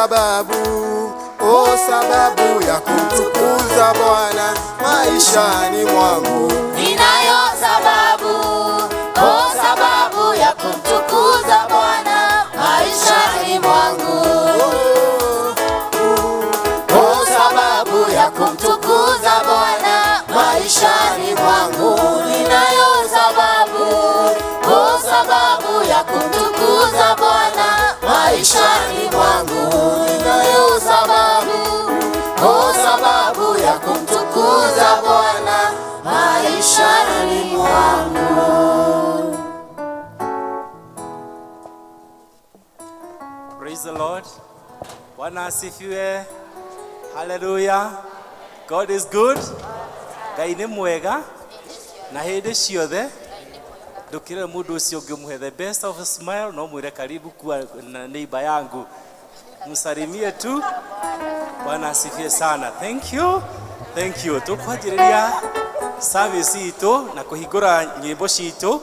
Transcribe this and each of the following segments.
Sababu, oh, sababu ya kumtukuza Bwana maishani mwangu. Ninayo sababu, oh, sababu ya kumtukuza Bwana maishani mwangu. Oh, sababu ya kumtukuza Bwana maishani mwangu. Ninayo sababu, oh, sababu ya kumtukuza Bwana maishani mwangu. Ninayo sababu, oh, sababu ya kumtukuza Bwana maishani mwangu. Praise the Lord. Bwana asifiwe. Hallelujah. God is good. Ngai nĩ mwega na hĩndĩ ciothe. Ndũkĩre mũndũ ũcio ũngĩ ũmũhe the best of a smile, no mwĩre karibu kuwa na neighbor yangu, msalimie tu. Bwana asifiwe sana. Thank you, thank you. Tũkwanjĩrĩria service itũ na kũhingũra nyĩmbo citũ,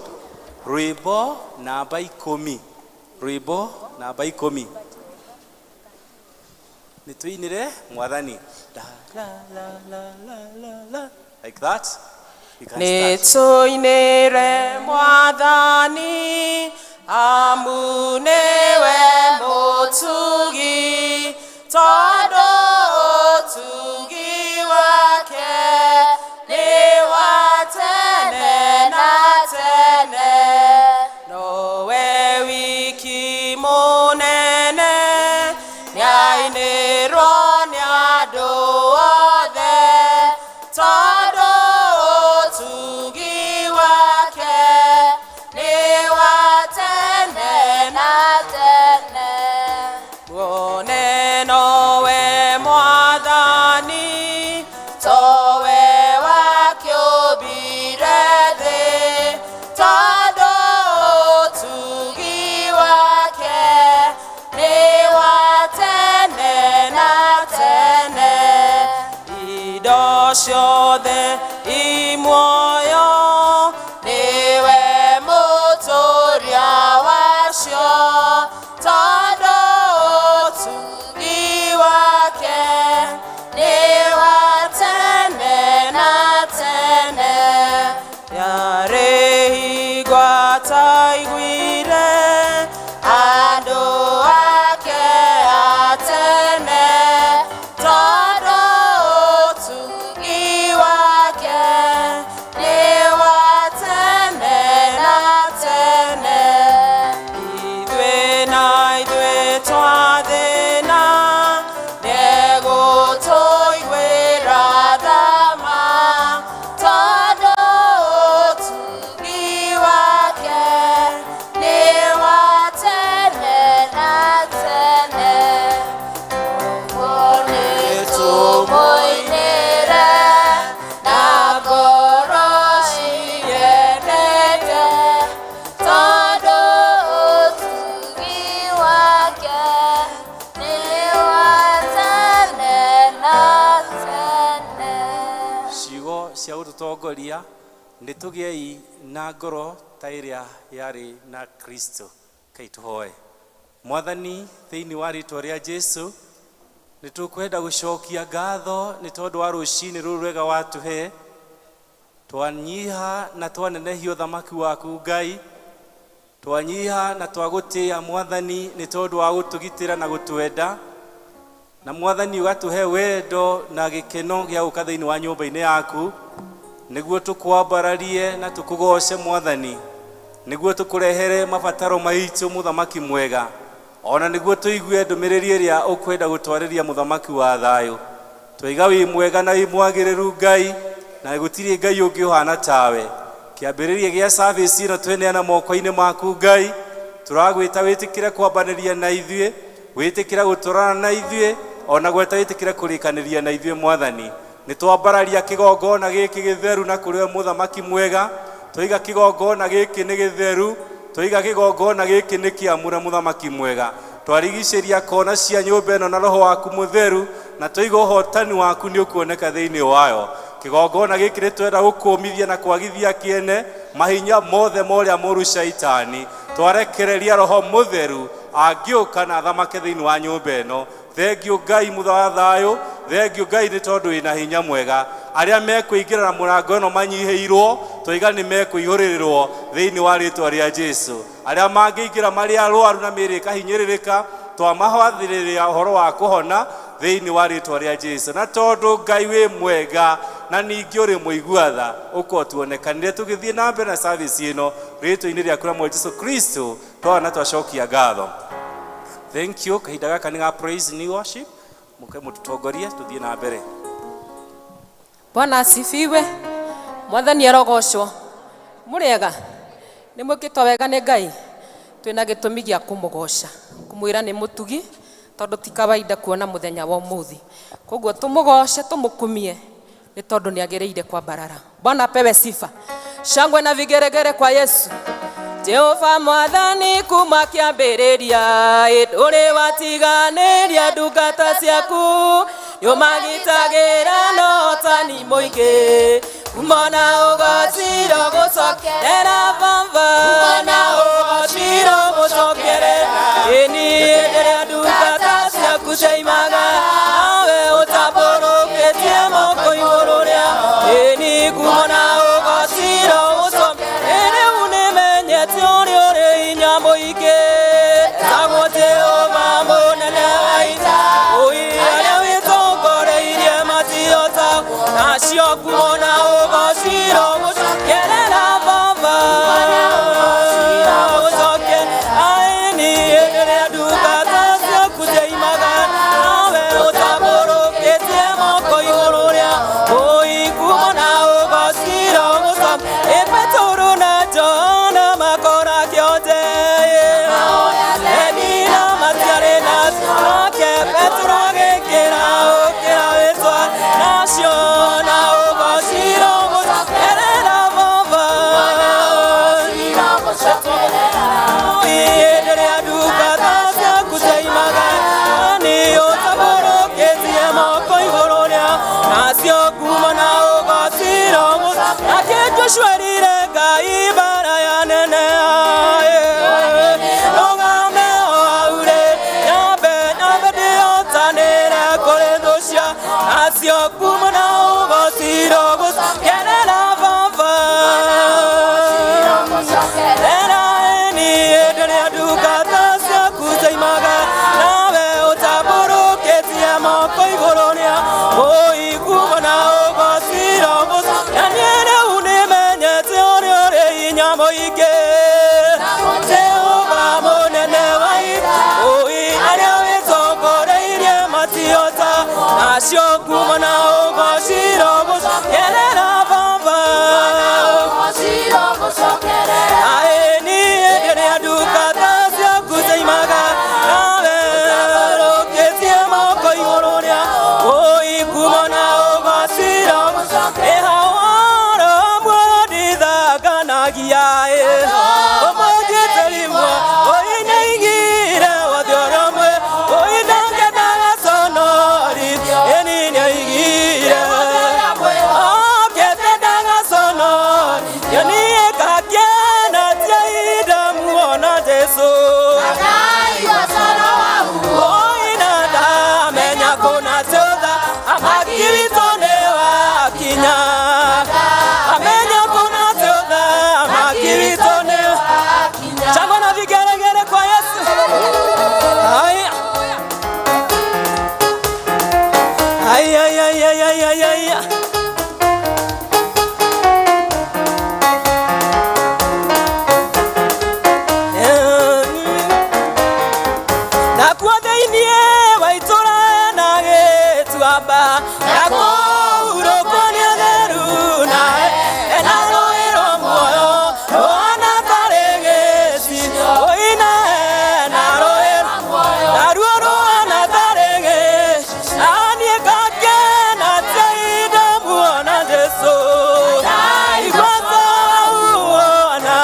rwĩmbo namba 10, rwĩmbo namba 10, nĩ tũinĩre Mwathani. La, la, la, la, la, la, la. Like that. You can Nĩ start. tũinĩre Mwathani, amu nĩwe mũtugi, tondũ ũtugi wake nĩ wa tene na tene. Nowe wiki mũnene, nĩainĩrwo nĩ andũ othe, tondũ ũtugi wake nĩ wa tene na tene. Muone nowe Mwathani, towe wakĩũmbire thĩ, tondũ ũtugi wake nĩ wa tene na tene. Indo ciothe i muoyo, nĩwe mũtũria wacio, tondũ ũtugi wake nĩ wa tene na tene. Yarĩ hingo ataiguire andũ ake a tene, tondũ ũtugi wake nĩ wa tene na tene. Ithuĩ na ithuĩ twathĩna, nĩegũtũiguĩra tha ma, tondũ ũtugi wake nĩ wa tene na tene. Ũguo nĩtũmũinĩre na ngoro ciendete, tondũ ũtugi wake nĩ wa tene na tene. Ciugo cia gũtũtongoria nĩ tũgĩei na ngoro ta ĩrĩa yarĩ na Kristo. Kai tũhoe. Mwathani, thĩinĩ wa rĩtwa rĩa Jesu, nĩ tũkwenda gũcokia ngatho nĩ tondũ wa rũcinĩ rũrũ rwega watũhe. Twanyiha na twanenehia ũthamaki waku Ngai, twanyiha na twagũtĩĩa Mwathani nĩ tondũ wa gũtũgitĩra na gũtwenda, na Mwathani ũgatũhe wendo na gĩkeno gĩa gũka thĩinĩ wa nyũmba-inĩ yaku, nĩguo tũkwambararie na tũkũgoce Mwathani, nĩguo tũkũrehere mabataro maitũ mũthamaki mwega, ona nĩguo tũigue ndũmĩrĩri ĩrĩa ũkwenda gũtwarĩria mũthamaki wa thayũ. Twaiga wĩ mwega na wĩ mwagĩrĩru Ngai, na gũtirĩ Ngai ũngĩ ũhana tawe. Kĩambĩrĩria gĩa service ĩno tweneana moko-inĩ maku Ngai, tũragwĩta wĩtĩkĩre kwambanĩria na ithuĩ, wĩtĩkĩre gũtũrana na ithuĩ, ona gweta wĩtĩkĩre kũrĩkanĩria na ithuĩ Mwathani. Nĩ twambararia kĩgongona gĩkĩ gĩtheru na kũrĩ we mũthamaki mwega, twaiga kĩgongona gĩkĩ nĩ gĩtheru, twaiga kĩgongona gĩkĩ nĩ kĩamũre mũthamaki mwega. Twarigicĩria kona cia nyũmba ĩno na roho waku mũtheru, na twaiga ũhotani waku nĩ ũkuoneka thĩinĩ wayo. Kĩgongona gĩkĩ nĩ twenda gũkũmithia na kwagithia kĩene mahinya mothe ma ũrĩa mũũru Shaitani. Twarekereria roho mũtheru angĩũka na athamake thĩinĩ wa nyũmba ĩno. Thengio Ngai mutha wa thayũ, thengio Ngai nĩ tondũ wĩna hinya mwega. Arĩa mekũingĩra na mũrango ĩno manyihĩirwo, twaiga nĩ mekũihũrĩrĩrwo thĩinĩ wa rĩtwa rĩa Jesu. Arĩa mangĩingĩra marĩ arwaru na mĩĩrĩ ĩkahinyĩrĩrĩka, twamahathĩrĩria ũhoro wa kũhona thĩinĩ wa rĩtwa rĩa Jesu. Na tondũ Ngai wĩ mwega na ningĩ ũrĩ mũigua tha, ũkorwo tuonekanire tũgĩthiĩ na mbere na service ĩno rĩtwa-inĩ rĩaku rĩa Mwathani Jesu Kristo, twana na twacokia ngatho. Thank you. Kahinda gaka nĩ ga praise ni worship, mũke mũtũtongorie tũthiĩ na mbere. Bwana asifiwe. Mwathani arogocwo. Mũrĩega? Nĩ mwĩkĩtwo wega nĩ Ngai? Twĩna gĩtũmi gĩa kũmũgoca, kũmwĩra nĩ mũtugi, tondũ ti kawaida kuona mũthenya wa ũmũthĩ. Koguo tũmũgoce, tũmũkumie, nĩ tondũ nĩ agĩrĩire kwambarara. Bwana apewe sifa. Shangwe na vigeregere kwa Yesu. Jehova Mwathani kuma kĩambĩrĩria, ndũrĩ watiganĩria ndungata ciaku, nĩũmagitagĩra na ũhotani mũingĩ. Kumona ũgociro gũcokerera Baba, kumona ũgociro gũcokerera. Ĩni rĩrĩa ndungata ciaku ciaimaga, nawe ũtambũrũkĩtie moko igũrũ rĩa. Ĩni kumona ũgociro gũcokerera. Rĩu nĩmenyete ũrĩa ũrĩ hinya mũingĩ, etagwo Jehova mũnene wa ita. Ũi arĩa wĩtongoreirie matihotagwo, nacio kumona ũgociro gũcokerera Baba. Gũcoke aini rĩrĩa ndungata ciaku ciaimaga, nawe ũtambũrũkĩtie moko igũrũ rĩa. Ũi kumona ũgociro gũcoke. Ĩ Petero na Johana makora kĩonje, Edina matiarĩ na nake Petero agĩkĩra ũkĩra wĩtwa nacio na ũgociro gũcokerera Baba. Rĩrĩa ndungata ciaku ciaimaga, nĩ ũtambũrũkĩtie moko igũrũ rĩa nacio kumona ũgociro. Nake Joshua erire Ngai mbara ya nene, rũgame o hau rĩ, nyambe nyambe ndĩhotanĩre kũrĩ thũ cia nacio kumona ũgociro gũcokerera Baba. Era ĩni rĩrĩa ndungata ciaku ciaimaga, nawe ũtambũrũkĩtie moko igũrũ rĩa. Ũi kumona ũgociro na niĩ rĩu nĩmenyete ũrĩa ũrĩ hinya mũingĩ, Jehova mũnene wa ita. Ũi arĩa wĩtongoreirie matihota, nacio kumona ũgociro gũcokerera Baba. Aĩ rĩrĩa ndungata ciaku ciaimaga, nawe ũrũkĩtie moko igũrũ rĩa. Ũi kumona ũgociro ĩhawaro muoyo ndithanganagia, ũmũnjĩte rimwe ũi nĩaigire wothe ũrĩa mwe ũi ndangendaga conori ĩni nĩaigire okete ndagaconori niĩ ngakena tiainda muona Jesu oina ndamenya kũna ciotha amaki witũ nĩ wakinya, amenya kũna ciotha amaki witũ nĩ. Shangwe na vigeregere kwa Yesu. Haya. Ay, ay, ay, ay, ay, ay, ay. Nakuo thĩinĩ wa itũra na gĩtuamba, nakũhurũkwo nĩ ũtheru, na ena rũĩ rwa muoyo rũhana tarĩ gĩcicio. Ũina na rũĩ naruo rũhana tarĩ gĩcicio, na niĩ ngakena tiainda muona Jesu. Ndaigua tauona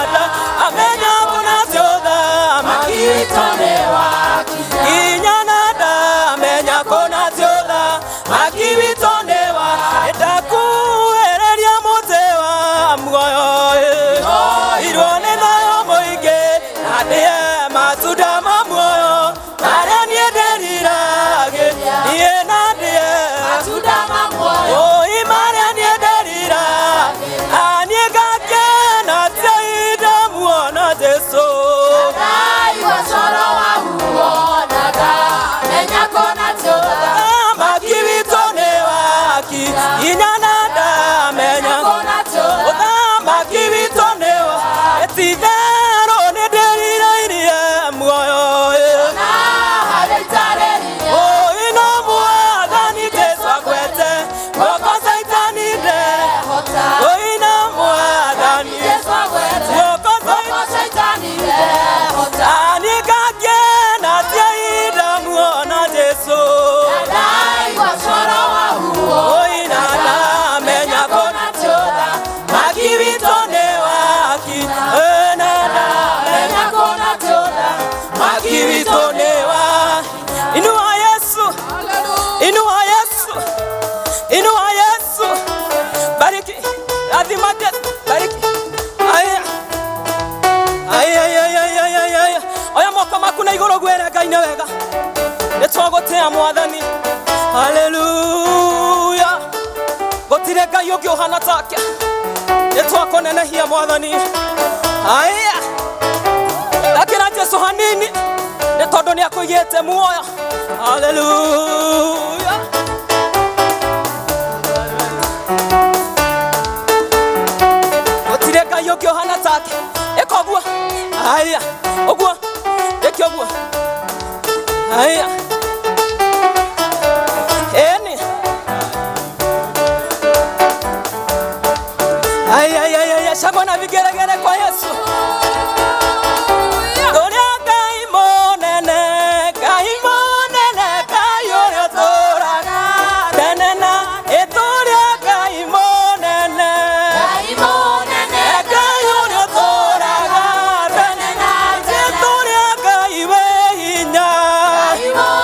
amenya kũna ciotha kinya na ndamenya kũna ciotha maki witũ nĩ wa ndakuhĩrĩria mũtĩ wa muoyo, irwo nĩ thayũ mũingĩ, na ndĩe matunda ma muoyo marĩa niĩ ndĩriragĩria. Wega nĩ twagũtĩa Mwathani. Haleluya, gũtirĩ Ngai ũngĩ ũhana take. Nĩ twakũnenehia, Mwathani. Aya, ndakĩra Jesu hanini nĩ tondũ nĩ akũigĩte muoyo. Haleluya. Gũtirĩ Ngai ũngĩ ũhana take. Ĩka ũguo, aya, ũguo, ĩke ũguo, aya, ĩni. Aya, aya, aya, shangwe na vigeregere kwa Yesu. Ũrĩa Ngai mũnene, Ngai mũnene, Ngai ũrĩa ũtũũraga tene na ĩtũũrĩa. Ngai mũnene, Ngai mũnene, Ngai ũrĩa ũtũũraga tene na ĩtũũrĩa. Ngai wĩ hinya. Ngai.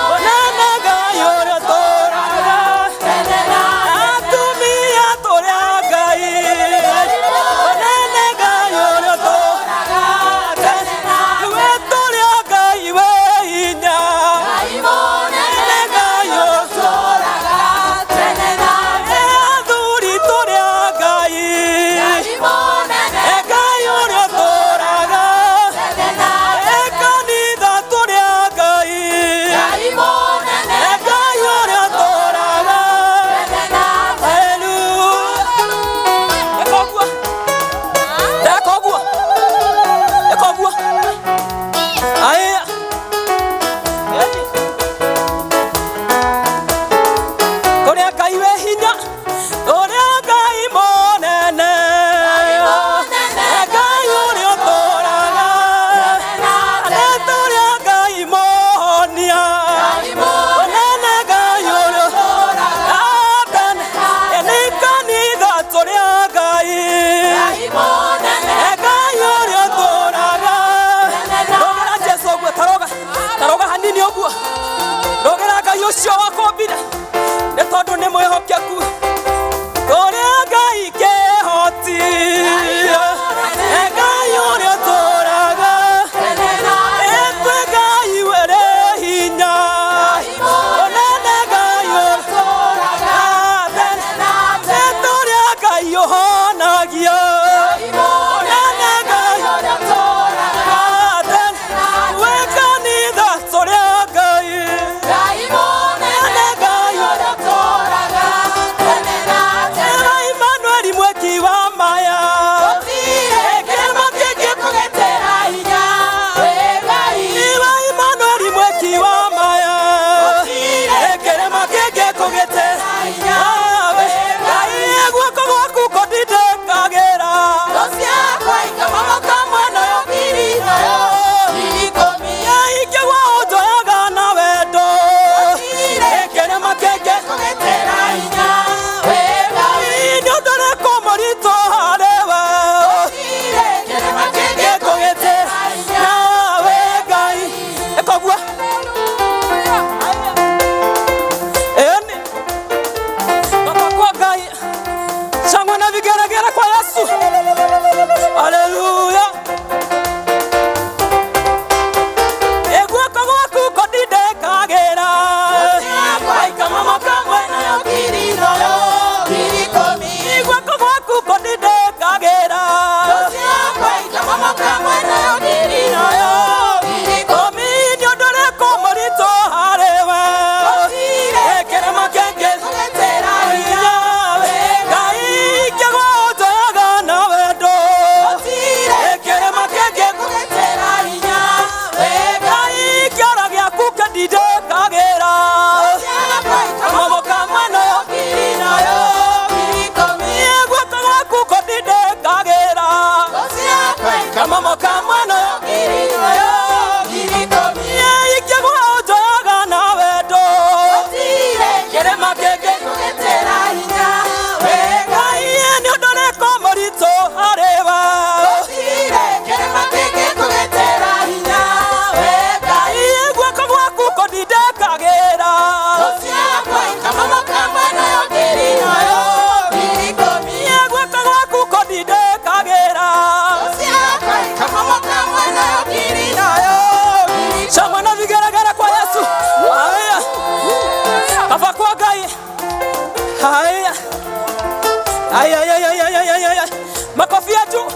Makofi ya juu.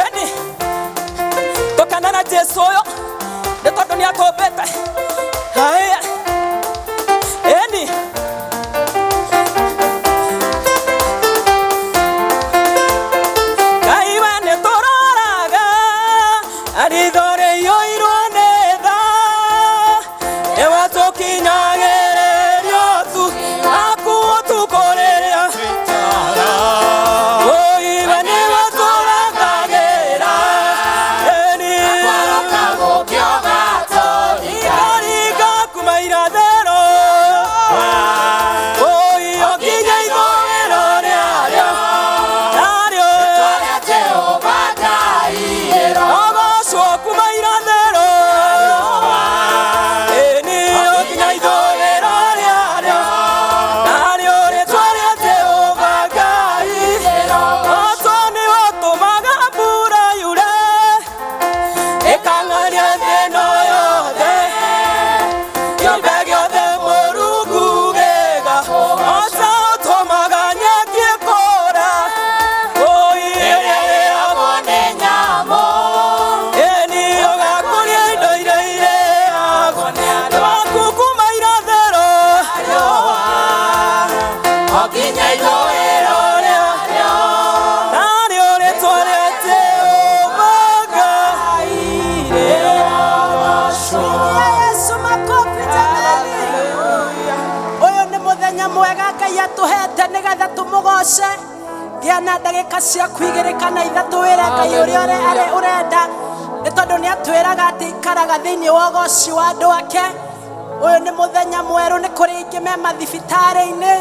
Eni tũkene na Jesu ũyũ nĩ tondũ nĩ atũmbĩte. Haya, eni Ngai we nĩ tũroraga ritho rĩiyũirwo nĩ tha, nĩwe tũkinyagĩrĩrio tu aku ũtukũ rĩrĩa Oi, we nĩwe tũrathagĩra. Eni ikaringa kuma irathĩro, Oi, o nginya ithũĩro rĩarĩo, narĩo ogocwo kuma irathĩro, ĩni o nginya ithũĩro rĩarĩo, narĩo rĩtwa rĩa Jehova Ngai. Oto nĩwe ũtũmaga mbura yure, ĩkang'aria thĩ ĩno yothe, kĩũmbe gĩothe Mũrungu gĩga. Ota ũtũmaga nyeki ĩkũre, Oi, ĩrĩa ĩrĩagwo nĩ nyamũ, ĩni ũgakũria indo iria irĩagwo nĩ andũ aku kuma irathĩro, o nginya ithũĩro rĩarĩo, narĩo rĩtwa rĩa Jehova Ngai rĩrogocwo. Yesu makofi jamani. Ũyũ nĩ mũthenya mwega Ngai atũhete nĩgetha tũmũgoce. Gĩa na ndagĩka ciaku igĩrĩ kana ithatũ wĩre Ngai ũrĩa ũrenda, nĩ tondũ nĩ atwĩraga atĩ ikaraga thĩinĩ wa ũgoci wa andũ ake. Ũyũ nĩ mũthenya mwerũ, nĩ kũrĩ aingĩ me mathibitarĩ-inĩ,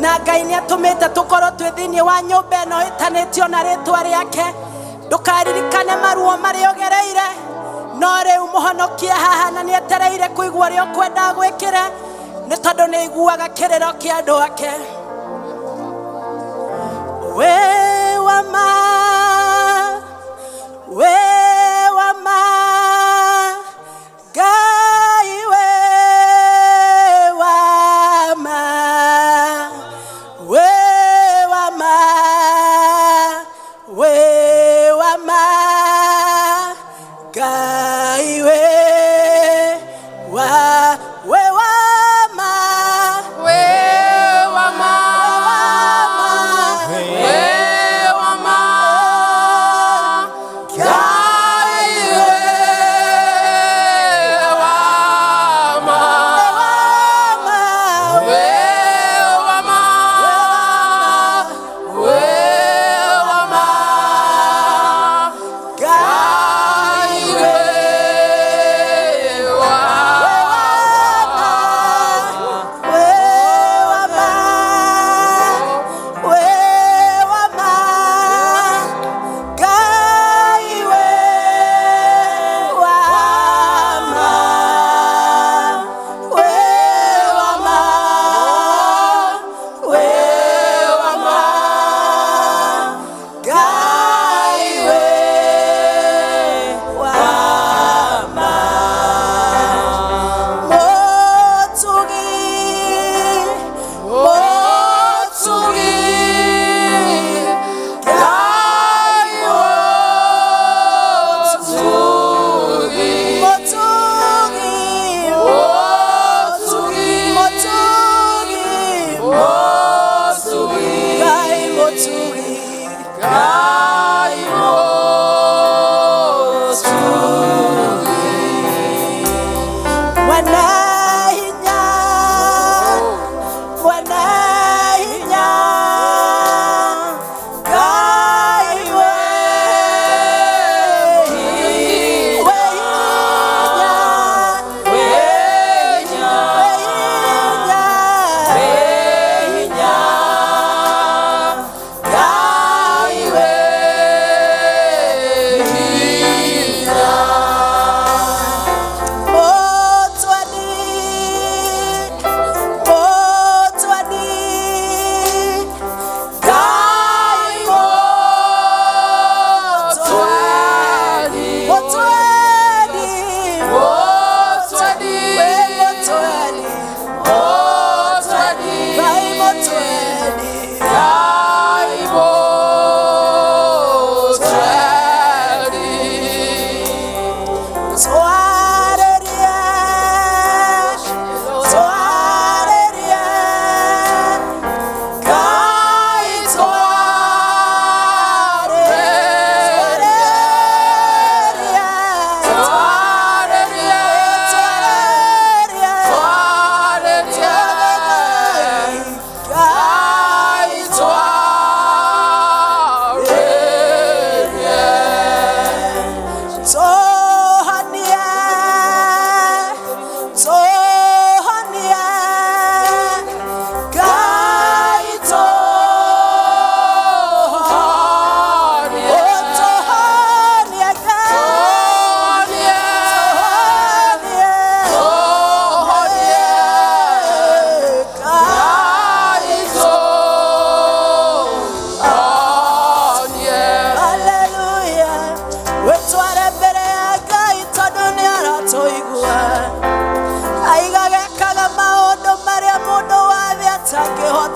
na Ngai nĩ atũmĩte tũkorwo twĩ thĩinĩ wa nyũmba ĩno ĩtanĩtio na rĩtwa rĩake. Ndũkaririkane maruo marĩa ũgereire, no rĩu mũhonokie haha na nĩ etereire kũigua ũrĩa ũkwenda gwĩkĩre, nĩ tondũ nĩ aiguaga kĩrĩro kĩa andũ ake. We wa ma, we wa ma, Ngai we wa ma, we wa ma, we wa ma, Ngai we wa ma, We wa ma, wa ma, we wa ma,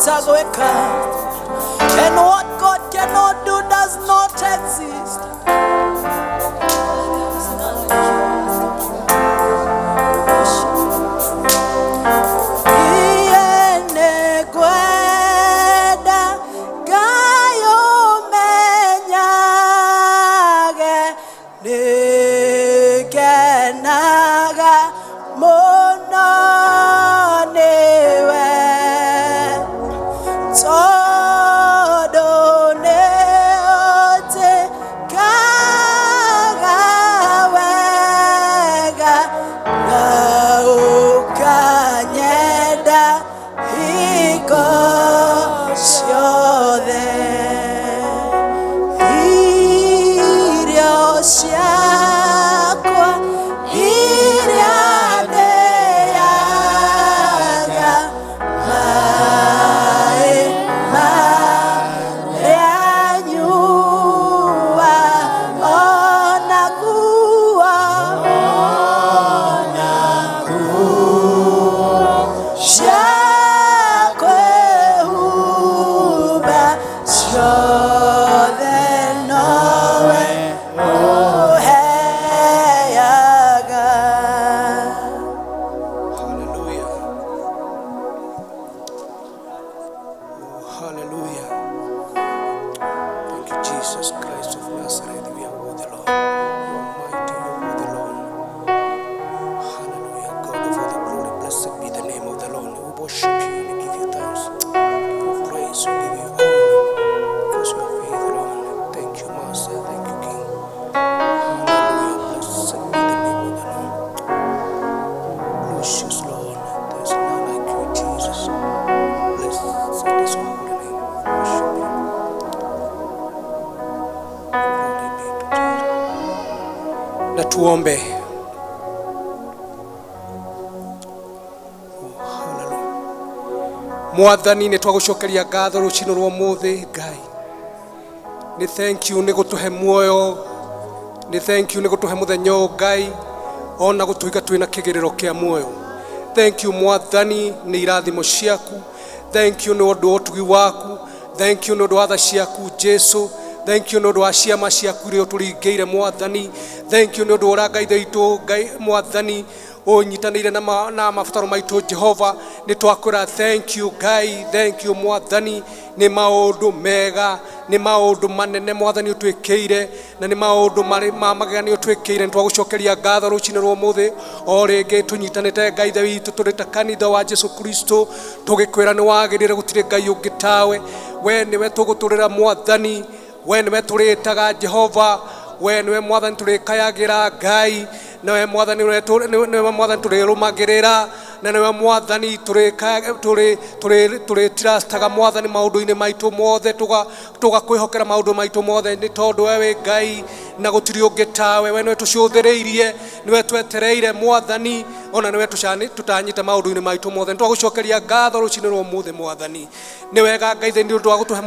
Ndangĩhota gwĩka. And what God cannot do does not exist. Iye nĩngwenda Ngai ũmenyage, nĩngenaga mũno nĩwe, tondũ nĩũnjĩkaga wega na ũkanyenda hingo ciothe. Irio ciakwa iria ndĩaga, maĩ marĩa nyuaga, ona nguo cia kwĩhumba, ciothe nowe ũheaga. Hallelujah. Oh, hallelujah. Thank you, Jesus Christ of Nazareth. We are worthy, Lord. You are mighty, you are worthy, Lord. Hallelujah. God of all the glory, blessed be the name of the Lord. We worship you and we give you thanks. We give you praise, we give you honor. Because you are faithful, Lord. Thank you, Master. Thank you, King. Hallelujah. Blessed be the name of the Lord. Precious Lord, there is none like you, Jesus. Blessed is your holy name. We worship you. Glory be to Jesus. Na tuombe. Oh, hallelujah. Mwathani, nĩ twagũcokeria ngatho rũcinĩ rwa ũmũthĩ. Ngai, nĩ thank you nĩ gũtũhe muoyo, nĩ thank you nĩ gũtũhe mũthenya ũyũ, Ngai, ona gũtuĩka twĩna kĩgĩrĩro kĩa muoyo. Thank you, Mwathani, nĩ irathimo ciaku. Thank you nĩ ũndũ wa ũtugi waku. Thank you nĩ ũndũ wa tha ciaku, Jesu. Thank you nĩ ũndũ wa ciama ciaku iria ũtũringĩire, Mwathani. Thank you nĩ ũndũ wa ũrĩa Ngai witũ, Ngai Mwathani, ũnyitanĩire na mabataro maitũ. Jehova, nĩ twakwĩra thank you, Ngai. Thank you, Mwathani, nĩ maũndũ mega, nĩ maũndũ manene, Mwathani, ũtwĩkĩire, na nĩ maũndũ marĩ ma magegania ũtwĩkĩire. Nĩ twagũcokeria ngatho rũcinĩ rwa ũmũthĩ o rĩngĩ, tũnyitanĩte, Ngai Ithe witũ, tũrĩ ta kanitha wa Jesu Kristo, tũgĩkwĩra nĩ wagĩrĩre, gũtirĩ Ngai ũngĩ tawe. We nĩwe tũgũtũrĩra, Mwathani. We nĩwe tũrĩtaga, Jehova. We nĩwe, Mwathani, tũrĩkayagĩra, Ngai. Nĩwe, Mwathani, nĩwe Mwathani tũrĩrũmagĩrĩra, na nĩwe, Mwathani, tũrĩtirastaga, Mwathani, maũndũ-inĩ maitũ mothe, tũgakwĩhokera maũndũ maitũ mothe, nĩ tondũ we wĩ Ngai na gũtirĩ ũngĩ tawe. We nĩwe tũcũthĩrĩirie, nĩwe twetereire, Mwathani, ona nĩwe tũtanyĩte maũndũ-inĩ maitũ mothe. Nĩ twagũcokeria ngatho rũcinĩ rwa ũmũthĩ, Mwathani. Nĩ wega, Ngai, nĩ ũndũ wa gũtũhe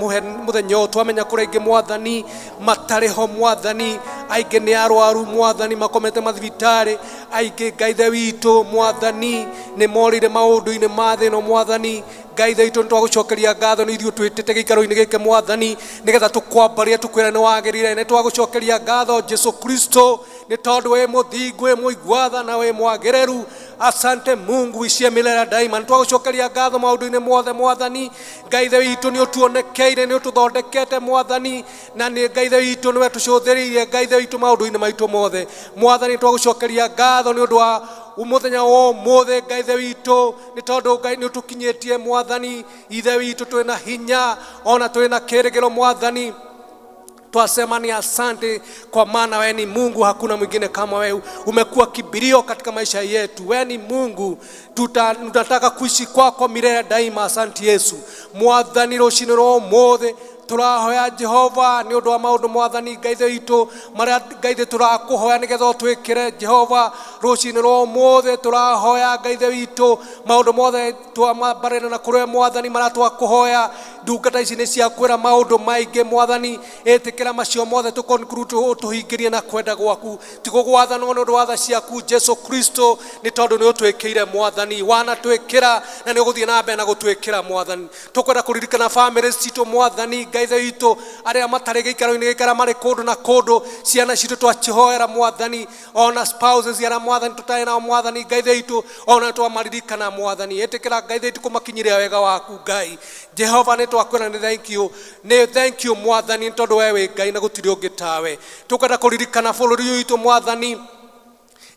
mũthenya ũyũ. Twamenya kũrĩ aingĩ, Mwathani, matarĩ ho, Mwathani. Aingĩ nĩ arwaru, Mwathani, makomete mathibitarĩ. Aingĩ, Ngai Ithe witũ, Mwathani, nĩ morĩire maũndũ-inĩ ma thĩ ĩno. Mwathani Ngai Ithe witũ, nĩ twagũcokeria ngatho nĩ ithuĩ twĩtĩte gĩikaro-inĩ gĩkĩ, Mwathani, nĩgetha tũkwambarie, tũkwĩre nĩ wagĩrĩire. Nĩ twagũcokeria ngatho, Jesu Kristo, nĩ tondũ wĩ mũthingu, wĩ mũiguatha na wĩ mwagĩrĩru. Asante, Mungu uishie milele daima. Nĩ twagũcokeria ngatho maũndũ-inĩ mothe, Mwathani Ngai Ithe witũ. Nĩ ũtuonekeire, nĩ ũtũthondekete, Mwathani, na nĩ Ngai Ithe witũ nĩwe tũcũthĩrĩirie, Ngai Ithe witũ, maũndũ-inĩ maitũ mothe. Mwathani, twagũcokeria ngatho nĩ ũndũ wa mũthenya wa ũmũthĩ, Ngai Ithe witũ, nĩ tondũ, Ngai, nĩ ũtũkinyĩtie, Mwathani Ithe witũ, twĩna hinya ona twĩna kĩrĩgĩro. Mwathani, twasema ni asante, kwa maana wewe ni Mungu, hakuna mwingine kama wewe. Umekuwa kimbilio katika maisha yetu. Wewe ni Mungu, tutataka kuishi kwako milele daima. Asante Yesu. Mwathani, rũcinĩ rwa ũmũthĩ. Tũrahoya Jehova nĩ ũndũ wa maũndũ mwathani Ngai ithe witũ marĩa Ngai ithe tũrakũhoya nĩgetha ũtwĩkĩre Jehova rũcinĩ rwa ũmũthĩ. Tũrahoya Ngai ithe witũ maũndũ mothe twambarĩra na kũrĩ we mwathani marĩa twakũhoya. Ndungata ici nĩ ciakwĩra maũndũ maingĩ mwathani, ĩtĩkĩra macio mothe tũ conclude ũtũhingĩrie na kwenda gwaku, ti gũgwathanwo nĩ ũndũ wa tha ciaku Jesu Kristo, nĩ tondũ nĩ ũtwĩkĩire mwathani, wanatwĩkĩra na nĩ ũgũthiĩ na mbere na gũtwĩkĩra mwathani. Tũkwenda kũririkana famĩlĩ citũ mwathani Ngai ithe witũ, arĩa matarĩ gĩikaro-inĩ gĩkara marĩ kũndũ na kũndũ, ciana citũ twacihoera mwathani, ona spouses arĩa mwathani tũtarĩ nao mwathani Ngai ithe witũ, ona twamaririkana mwathani, ĩtĩkĩra Ngai ithe witũ kũmakinyĩria wega waku Ngai Jehova. Nĩ twakwĩra nĩ thank you, nĩ thank you mwathani, nĩ tondũ we wĩ Ngai na gũtirĩ ũngĩ tawe. Tũkwenda kũririkana bũrũri ũyũ witũ mwathani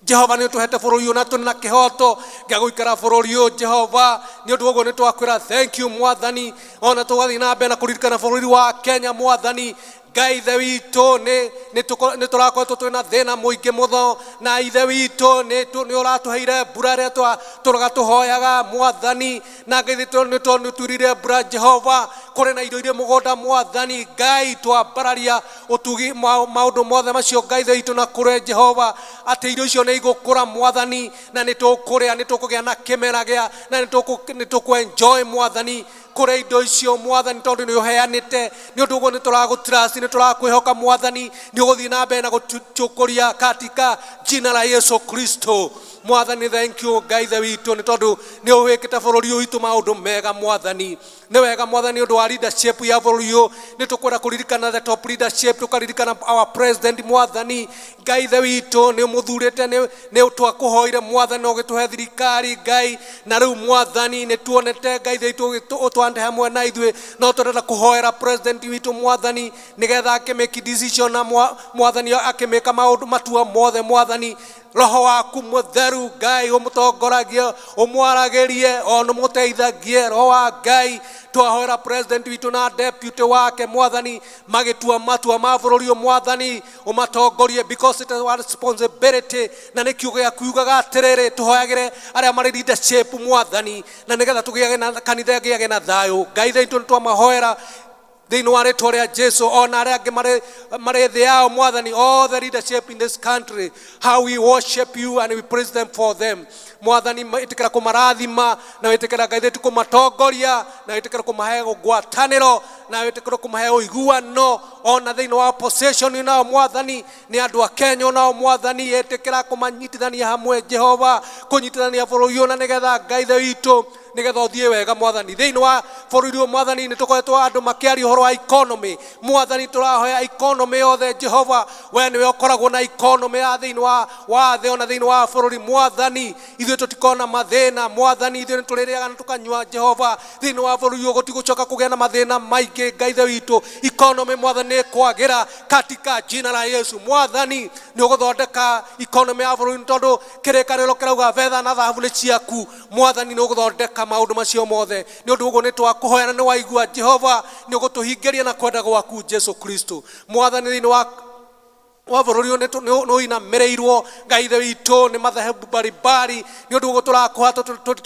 Jehova, nĩ ũtũhete bũrũri ũyũ na tũrĩ na kĩhoto gĩa gũikara bũrũri ũyũ Jehova. Nĩ ũndũ ũguo nĩ twakwĩra thank you mwathani. Ona tũgathiĩ na mbere na kũririkana bũrũri wa Kenya mwathani Ngai ithe witũ, nĩ tũrakoretwo twĩna thĩna mũingĩ mũno, na ithe witũ nĩ ũratũheire mbura ĩrĩa tũraga tũhoyaga mwathani, na Ngai witũ nĩ twĩrire mbura Jehova, kũrĩ na irio irĩ mũgũnda mwathani Ngai. Twambararia ũtugi maũndũ mothe macio Ngai ithe witũ na kũrĩ Jehova, atĩ irio icio nĩ igũkũra mwathani, na nĩ tũkũrĩa, nĩ tũkũgĩa na kĩmera gĩa na nĩ tũkũ enjoy mwathani kũrĩa indo icio mwathani, tondũ nĩ ũheanĩte. Nĩ ũndũ ũguo nĩ tũragũtrust, nĩ tũrakwĩhoka mwathani, nĩ ũgũthiĩ na mbere na gũtũkũria katika jina la Yesu Kristo mwathani. Thank you Ngai ithe witũ, nĩ tondũ nĩ ũwĩkĩte bũrũri ũyũ witũ maũndũ mega mwathani. Nĩ wega mwathani. Ũndũ wa leadership ya bũrũri ũyũ, nĩ tũkwenda kũririkana the top leadership, tũkaririkana our president mwathani Ngai ithe witũ, nĩ ũmũthurĩte, nĩ twakũhoire mwathani na ũgĩtũhe thirikari Ngai, na rĩu mwathani nĩ tuonete Ngai ithe witũ ũtwande hamwe na ithuĩ. No tũrenda kũhoera president witũ mwathani, nĩgetha akĩmake decision na mwathani akĩmĩka maũndũ matua mothe mwathani, roho waku mũtheru Ngai ũmũtongoragie, ũmwaragĩrie, ona ũmũteithagie. Roho wa Ngai, twahoera president witũ na deputy wake mwathani, magĩtua matua ma bũrũri ũyũ mwathani, ũmatongorie, because it is our responsibility, na nĩ kiugo gĩaku yugaga atĩrĩrĩ, tũhoyagĩre arĩa marĩ leadership mwathani, na nĩgetha tũgĩage na kanitha ĩgĩage na thayũ. Ngai ithe witũ, nĩ twamahoera thĩinĩ wa rĩtwa rĩa Jesu, ona arĩa angĩ marĩ thĩ yao mwathani, all the leadership in this country, how we worship you and we praise them for them mwathani. Ĩtĩkĩra kũmarathima, na wĩtĩkĩra Ngai thĩtu kũmatongoria, na wĩtĩkĩra kũmahe ngwatanĩro, na wĩtĩkĩra kũmahe ũiguano ona thĩinĩ wa opposition nao mwathani, nĩ andũ a Kenya nao mwathani, ĩtĩkĩra kũmanyitithania hamwe Jehova, kũnyitithania bũrũri ũyũ, na nĩgetha Ngai ithe witũ, nĩgetha ũthiĩ wega mwathani thĩinĩ wa bũrũri ũyũ mwathani. Nĩ tũkoretwo andũ makĩaria ũhoro wa economy mwathani, tũrahoya economy yothe Jehova, we nĩwe ũkoragwo na economy ya thĩinĩ wa thĩ ona thĩinĩ wa bũrũri mwathani. Ithuĩ tũtikona mathĩna mwathani, ithuĩ nĩ tũrĩrĩaga na tũkanyua Jehova. Thĩinĩ wa bũrũri ũyũ gũtigũcoka kũgĩa na mathĩna maingĩ Ngai ithe witũ. Economy mwathani nĩ kwagĩra katika jina la Yesu mwathani, nĩ ũgũthondeka economy ya bũrũri, nĩ tondũ kĩrĩkanĩro kĩrauga betha na thahabu nĩ ciaku mwathani, nĩ ũgũthondeka maũndũ macio mothe. Nĩ ũndũ ũguo nĩ twakũhoya na nĩ waigua Jehova, nĩ ũgũtũhingĩria na kwenda gwaku Jesu Kristo mwathani. Thĩinĩ wa bũrũri ũyũ nĩ ũinamĩrĩirwo Ngai ithe witũ nĩ madhehebu mbalimbali. Nĩ ũndũ ũguo tũrakũha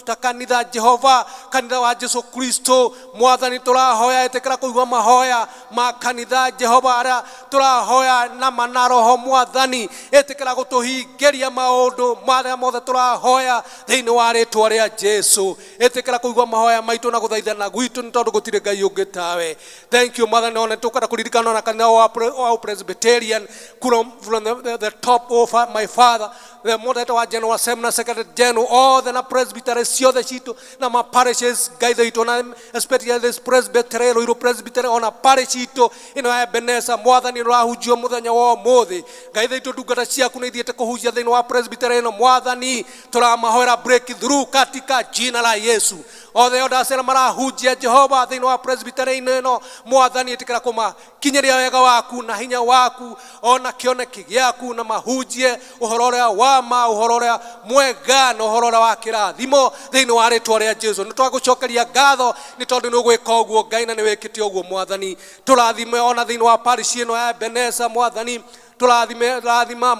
ta kanitha Jehova, kanitha wa Jesu Kristo mwathani, tũrahoya ĩtĩkĩra kũigua mahoya ma kanitha Jehova, arĩa tũrahoya na mana roho mwathani, ĩtĩkĩra gũtũhingĩria maũndũ marĩa mothe tũrahoya thĩinĩ wa rĩtwa rĩa Jesu. Ĩtĩkĩra kũigua mahoya maitũ na gũthaithana gwitũ, nĩ tondũ gũtirĩ Ngai ũngĩ tawe. Thank you mwathani. Ona tũkwenda kũririkana na kanitha wa Presbyterian from the top of my father, the moderator wa general assembly, secretary general, all the na presbytery ciothe citũ na ma parishes Ngai ithe witũ, na especially this presbytery, Ruiru presbytery, ona parish itũ ĩno ya Ebeneza mwathani, ũrahunjio mũthenya wa ũmũthĩ. Ngai ithe witũ, ndungata ciaku nĩ ithiĩte kũhunjia thĩinĩ wa presbytery ĩno mwathani, tũramahoera breakthrough katika jina la Yesu. Othe elders arĩa marahunjia Jehova thĩinĩ wa presbytery ĩno mwathani, ĩtĩkĩra kũmakinyĩria wega waku na hinya waku ona kĩoneki gĩaku, na mahunjie ũhoro ũrĩa wa ma, ũhoro ũrĩa mwega na ũhoro ũrĩa wa kĩrathimo thĩinĩ wa rĩtwa rĩa Jesu. Nĩ twagũcokeria ngatho nĩ tondũ nĩ ũgwĩka ũguo Ngai, na nĩ wĩkĩte ũguo mwathani. Tũrathime ona thĩinĩ wa parish ĩno ya Ebeneza mwathani. Tũrathime, rathima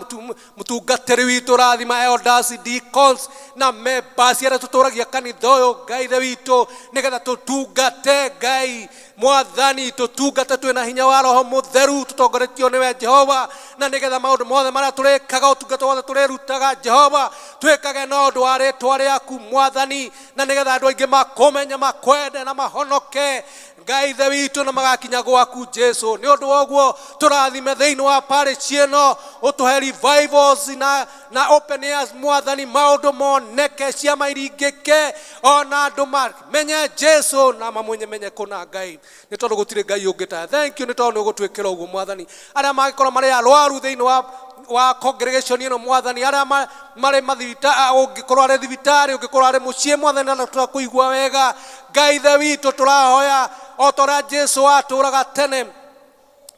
mũtungatĩri witũ, rathima elders, deacons na members arĩa tũtũragia kanitha ũyũ, Ngai ithe witũ, nĩgetha tũtungate Ngai mwathani, tũtungate twĩna hinya wa Roho Mũtheru, tũtongoretio nĩwe Jehova, na nĩgetha maũndũ mothe marĩa tũrĩkaga, ũtungata wothe tũrĩrutaga Jehova, twĩkage na ũndũ wa rĩtwa rĩaku mwathani, na nĩgetha andũ aingĩ makũmenye, makwende na mahonoke Ngai ithe witũ, na magakinya gwaku Jesu. Nĩ ũndũ wa ũguo tũrathime thĩinĩ wa parish ĩno, ũtũhe revivals na open ears mwathani, maũndũ moneke, ciama iringĩke, ona andũ mamenye Jesu na mamũmenye kũna Ngai, nĩ tondũ gũtirĩ Ngai ũngĩ ta. Thank you nĩ tondũ nĩ ũgũtwĩkĩra ũguo mwathani. Arĩa mangĩkorwo marĩ arwaru thĩinĩ wa congregation ĩno mwathani, arĩa marĩ mathibita, ũngĩkorwo arĩ thibitarĩ, ũngĩkorwo arĩ mũciĩ mwathani, na tũrakũigua wega Ngai ithe witũ, tũrahoya o ta ũrĩa Jesu atũraga tene,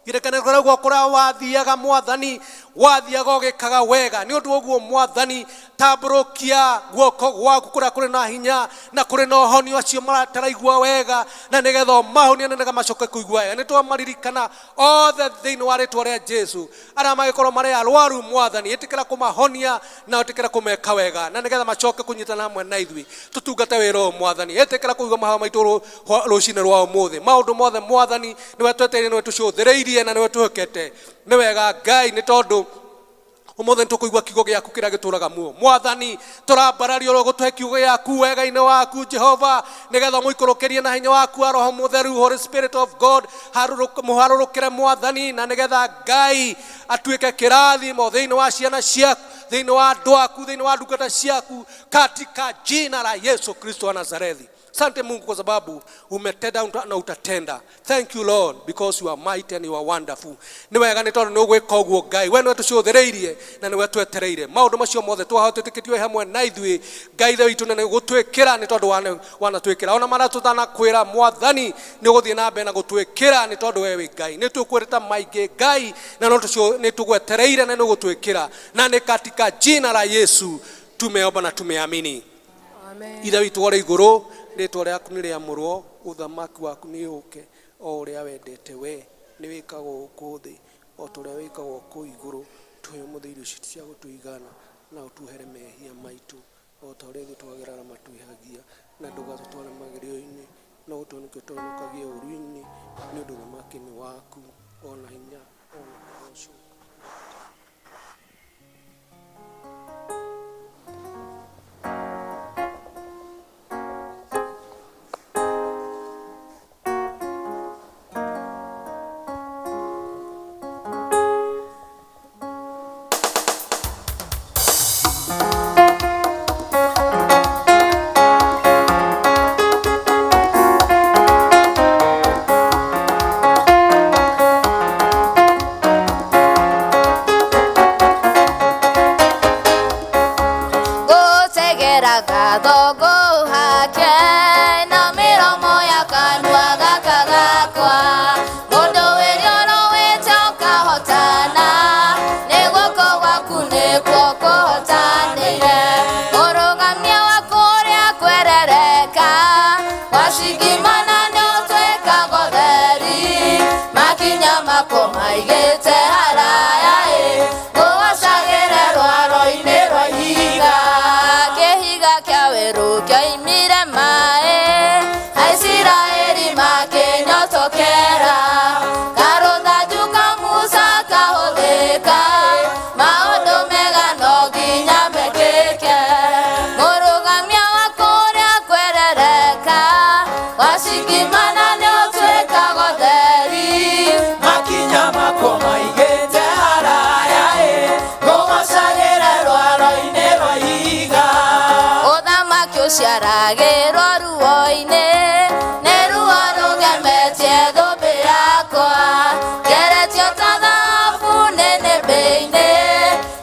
girekane guo kũrĩa wathiaga mwathani, wathiaga ũgĩkaga wega. Nĩ ũndũ ũguo mwathani, tambũrũkia guoko gwaku kũrĩa kũrĩ na hinya na kũrĩ na ũhonio acio mataraigua wega, na nĩgetha ũmahonie na nĩgetha macoke kũigua wega. Nĩ twamaririkana othe thĩinĩ wa rĩtwa rĩa Jesu, arĩa mangĩkorwo marĩ arwaru mwathani, ĩtĩkĩra kũmahonia na ĩtĩkĩra kũmeka wega, na nĩgetha macoke kũnyitana hamwe na ithuĩ tũtungate wĩra ũyũ mwathani. Ĩtĩkĩra kũigua mahoya maitũ rũcinĩ rwa ũmũthĩ. Maũndũ mothe mwathani, nĩwe twetereire, nĩwe tũcũthĩrĩirie na nĩwe twĩhokete. Nĩ wega Ngai, nĩ tondũ ũmũthĩ nĩtũkũigua kiugo gĩaku kĩrĩa gĩtũraga muoyo mwathani. Tũrambararia ũrĩa ũgũtũhe kiugo gĩaku wega-inĩ waku Jehova, nĩgetha mũikũrũkĩrie na hinya waku wa Roho Mũtheru, Holy Spirit of God, mũharũrũkĩre mwathani, na nĩgetha Ngai atuĩke kĩrathimo thĩinĩ wa ciana ciaku, thĩinĩ wa andũ aku, thĩinĩ wa ndungata ciaku, katika jina la Yesu Kristo wa Nazarethi. Asante Mungu kwa sababu umetenda na utatenda. Thank you Lord, because you are mighty and you are wonderful. Nĩ wega nĩ tondũ nĩ ũgwĩka ũguo Ngai. We nĩwe tũcũthĩrĩirie na nĩwe twetereire. Maũndũ macio mothe twahotĩtĩkĩtio hamwe na ithuĩ Ngai ithe witũ, na nĩ gũtwĩkĩra nĩ tondũ wanatwĩkĩra. Ona marĩa tũtanakwĩra mwathani, nĩ ũgũthiĩ na mbere na gũtwĩkĩra nĩ tondũ we wĩ Ngai. Nĩ tũkwĩrĩta maingĩ Ngai, na no nĩ tũgwetereire na nĩ ũgũtwĩkĩra. Na nĩ katika jina la Yesu tumeomba na tumeamini. Amen. Ithe witũ ũrĩ igũrũ, rĩtwa rĩaku nĩ rĩamũrwo, ũthamaki waku nĩ ũũke, o ũrĩa wendete we nĩ wĩkagwo gũkũ thĩ o ta ũrĩa wĩkagwo kũu igũrũ. Tũhe ũmũthĩ irio citũ cia gũtũigana, na ũtuohere mehia maitũ o ta ũrĩa ithuĩ twagĩra arĩa matwĩhagia, na ndũgatũtware magerio-inĩ, no ũtũhonokie tũhonokagie ũũru-inĩ, nĩ ũndũ ũthamaki nĩ waku, ona hinya, ona ũgoco. Ngũtegera gathogo hake na mĩromo ya kanua gaka gakwa, mũndũ wĩriũrũĩte ũkahotana, nĩ guoko gwaku nĩkuo kũhotanĩire. Ũrũgamia wa kũrĩa kwerereka wacingimana nĩ ũtuĩkaga ũtheri, makinya mako maigĩte haraya ĩ, ngũgocagĩre rwaro-inĩ rwa ihiga. Kĩhiga kĩa werũ kĩoimire maĩ, Aisiraeli makĩnyotokera, karũthanju ka Musa kahũthĩka, maũndũ mega no nginya mekĩke. Mũrũgamia wa kũrĩa kwerereka wacingimana nĩ ũtuĩkaga ũtheri, makinya mako maigĩte haraya ĩ, ngũgocagĩre rwaro-inĩ rwa ihiga. Ũthamaki ũciaragĩrwo ruo-inĩ, nĩ ruo rũgemetie thũmbĩ yakwa, ngeretio ta thahabu nĩnĩmbĩ-inĩ,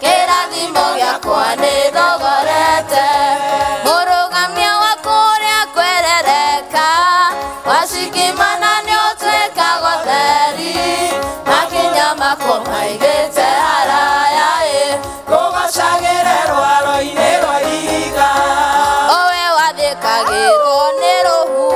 kĩrathimo gĩakwa nĩ thogorete. Mũrũgamia wa kũrĩa kwerereka wacingimana nĩ ũtuĩkaga ũtheri, makinya mako maigĩte haraya ĩ, ngũgocagĩre rwaro-inĩ rwa ihiga. Owe wathĩkagĩrwo nĩ rũhuho.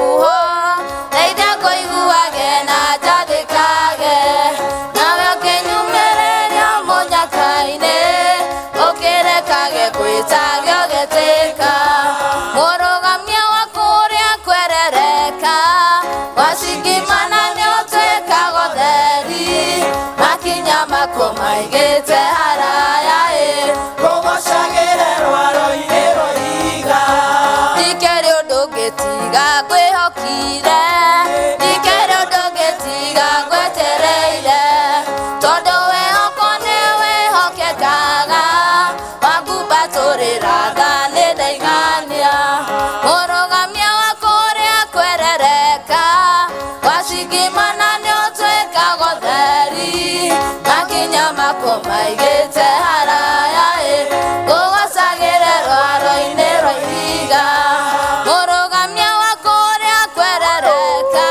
Ngũgarũrĩra tha nĩ ndaigania Mũrũgamia wa kũrĩa kwerereka Wacingimana nĩ ũtuĩkaga ũtheri Makinya makwa maigĩte haraya ĩ Ngũgocagĩre rwaro-inĩ rwa ihiga Mũrũgamia wa kũrĩa kwerereka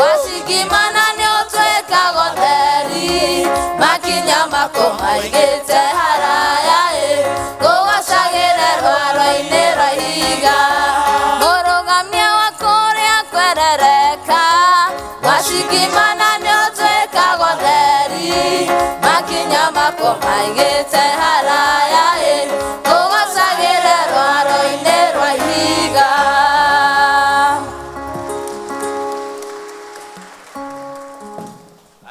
Wacingimana nĩ ũtuĩkaga ũtheri Makinya makwa maigĩte haraya ĩ Ngũgocagĩre rwaro-inĩ rwa ihiga Mũrũgamia wa kũrĩa kwerereka Wacingimana nĩ ũtuĩkaga ũtheri Makinya makwa maigĩte haraya ĩ Ngũgocagĩre rwaro-inĩ rwa ihiga.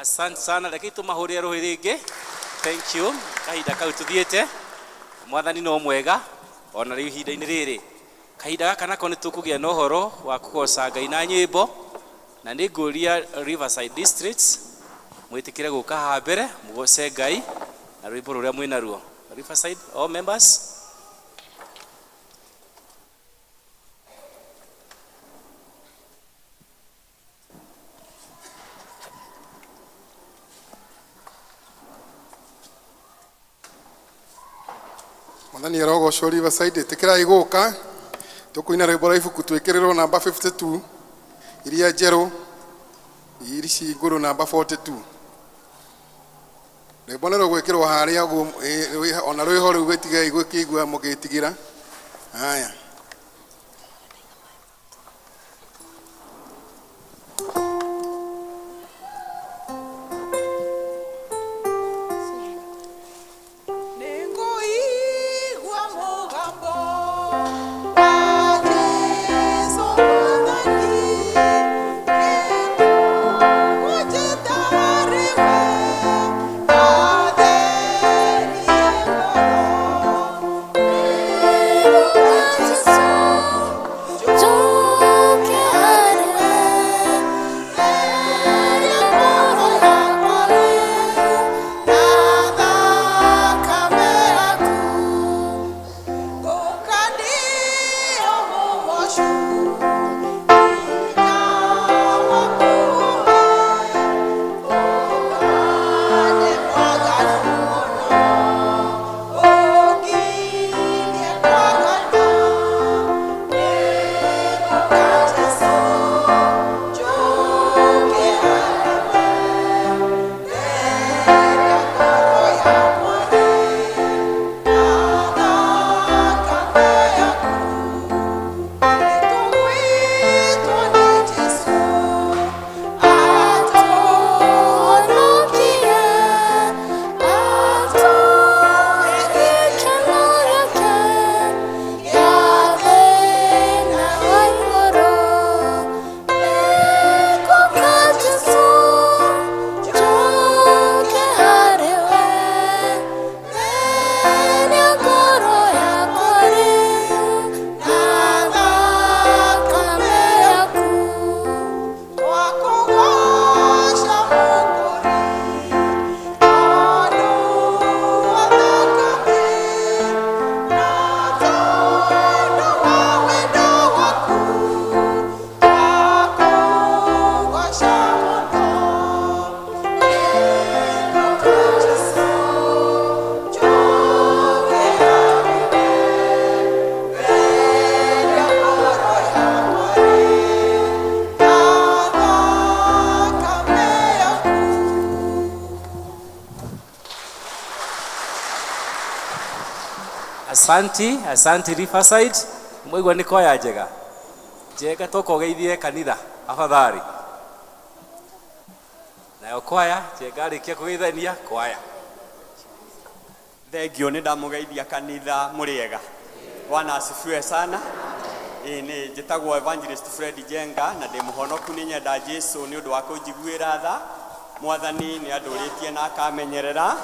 Asante sana, reke tũmahũrĩre rũhĩ rĩngĩ. Thank you. Kahinda kau tũthiĩte mwathani no mwega ona rĩu ihinda-inĩ rĩrĩ kahinda gaka nako nĩ tũkũgĩa na ũhoro wa kũgoca Ngai na nyĩmbo na nĩ ngũria Riverside District mwĩtĩkĩre gũka haha mbere mũgoce Ngai na rwĩmbo rũrĩa mwĩnaruo. Riverside all members. Mwathani arogocwo Riverside ĩtĩkĩrai gũka tũkũina rwĩmbo rwa ibuku twĩkĩrĩrwo namba 52 iria njerũ ici ngũrũ namba 42 rwĩmbo nĩ rũgwĩkĩrwo harĩa ũguo ona rwĩho rĩu gĩtigai gwĩkĩigua mũgĩtigĩra haya. Nĩngũigua mũgambo wa Jesũ Mwathani, nĩngũnjĩta harĩ we, atherie ngoro. Njoke harĩ we, Theria ngoro yakwa na thakame yaku, ngũka ndĩo mũmocu, hinya waku ũhe, ngũka ndĩ mwaganu mũno, ũngirie kwagana. Nĩngũka Jesũ, njũke harĩ we, theria ngoro yakwa na thakame yaku. Nĩtũgwĩtwo nĩ Jesũ, Atũhonokie, atũhe gĩkeno gĩake gĩa thĩna wa igũrũ. Nĩngũka Jesũ, njoke harĩ we, theria ngoro yakwa rĩu na thakame yaku. Twakũgooca Mũkũri, tondũ wa thakame, na tondũ wa wendo waku, twakũgooca mũno. Nĩngũka Jesũ, njoke harĩ we, theria ngoro yakwa rĩ, na thakame yaku. Asanti, asanti Riverside. Mwaigua nĩ kwaya njega njega tokogeithie kanitha afadhali nayo kwaya njega arĩkia kũgeithania kwaya. Thengio nĩ ndamũgeithia kanitha mũrĩega. Bwana asifiwe sana. Ĩĩ nĩ njĩtagwo Evangelist Fred Njenga na ndĩ mũhonoku nĩ nyenda Jesu nĩ ũndũ wa kũnjiguĩra tha. Mwathani nĩ andũrĩtie na akamenyerera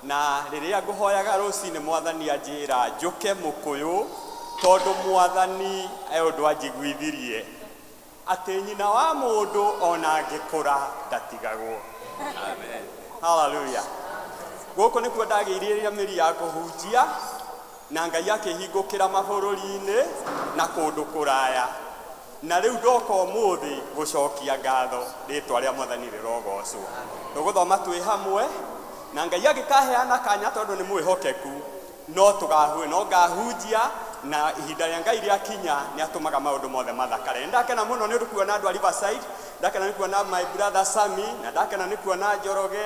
na rĩrĩa ngũhoyaga rũcinĩ mwathani anjĩra njũke mũkũyũ tondũ mwathani e ũndũ anjiguithirie atĩ nyina wa mũndũ ona angĩkũra ndatigagwo. Haleluya. Gũkũ nĩkuo ndagĩire mĩri ya kũhunjia Na Ngai akĩhingũkĩra mabũrũri-inĩ na kũndũ kũraya. Na rĩu ndoka ũmũthĩ gũcokia ngatho, rĩtwa rĩa Mwathani rĩrogocwo. Tũgũthoma twĩ hamwe na Ngai angĩkaheana kanya tondũ nĩ mwĩhokeku, no tũgahue no ngahunjia, na ihinda rĩa Ngai rĩakinya nĩ atũmaga maũndũ mothe mathakare. Nĩ ndakena mũno nĩ ũndũ kuona andũ a Riverside, ndakena nĩ kuona my brother Sami, na ndakena nĩ kuona Njoroge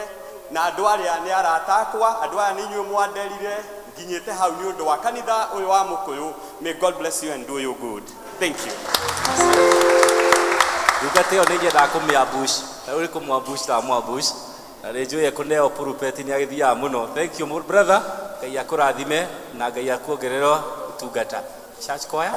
na andũ arĩa nĩ arata akwa. Andũ aya nĩ inyuĩ mwanderire nginyĩte hau nĩ ũndũ wa kanitha ũyũ wa Mũkũyũ. May God bless you and do you good. Thank you. Ndungata ĩyo nĩ nyendaga kũmĩambush, na rĩu nĩ kũmwambush ndamwambush, na nĩ njũĩ ekũneo pulpit nĩ agĩthiaga mũno. Thank you brother, Ngai akũrathime na Ngai akuongerera ũtungata. Church choir.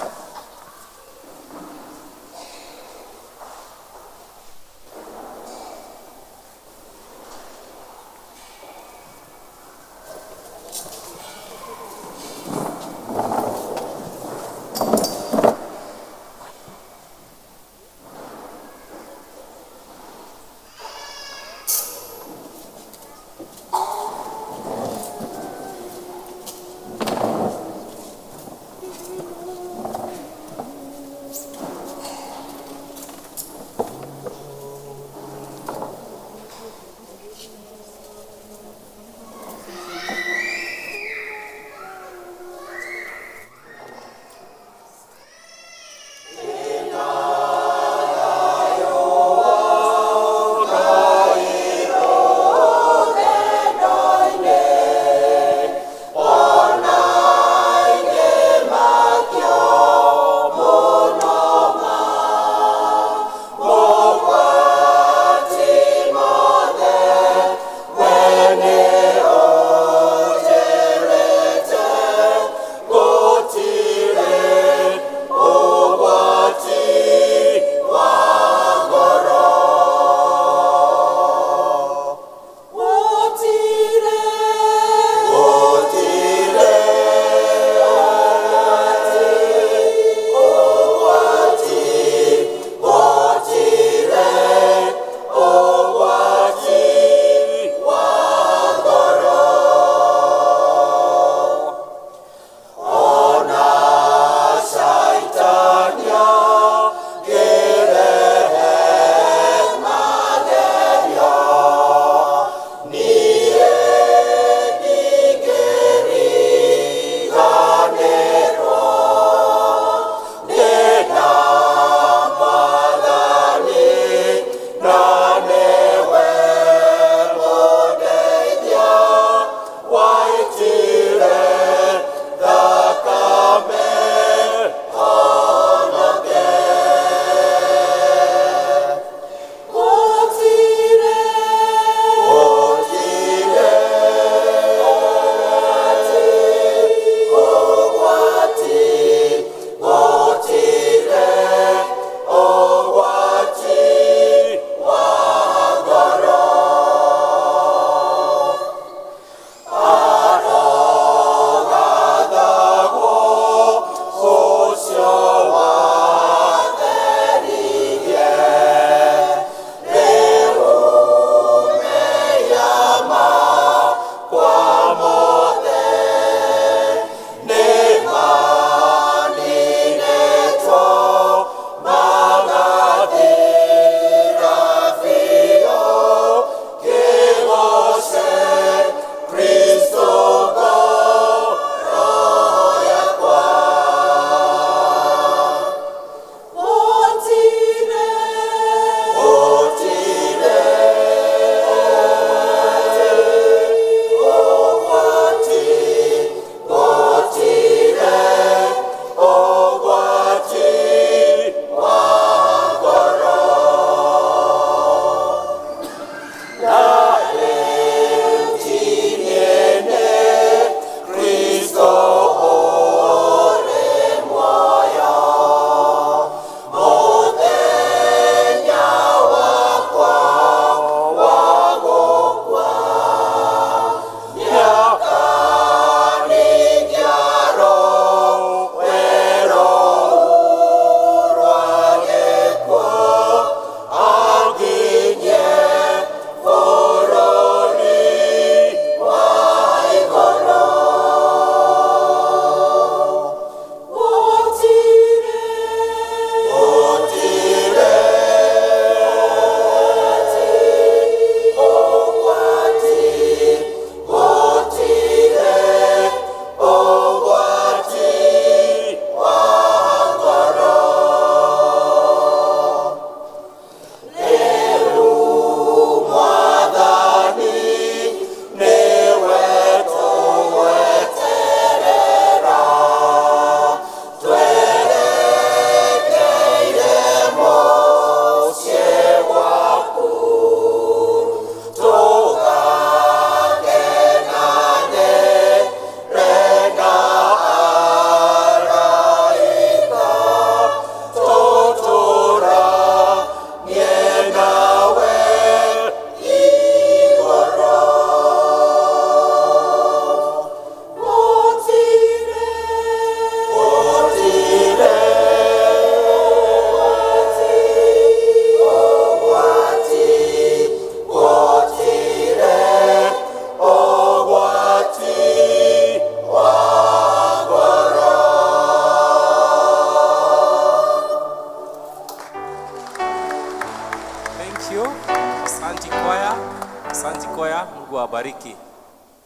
Awabariki.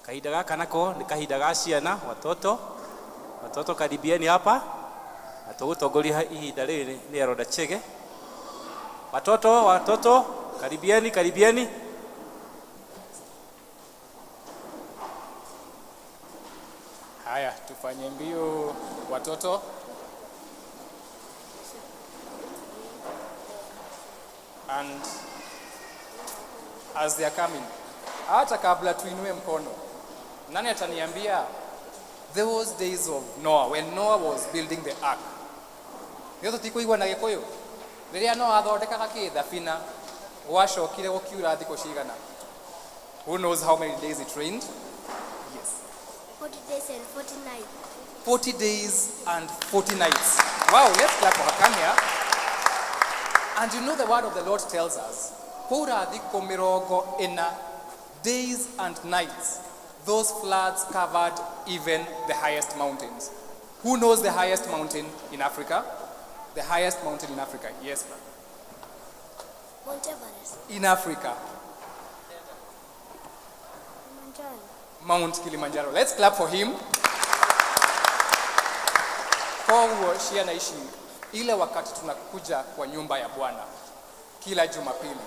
Kahinda gaka nako ni kahinda ga ciana, watoto. Watoto karibieni hapa. Na tũgũtongoria ihinda rĩrĩ nĩ Eroda Chege. Watoto, watoto, karibieni, karibieni. Haya, tufanye mbio watoto. And as they are coming, hata kabla tuinue mkono, nani ataniambia those days of Noah, when Noah was building the ark? Nĩ tũtikuigua na Gĩkũyũ? Rĩrĩa Noah athondekaga kĩ thabina, gwacokire gũkiura thikũ cigana? Who knows how many days it rained? Yes. 40 days and 40 nights. 40 days and 40 nights. Wow, let's clap for her. Come here. And you know the word of the Lord tells us, kwaura thikũ mĩrongo ĩna, days and nights, those floods covered even the highest mountains. Who knows the highest mountain in Africa? The highest mountain in Africa. Yes, ma'am. Mount Everest. In Africa. Kilimanjaro. Mount Kilimanjaro. Let's clap for him. Koguo ciana ici ile wakati tunakuja kwa nyumba ya Bwana kila Jumapili,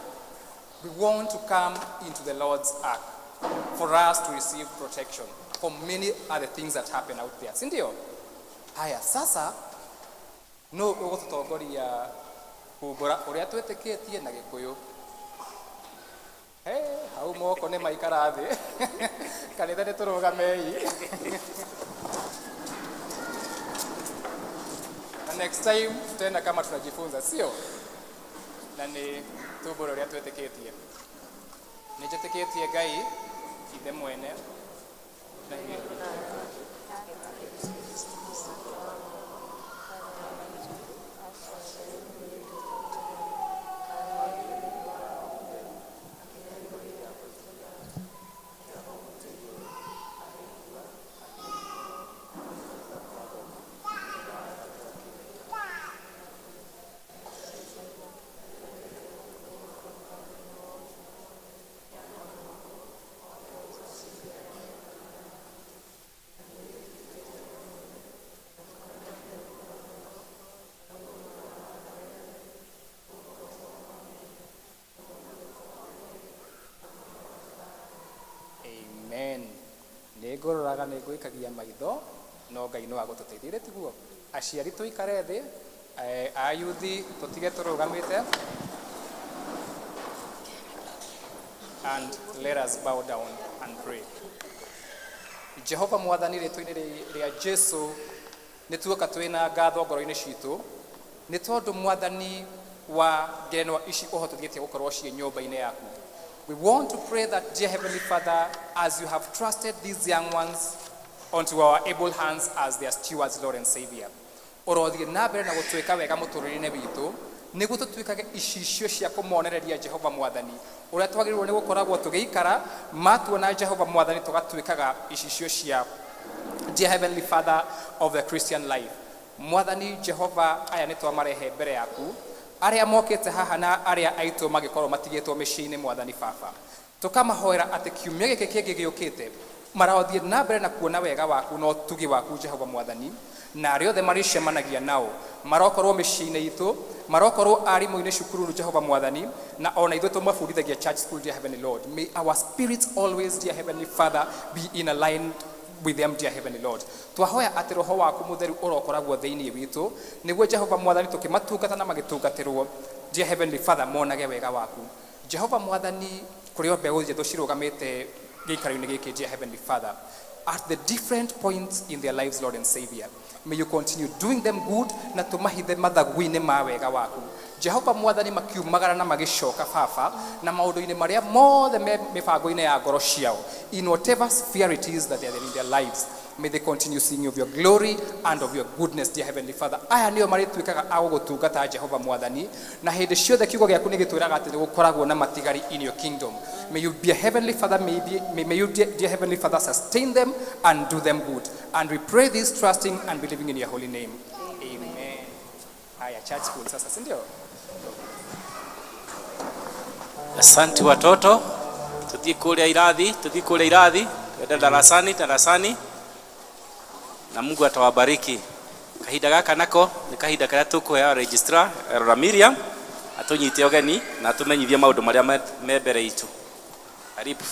we want to come into the Lord's ark for us to receive protection for many other things that happen out there, si ndio? Haya, sasa no ũgũtũtongoria kumbũra ũrĩa twĩtĩkĩtie na Gĩkũyũ. Hey, hau moko nĩ maikara thĩ. Kanitha nĩ tũrũgamei. Na next time tutaenda kama tunajifunza, sio? Na nĩ tumbũre ũrĩa twĩtĩkĩtie. Nĩ njĩtĩkĩtie Ngai ithe mwene na hinya. Amen. Nĩ ngũroraga nĩ ngũikagia maitho no Ngai no agũtũteithie tiguo. Aciari tũikare thĩ, ayuthi tũtige tũrũgamĩte, and let us bow down and pray. Jehova mwathani rĩtwa-inĩ rĩa Jesu nĩ tuoka twĩna ngatho ngoro-inĩ citũ nĩ tondũ mwathani wa ngerenwa ici ũhotithĩtie gũkorwo ciĩ nyũmba-inĩ yaku. We want to pray that, dear Heavenly Father, as you have trusted these young ones onto our able hands as their stewards, Lord and Savior, ũrothiĩ na mbere na gũtwĩka wega mũtũrĩre-inĩ witũ nĩguo tũtuĩkage icicio cia kũmonereria Jehova mwathani ũrĩa twagĩrĩirwo nĩ gũkoragwo tũgĩikara matuona Jehova mwathani tũgatuĩkaga icicio cia dear Heavenly Father of the Christian life. Mwathani Jehova, aya nĩ twamarehe mbere yaku arĩa mokĩte haha na arĩa aitũ magĩkorwo matigĩtwo mĩciĩ-inĩ mwathani baba, tũkamahoera atĩ kiumia gĩkĩ kĩngĩ gĩũkĩte marothiĩ na mbere na kuona wega waku na ũtugi waku Jehova mwathani, na arĩa othe marĩcemanagia nao marokorwo mĩciĩ-inĩ itũ, marokorwo arimũ-inĩ cukuru Jehova mwathani, na ona ithuĩ tũmabundithagia church school, dear Heavenly Lord. May our spirits always, dear Heavenly Father, be in alignment with them, dear Heavenly Lord. Twahoya atĩ roho waku mũtheru ũrokoragwo thĩinĩ witũ nĩguo Jehova mwathani tũkĩmatungata na magĩtungatĩrwo, dear Heavenly Father, monage wega waku Jehova mwathani. Kũrĩ o mbeũ njethũ cirũgamĩte gĩikaro-inĩ gĩkĩ, dear Heavenly Father, at the different points in their lives, Lord and Savior, may you continue doing them good na tũmahithe mathagu-inĩ ma wega waku Jehova mwathani, makiumagara na magĩcoka baba na maũndũ-inĩ marĩa mothe me mĩbango-inĩ ya ngoro ciao, in whatever sphere it is that they are in their lives, may they continue seeing of your glory and of your goodness, dear Heavenly Father. Aya nĩo marĩtuĩkaga a gũgũtungata Jehova mwathani, na hĩndĩ ciothe kiugo gĩaku nĩ gĩtwĩraga atĩ nĩ gũkoragwo na matigari in your kingdom. May you be a Heavenly Father, may you, dear Heavenly Father, sustain them and do them good. And we pray this trusting and believing in your holy name. Amen. Haya, church school sasa, si ndio? Asante watoto. Tuthiĩ kũrĩa irathi, tuthiĩ kũrĩa irathi, twende darasani, darasani, na Mungu atawabariki. Kahinda gaka nako nĩ kahinda karĩa tũkũhea registrar Elora Miriam atũnyite ũgeni na atũmenyithie maũndũ marĩa me mbere itũ. Karibu.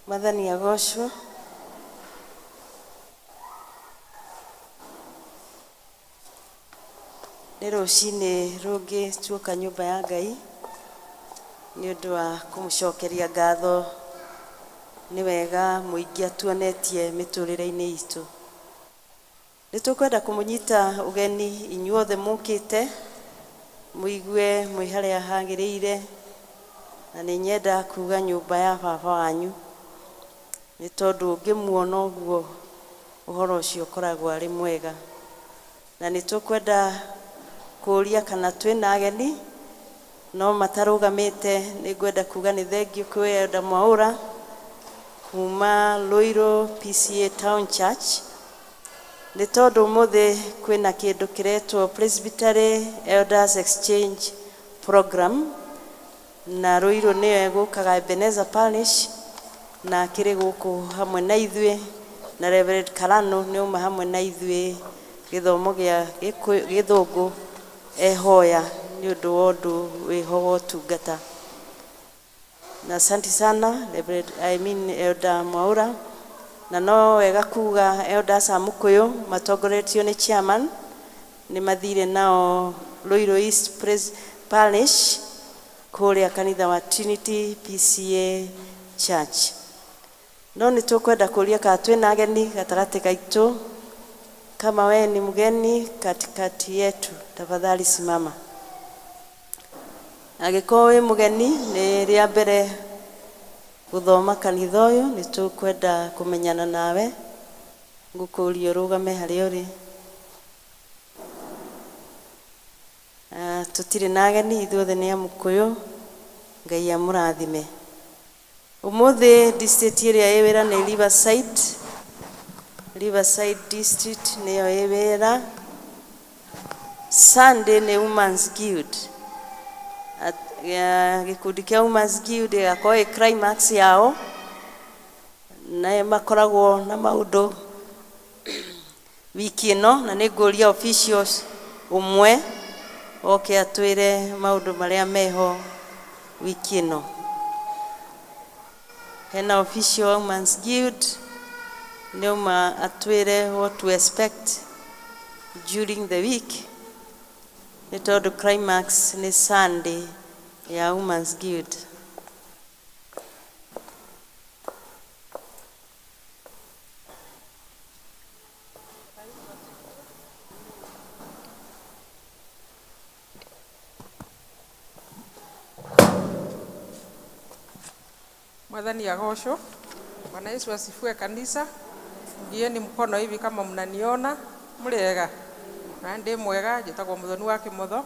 Mwathani agocwo. Nĩ rũcinĩ rũngĩ tuoka nyũmba ya Ngai nĩ ũndũ wa kũmũcokeria ngatho nĩ wega mũingĩ atuonetie mĩtũrĩre-inĩ itũ. Nĩ tũkwenda kũmũnyita ũgeni inyuothe mũkĩte mũigue mwĩ harĩa hagĩrĩire, na nĩ nyenda kuga nyũmba ya baba wanyu nĩ tondũ ũngĩmuona ũguo ũhoro ũcio ũkoragwo arĩ mwega. Na nĩ tũkwenda kũũria kana twĩna ageni no matarũgamĩte, nĩ ngwenda kuga nĩ thengiũ kwĩ Elder Mwaũra kuma Ruiru PCA Town Church, nĩ tondũ ũmũthĩ kwĩna kĩndũ kĩretwo Presbytery Elders Exchange Program, na Ruiru nĩyo ĩgũkaga Ebenezer Parish, na akĩrĩ gũkũ hamwe na ithuĩ, na Reverend Karano nĩ auma hamwe na ithuĩ gĩthomo gĩa gĩthũngũ ehoya nĩ ũndũ wa ũndũ wĩho wa ũtungata. Na asante sana Reverend, I mean Elder Mwaũra. Na no wega kuga Elders a Mũkũyũ matongoretio nĩ chairman nĩ mathire nao Ruiru East Parish kũrĩa kanitha wa Trinity PCA Church. No nĩ tũkwenda kũria kana twĩna ageni gatagatĩ gaitũ. Kama wewe ni mgeni katikati yetu, tafadhali simama. Angĩkorwo wĩ mũgeni nĩ rĩa mbere gũthoma kanitha ũyũ, nĩ tũkwenda kũmenyana nawe, ngũkũria ũrũgame harĩa ũrĩ. Tũtirĩ na ageni, ithuothe nĩ a Mũkũyũ. Ngai amũrathime. Ũmũthĩ district ĩrĩa ĩ wĩra nĩ Riverside. Riverside district nĩyo ĩ wĩra. Sunday nĩ Women's Guild. Gĩkundi kĩa Women's Guild ĩgakorwo ĩ climax yao, na makoragwo na maũndũ wiki ĩno, na nĩ ngũria officials ũmwe oke atwĩre maũndũ marĩa meho wiki ĩno. Hena official Women's Guild nĩ uma atwĩre what to expect during the week, nĩ tondũ climax nĩ Sunday ya Women's Guild. Mwathani agocwo. Bwana Yesu asifiwe kanisa. Ngieni mkono hivi kama mnaniona. Mũrĩega? Na ndĩ mwega, njĩtagwo Mũthoni wa Kĩmotho,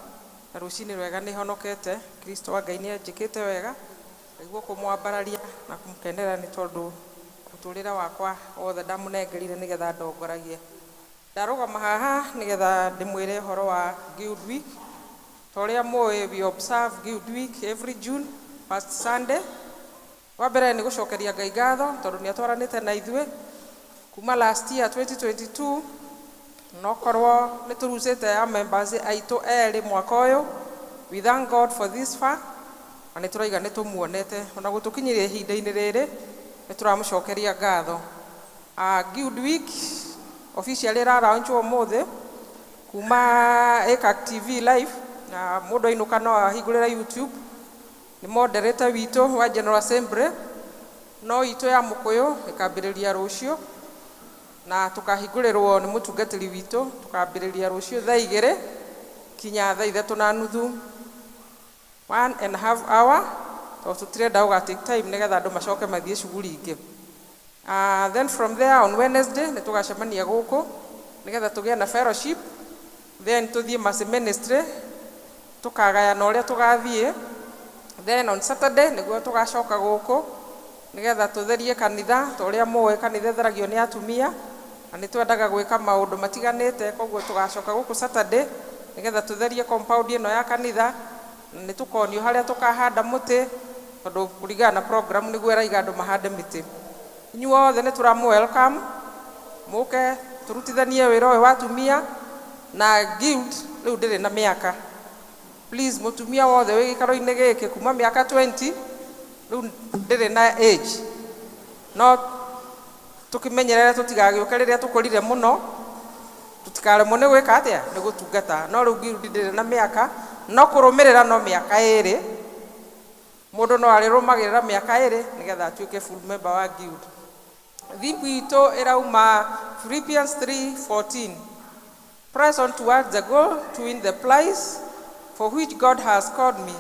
na rũcinĩ rwega nĩ honokete. Kristo wa Ngai nĩ anjĩkĩte wega, ngaigua kũmwambararia na kũmũkenera nĩ tondũ mũtũrĩre wakwa wothe ndamũnengerire nĩgetha ndongoragie. Ndarũgama haha nĩgetha ndĩmwĩre ũhoro wa Guild Week. Ta ũrĩa mũĩ, we observe Guild Week every June, first Sunday. Wa mbere nĩ gũcokeria Ngai ngatho tondũ nĩ atwaranĩte na ithuĩ kuma last year 2022, nokorwo nĩ tũrucĩte a members aitũ erĩ mwaka ũyũ. We thank God for this far, na nĩ tũraiga nĩ tũmuonete ona gũtũkinyĩria ihinda-inĩ rĩrĩ, nĩ tũramũcokeria ngatho. Guild Week officially ĩraraunchwo ũmũthĩ kuma ACAC TV live, na mũndũ ainũka no ahingũrĩre YouTube. Nĩ moderator witũ wa General Assembly, no itũ ya Mũkũyũ ĩkambĩrĩria rũciũ, na tũkahingũrĩrwo nĩ mũtungatĩri witũ, tũkambĩrĩria rũciũ thaa igĩrĩ kinya thaa ithatũ na nuthu, 1.5 hour, tondũ tũtirenda gũga take time nĩgetha andũ macoke mathiĩ cuguri ingĩ. Then from there on Wednesday nĩ tũgacemania gũkũ Nĩgetha tũgĩe na fellowship, then tũthiĩ Mercy Ministry, tũkagayana ũrĩa tũgathiĩ. Then on Saturday nĩguo tũgacoka gũkũ nĩgetha tũtherie kanitha, ta ũrĩa mũĩ kanitha ĩtheragio nĩ atumia, na nĩ twendaga gwĩka maũndũ matiganĩte, koguo tũgacoka gũkũ Saturday nĩgetha tũtherie compound ĩno ya kanitha, na nĩ tũkonio harĩa tũkahanda mũtĩ, tondũ kũringana na program nĩguo ĩraiga andũ mahande mĩtĩ. Inyuothe nĩ tũramũ welcome mũke tũrutithanie wĩra ũyũ wa atumia na guild. Rĩu ndĩrĩ na mĩaka. Please, mũtumia wothe wĩ gĩikaro-inĩ gĩkĩ kuma mĩaka 20, rĩu ndĩrĩ na age, no tũkĩmenyerere tũtigagĩũke rĩrĩa tũkũrire mũno, tũtikaremwo nĩ gwĩka atĩa, nĩ gũtungata. No rĩu guild ndĩrĩ na mĩaka, no kũrũmĩrĩra no mĩaka 2. Mũndũ no arĩrũmagĩrĩra mĩaka 2 nĩgetha atuĩke full member wa guild. Theme itũ ĩrauma Philippians 3:14: "Press on towards the goal to win the prize for which God has called me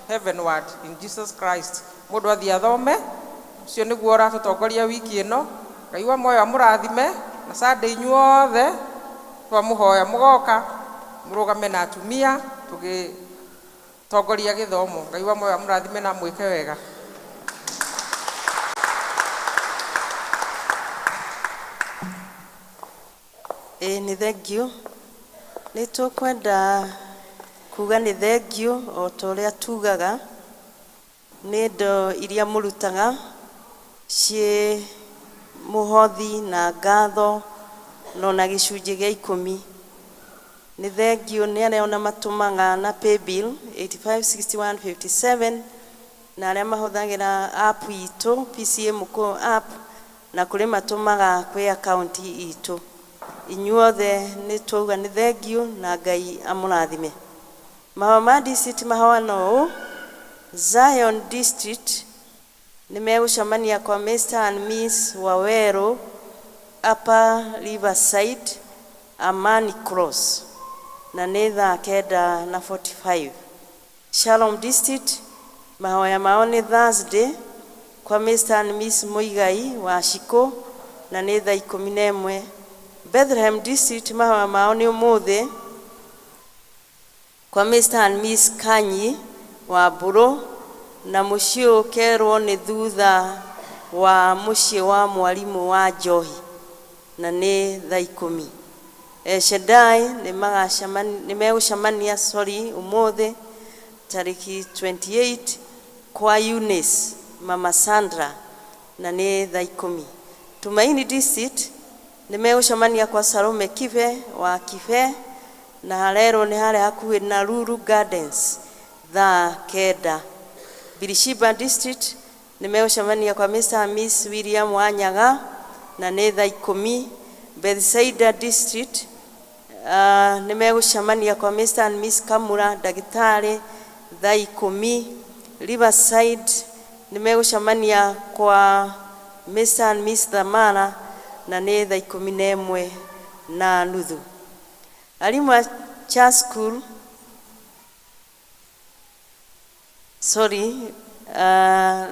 heavenward in Jesus Christ." Mũndũ athiĩ athome ũcio nĩguo ũratũtongoria wiki ĩno. Ngai wa muoyo amũrathime, na Sunday inyuothe twamũhoya mũgoka mũrũgame na atumia tũgĩtongoria gĩthomo. Ngai wa muoyo amũrathime na amwĩke wega. Ĩĩ, nĩ thengiũ. Nĩ tũkwenda kuga nĩ thengiũ o ta ũrĩa tugaga nĩ indo iria mũrutaga ciĩ mũhothi na ngatho no na gĩcunjĩ gĩa 10. Nĩ thengiũ nĩ arĩa ona matũmaga na paybill 856157, na arĩa mahũthagĩra app itũ, PCEA Mũkũyũ app, na kũrĩ matũmaga kwĩ akaunti itũ. Inyuothe nĩ twauga nĩ thengiũ na Ngai amũrathime. Mahoya ma district mahoana ũũ: Zion District nĩ megũcemania kwa Mr and Miss Waweru, Upper Riverside, Amani Cross, na nĩ thaa 9:45. Shalom District mahoya mao nĩ Thursday kwa Mr and Miss Muigai wa Shiko, na nĩ thaa 11. Bethlehem District mahoya mao nĩ ũmũthĩ kwa Mr and Miss Kanyi wa Mbũrũ, na mũciĩ ũkerwo nĩ thutha wa mũciĩ wa mwarimũ wa Njohi, na nĩ thaa 10. El Shaddai nĩ megũcemania, sorry, ũmũthĩ tarĩki 28 kwa Eunice Mama Sandra, na nĩ thaa 10. Tumaini District nĩ megũcemania kwa Salome Kibe wa Kibe, na harerwo nĩ harĩa hakuhĩ na Lulu Gardens, thaa 9. Birishiba District nĩ megũcemania kwa Mr and Miss William Wanyaga, na nĩ thaa 10. Bethsaida District nĩ megũcemania kwa Mr and Miss Kamura ndagĩtarĩ, thaa 10. Riverside nĩ megũcemania kwa Mr and Miss Thamara, na nĩ thaa 11:30. Arimũ a Church School, sorry,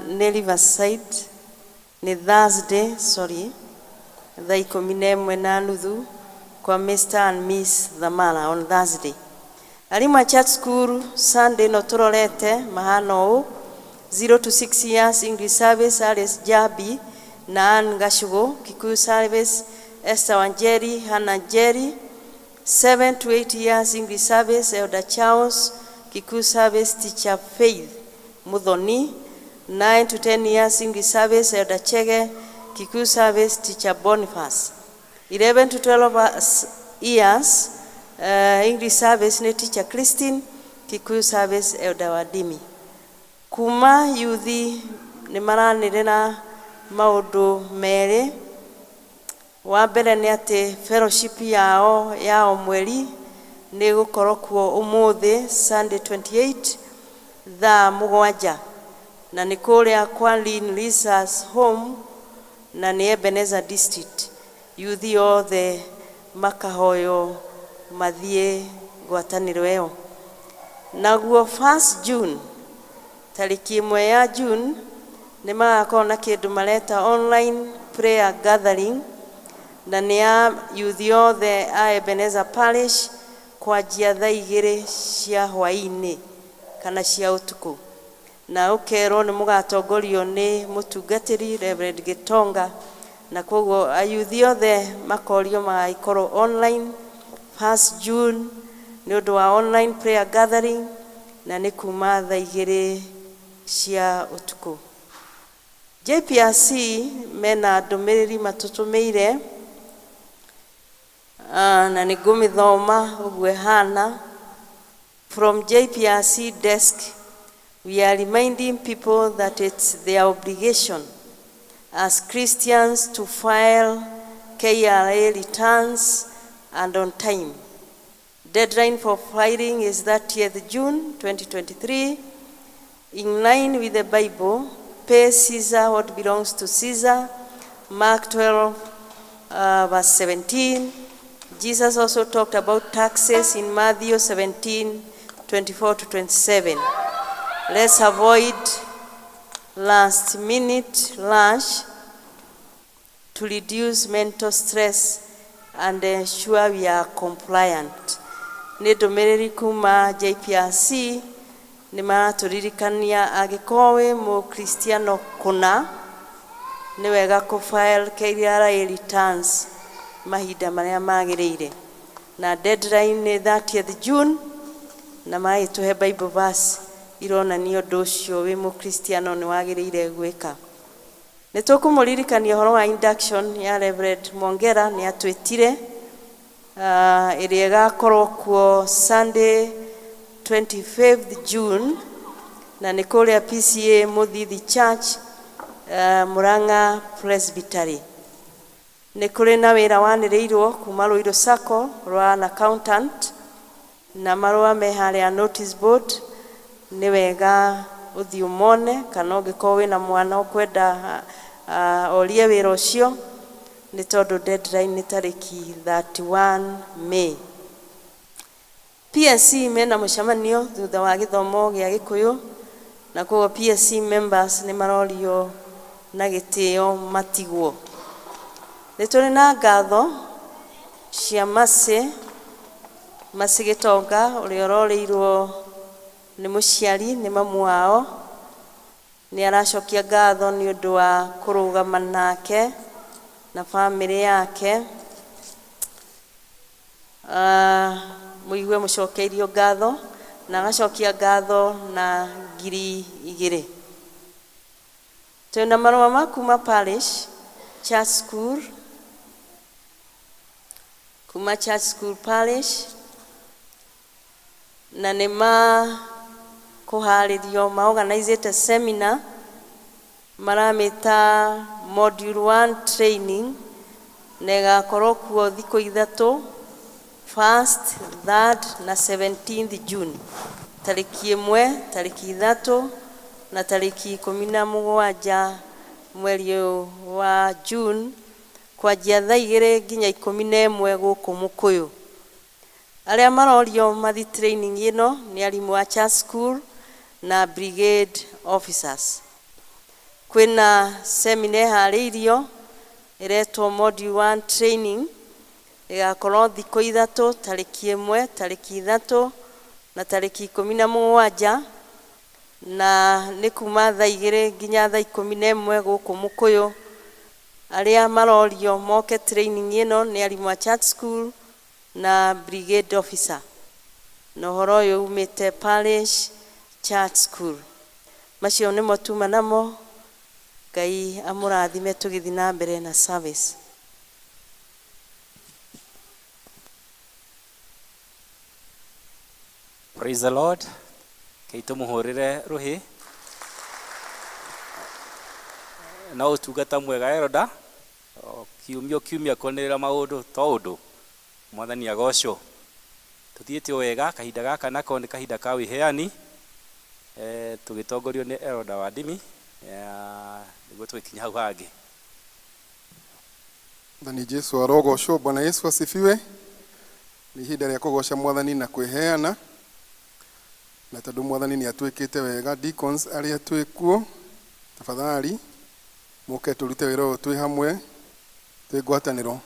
nĩ Riverside nĩ Thursday, sorry, thaa 11:30 kwa Mr and Miss Thamara on Thursday. Arimũ a Church School Sunday no tũrorete mahana ũũ: 0 to 6 years English service, Alice Jabi na Ann Gashugo; Kikuyu service, Esther Wanjeri, Hannah Njeri; 7 to 8 years English service, Elder Charles; Kikuyu service, Teacher Faith Muthoni; 9 to 10 years English service, Elder Chege; Kikuyu service, Teacher Boniface; 11 to 12 years English service nĩ Teacher Christine; Kikuyu service, Elder Wadimi. Kuma yuthi nĩ maranĩrĩra maũndũ merĩ. Wa mbere nĩ atĩ fellowship yao ya o mweri nĩ gũkorwo kuo ũmũthĩ Sunday 28 thaa 7, na nĩ kũrĩa kwa Lynn Lisa's Home, na nĩ Ebenezer District. Yuthi othe makahoywo mathiĩ ngwatanĩro ĩyo. Naguo 1st June, tarĩki 1 ya June, nĩ magakorwo na kĩndũ mareta online prayer gathering, Na nĩ ya youth othe a Ebenezer Parish kwanjia thaa 2 cia hwaĩ-inĩ kana cia ũtukũ. Na ũkerwo nĩ mũgatongorio nĩ mũtungatĩri Reverend Gitonga, na koguo ayuthi othe makorio magagĩkorwo online 1st June nĩ ũndũ wa online prayer gathering, na nĩ kuma thaa 2 cia ũtukũ. JPRC mena ndũmĩrĩri matũtũmĩire, na nĩ ngũmĩthoma ũguo ĩhana. From JPRC desk, we are reminding people that it's their obligation as Christians to file KRA returns and on time. Deadline for filing is 30th June 2023. In line with the Bible, pay Caesar what belongs to Caesar, Mark 12, verse 17. Jesus also talked about taxes in Matthew 17, 24 to 27. Let's avoid last minute rush to reduce mental stress and ensure we are compliant. Nĩ ndũmĩrĩri kuma JPRC, nĩ maratũririkania angĩkorwo wĩ mũkristiano kũna, nĩ wega kũ-file KRA returns mahinda marĩa magĩrĩire, na deadline nĩ 30th June, na magĩtũhe Bible verse ironania ũndũ ũcio wĩ mũkristiano nĩ wagĩrĩire gwĩka. Nĩ tũkũmũririkania ũhoro wa induction ya Reverend Mongera, nĩ atwĩtire, ĩrĩa ĩgakorwo kuo Sunday 25th June, na nĩ kũrĩa PCA Mũthithi Church, Murang'a Presbytery. Nĩ kũrĩ na wĩra wanĩrĩirwo kuma Ruiru Sacco rwa an accountant, na marũa me harĩa notice board. Nĩ wega ũthiĩ ũmone, kana ũngĩkorwo wĩna mwana ũkwenda orie wĩra ũcio, nĩ tondũ deadline nĩ tarĩki 31 May. PSC mena mũcemanio thutha wa gĩthomo gĩa Gĩkũyũ, na koguo PSC members nĩ marorio na gĩtĩo matigwo. Nĩ tũrĩ na ngatho cia Mercy, Mercy Gĩtonga ũrĩa ũrorĩirwo nĩ mũciari, nĩ mamu wao, nĩ aracokia ngatho nĩ ũndũ wa kũrũgama nake na bamĩrĩ yake. Mũigue mũcokeirio ngatho, na agacokia ngatho na 2,000. Twĩna marũa ma kuma parish church school, kuma church school parish, na nĩ ma kũharĩrio maorganizĩte seminar maramĩta module 1 training, na ĩgakorwo kuo thikũ 3, 1st, 3rd na 17th June, tarĩki 1, tarĩki 3 na tarĩki 17 mweri ũyũ wa June, kwanjia thaa 2 nginya 11 gũkũ Mũkũyũ. Arĩa marorio mathi training ĩno nĩ arimũ a church school na brigade officers. Kwĩna seminar ĩharĩirio ĩretwo module 1 training, ĩgakorwo thikũ 3, tarĩki 1, tarĩki 3 na tarĩki 17, na nĩ kuma thaa 2 nginya thaa 11 gũkũ Mũkũyũ. Arĩa marorio moke training ĩno nĩ arimũ a church school na brigade officer, na ũhoro ũyũ umĩte parish church school. Macio nĩmo tuma namo. Ngai amũrathime tũgĩthiĩ na mbere na service. Praise the Lord. Kei tũmũhũrĩre rũhĩ. Na ũtungata mwega Eroda, kiumia kiumia kwanĩrĩra maũndũ to ũndũ. Mwathani agocwo. Tũthiĩte o wega, kahinda gaka nako nĩ kahinda ka wĩheani, tũgĩtongorio nĩ Eroda wa ndimi, nĩguo tũgĩkinya hau hangĩ. Mwathani Jesu arogocwo. Bwana Yesu asifiwe. Nĩ ihinda rĩa kũgoca Mwathani na kwĩheana, na tondũ Mwathani nĩ atwĩkĩte wega, deacons arĩa twĩ kuo, tafadhali mũke tũrute wĩra ũyũ twĩ hamwe, twĩ ngwatanĩro.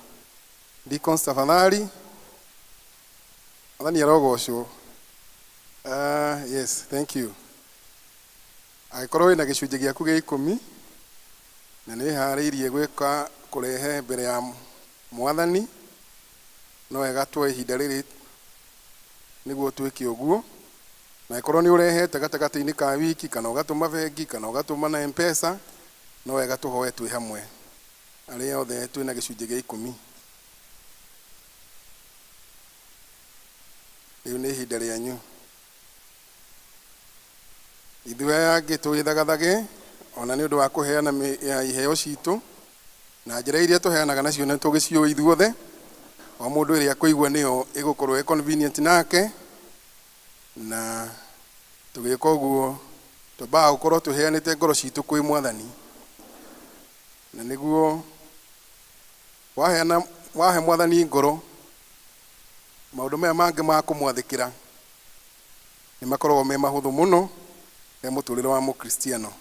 Deacons tafadhali. Mwathani arogocwo. Yes, thank you. Angĩkorwo wĩna gĩcunjĩ gĩaku gĩa ikũmi na nĩ wĩharĩirie gwĩka kũrehe mbere ya mwathani, no wega tuoe ihinda rĩrĩ nĩguo twĩke ũguo. Na ĩkorwo nĩ ũrehete gatagatĩ-inĩ ka wiki kana ũgatũma bengi kana ũgatũma na M-Pesa, no wega tũhoe twĩ hamwe arĩa othe twĩna gĩcunjĩ gĩa ikũmi. Rĩu nĩ ihinda rĩanyu. Ithuĩ aya angĩ twĩthagathage ona nĩ ũndũ wa kũheana iheo citũ na njĩra iria tũheanaga nacio nĩ tũgĩciũĩ ithuothe. O mũndũ ĩrĩa akũigua nĩyo ĩgũkorwo ĩ convenient nake, na tũgĩka ũguo twambaga gũkorwo tũheanĩte ngoro citũ kwĩ mwathani, na nĩguo waheana wahe mwathani ngoro, maũndũ maya mangĩ ma kũmwathĩkĩra nĩ makoragwo me mahũthũ mũno he mũtũrĩre wa mũkristiano.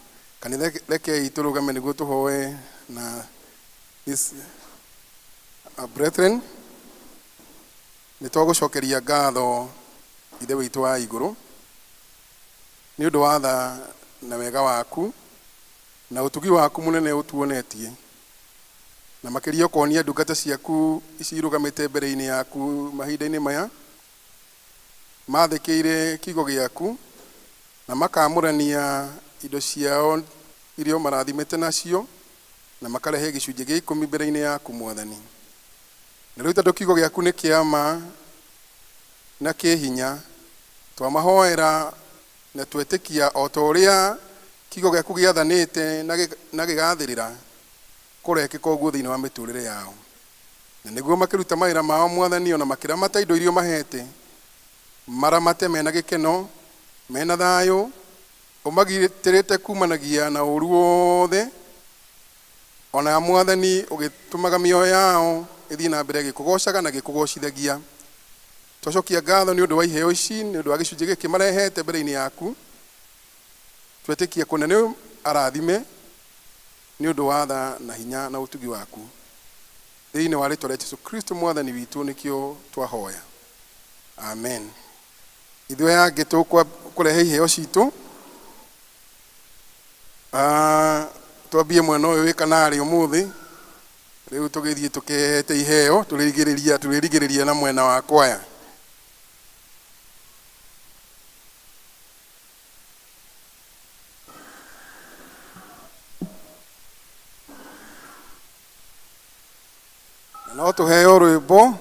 Kanitha, rekei tũrũgame nĩguo tũhoe na this brethren. Nĩ twagũcokeria ngatho Ithe witũ wa igũrũ nĩ ũndũ wa tha na wega waku na ũtugi waku mũnene ũtuonetie, na makĩria ũkonia ndungata ciaku ici irũgamĩte mbere-inĩ yaku mahinda-inĩ maya mathĩkĩire kiugo gĩaku na makamũrania indo ciao iria marathimĩte nacio na makarehe gĩcunjĩ gĩa ikũmi mbere-inĩ yaku mwathani. Na rĩu tondũ kiugo gĩaku nĩ kĩa ma na kĩ hinya, twamahoera na twetĩkia o ta ũrĩa kiugo gĩaku gĩathanĩte na gĩgathĩrĩra kũrekĩka ũguo thĩinĩ wa mĩtũrĩre yao, na nĩguo makĩruta mawĩra mao mwathani, ona makĩramata indo iria mahete maramate mena gĩkeno mena thayũ, ũmagitĩrĩte kumanagia na ũru wothe, ona mwathani ũgĩtũmaga mĩoyo yao ĩthiĩ na mbere gĩkũgocaga na gĩkũgocithagia. Twacokia ngatho nĩ ũndũ wa iheo ici, nĩ ũndũ wa gĩcunjĩ gĩkĩ marehete mbere-inĩ yaku. Twetĩkia kũna nĩ arathime nĩ ũndũ wa tha na hinya na ũtugi waku. Thĩinĩ wa rĩtwa rĩa Jesu Kristo mwathani witũ nĩkĩo twahoya, amen. Ithuĩ aya angĩ tũkũrehe iheo citũ, twambie mwena ũyũ wĩ kanarĩ ũmũthĩ. Rĩu tũgĩthiĩ tũkĩhete iheo, tũrĩrigĩrĩria na mwena wa kwaya. No tũheo rwĩmbo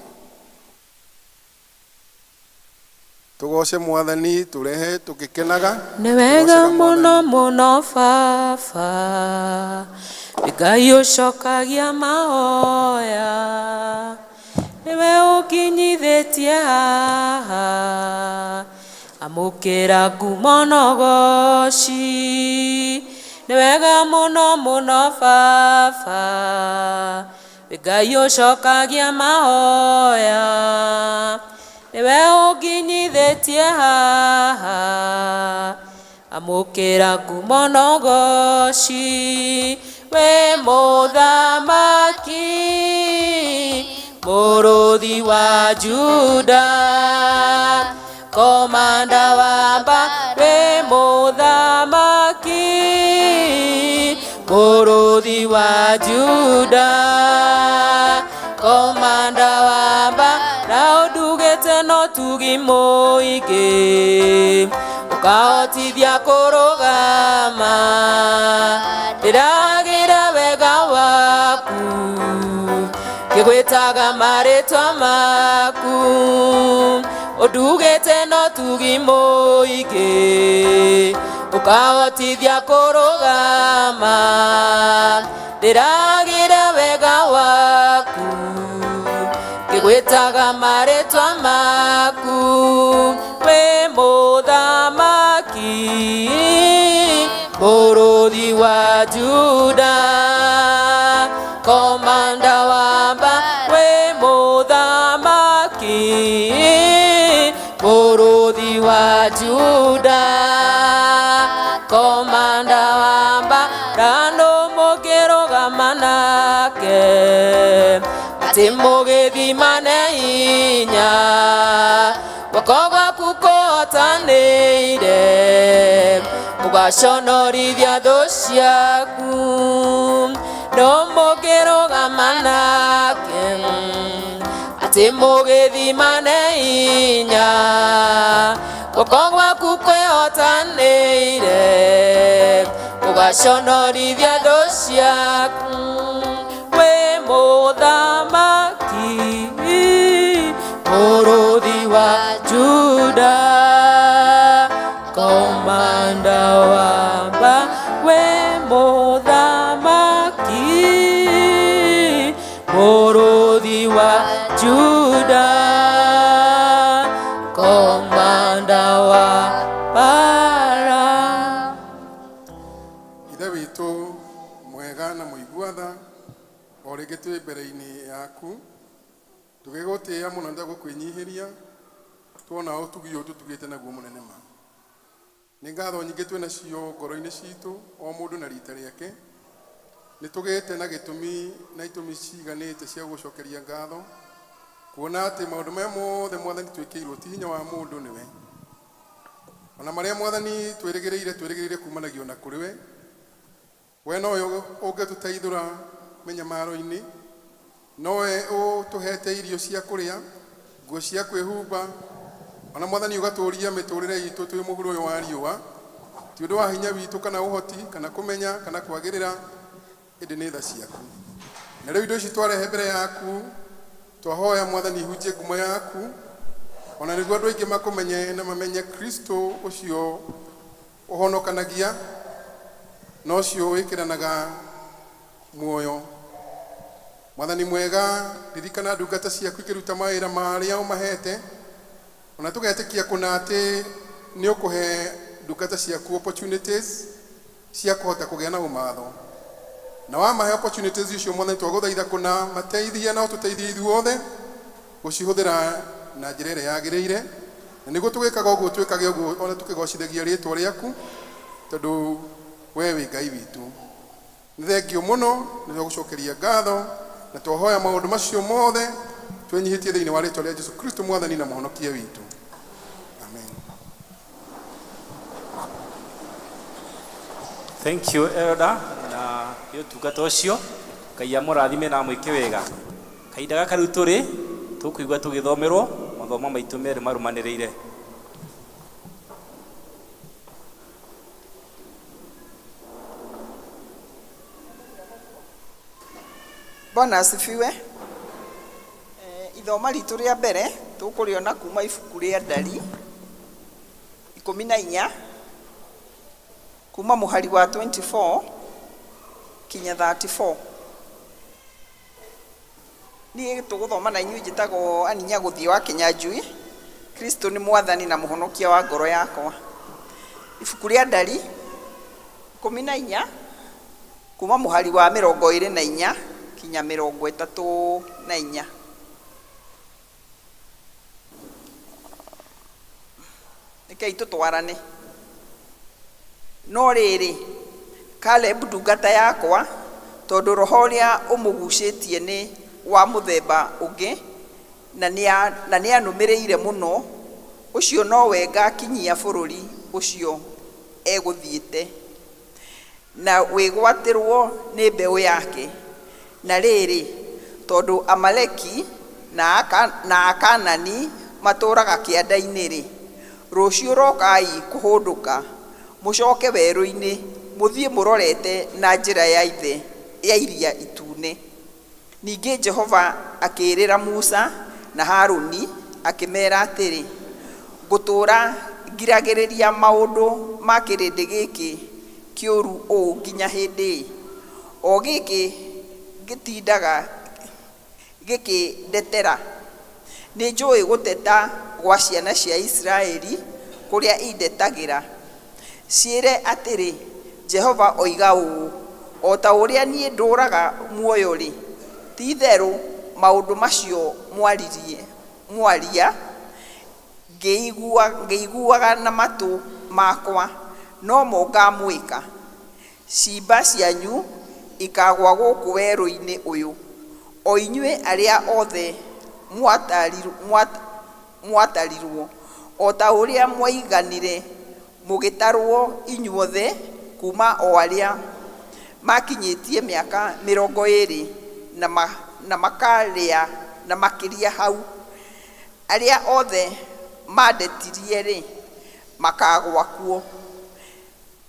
tũgoce mwathani, tũrehe tũgĩkenaga. Nĩ wega mũno mũno baba, Ngai ũcokagia mahoya, nĩwe ũkinyithĩtie haha, amũkĩra ngumo na ũgoci. Nĩ wega mũno mũno baba, Ngai ũcokagia mahoya, nĩwe ũnginyithĩtie haha, amũkĩra ngumo na ũgoci. Wĩ mũthamaki, mũrũthi wa Juda, komanda wa wĩ mũthamaki, mũrũthi wa Juda, komanda wa na ũndugĩte no tugi mũingĩ, ũkahotithia kũrũgama, ndĩragĩra wega waku, ngĩgwĩtaga marĩtwa maku, ũndugĩte no tugi mũingĩ, ũkahotithia kũrũgama, ndĩragĩra wega waku, ngĩgwĩtaga marĩtwa maku. Wĩ mũthamaki, mũrũthi wa Juda, komanda wa wĩ mũthamaki, mũrũthi wa Juda, komanda wa rano mũngĩrũgama nake, Atĩ mũgĩthimane hinya guoko gwaku kũhotanĩire ũgaconorithia thũ ciaku no mũngĩrũgama nake atĩ mũgĩthimane hinya guoko gwaku kwĩhotanĩire ũgaconorithia thũ ciaku wĩ mũthamaki mũrũthi wa Juda komanda wa mba wĩ mũthamaki mũrũthi wa Juda komanda wa bara. Ithe witũ mwega na mũigua tha o rĩngĩ twĩ mbere-inĩ yaku tũgĩgũtĩĩa mũno nĩ gũkwĩnyihĩria tuona ũtugi ũyũ tũtugĩte naguo mũnene ma. Nĩ ngatho nyingĩ twĩ nacio ngoro-inĩ citũ o mũndũ na rita rĩake. Nĩ tũgĩte na gĩtũmi na itũmi ciganĩte cia gũcokeria ngatho kuona atĩ maũndũ maya mothe mwathani twĩkĩirwo ti hinya wa mũndũ nĩwe. Ona marĩa mwathani twĩrĩgĩrĩire twĩrĩgĩrĩire kumanagio na kũrĩ we. We nowe ũngĩtũteithũra mĩnyamaro-inĩ, nowe ũtũhete irio cia kũrĩa, nguo cia kwĩhumba, ona mwathani ũgatũria mĩtũrĩre itũ twĩ mũhuro ũyũ wa riũa ti ũndũ wa hinya witũ kana ũhoti kana kũmenya kana kwagĩrĩra ĩndĩ nĩ tha ciaku. Na rĩu indo ici twarehe mbere yaku twahoya mwathani hunjie ngumo yaku ona nĩguo andũ aingĩ makũmenye na mamenye Kristo ũcio ũhonokanagia na ũcio wĩkĩranaga muoyo. Mwathani mwega ririkana ndungata ciaku ikĩruta mawĩra marĩa ũmahete ona tũgetĩkia kũna atĩ nĩ ũkũhe ndungata ciaku opportunities cia kũhota kũgĩa na ũmatho na wamahe opportunities icio mwathani twagũthaitha kũna mateithie na ũtũteithie ithuothe gũcihũthĩra na njĩra ĩrĩa yagĩrĩire na nĩguo tũgĩkaga ũguo twĩkage ũguo ona tũkĩgocithagia rĩtwa rĩaku tondũ we wĩ Ngai witũ. Nĩ thengio mũno nĩ twagũcokeria ngatho na twahoya maũndũ macio mothe twenyihĩtie thĩinĩ wa rĩtwa rĩa Jesu Kristo mwathani na mũhonokia witũ. Amen. Thank you elder na nĩ ũtungata ũcio Ngai amũrathime na amwĩke wega. Kahinda gaka rĩu tũrĩ tũkũigua tũgĩthomerwo mathomo maitũ merĩ marũmanĩrĩire. Bwana asifiwe. Ithoma ritũ rĩa mbere tũkũrĩona kuma ibuku rĩa Ndari 14 kuma mũhari wa 24 kinya 34. Niĩ tũgũthoma na inyuĩ njĩtagwo Aninya Gũthiĩ wa Kĩnyanjui. Kristo nĩ mwathani na mũhonokia wa ngoro yakwa. Ibuku rĩa Ndari 14 kuma mũhari wa 24 kinya 34. Rekei tũtwarane. No rĩrĩ, Caleb ndungata yakwa, tondũ roho ũrĩa ũmũgucĩtie nĩ wa mũthemba ũngĩ na nĩanũmĩrĩire mũno, ũcio nowe ngakinyia bũrũri ũcio egũthiĩte na wĩgwatĩrwo nĩ mbeũ yake. Na rĩrĩ, tondũ Amaleki na Akanani matũũraga kĩanda-inĩ-rĩ, rũciũ rokai kũhũndũka mũcoke werũ-inĩ mũthiĩ mũrorete na njĩra ya ithe ya iria itune. Ningĩ Jehova akĩĩrĩra Musa na Harũni akĩmeera atĩrĩ, ngũtũũra ngiragĩrĩria maũndũ ma kĩrĩndĩ gĩkĩ kĩũru ũũ nginya hĩndĩ ĩ? O gĩkĩ gĩtindaga gĩkĩndetera. Nĩ njũĩ gũteta gwa ciana cia Isiraeli kũrĩa indetagĩra. Ciĩre atĩrĩ, Jehova oiga ũũ, o ta ũrĩa niĩ ndũũraga muoyo-rĩ, ti-itherũ maũndũ macio mwaria ngĩiguaga na matũ makwa no mo ngamwĩka. Ciimba cianyu ikagwa gũkũ werũ-inĩ ũyũ, O inyuĩ arĩa othe mwatarirwo, o ta ũrĩa mwaiganire mũgĩtarwo inyuothe kuuma o arĩa makinyĩtie mĩaka 20 na makarĩa na makĩria hau, arĩa othe mandetirie-rĩ, makagũa kuo.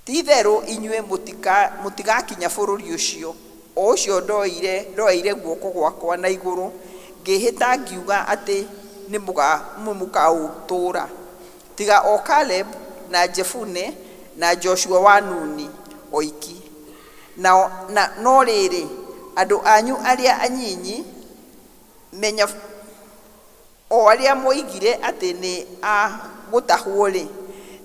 Ti-itherũ inyuĩ mũtigakinya bũrũri ũcio, o ũcio ndoeire guoko gwakwa na igũrũ ngĩĩhĩta ngiuga atĩ nĩmũkaũtũũra, tiga o Caleb na Jefune na Joshua wa Nuni oiki. No rĩrĩ, andũ anyu arĩa anyinyi menya o arĩa moigire atĩ nĩ a gũtahwo-rĩ,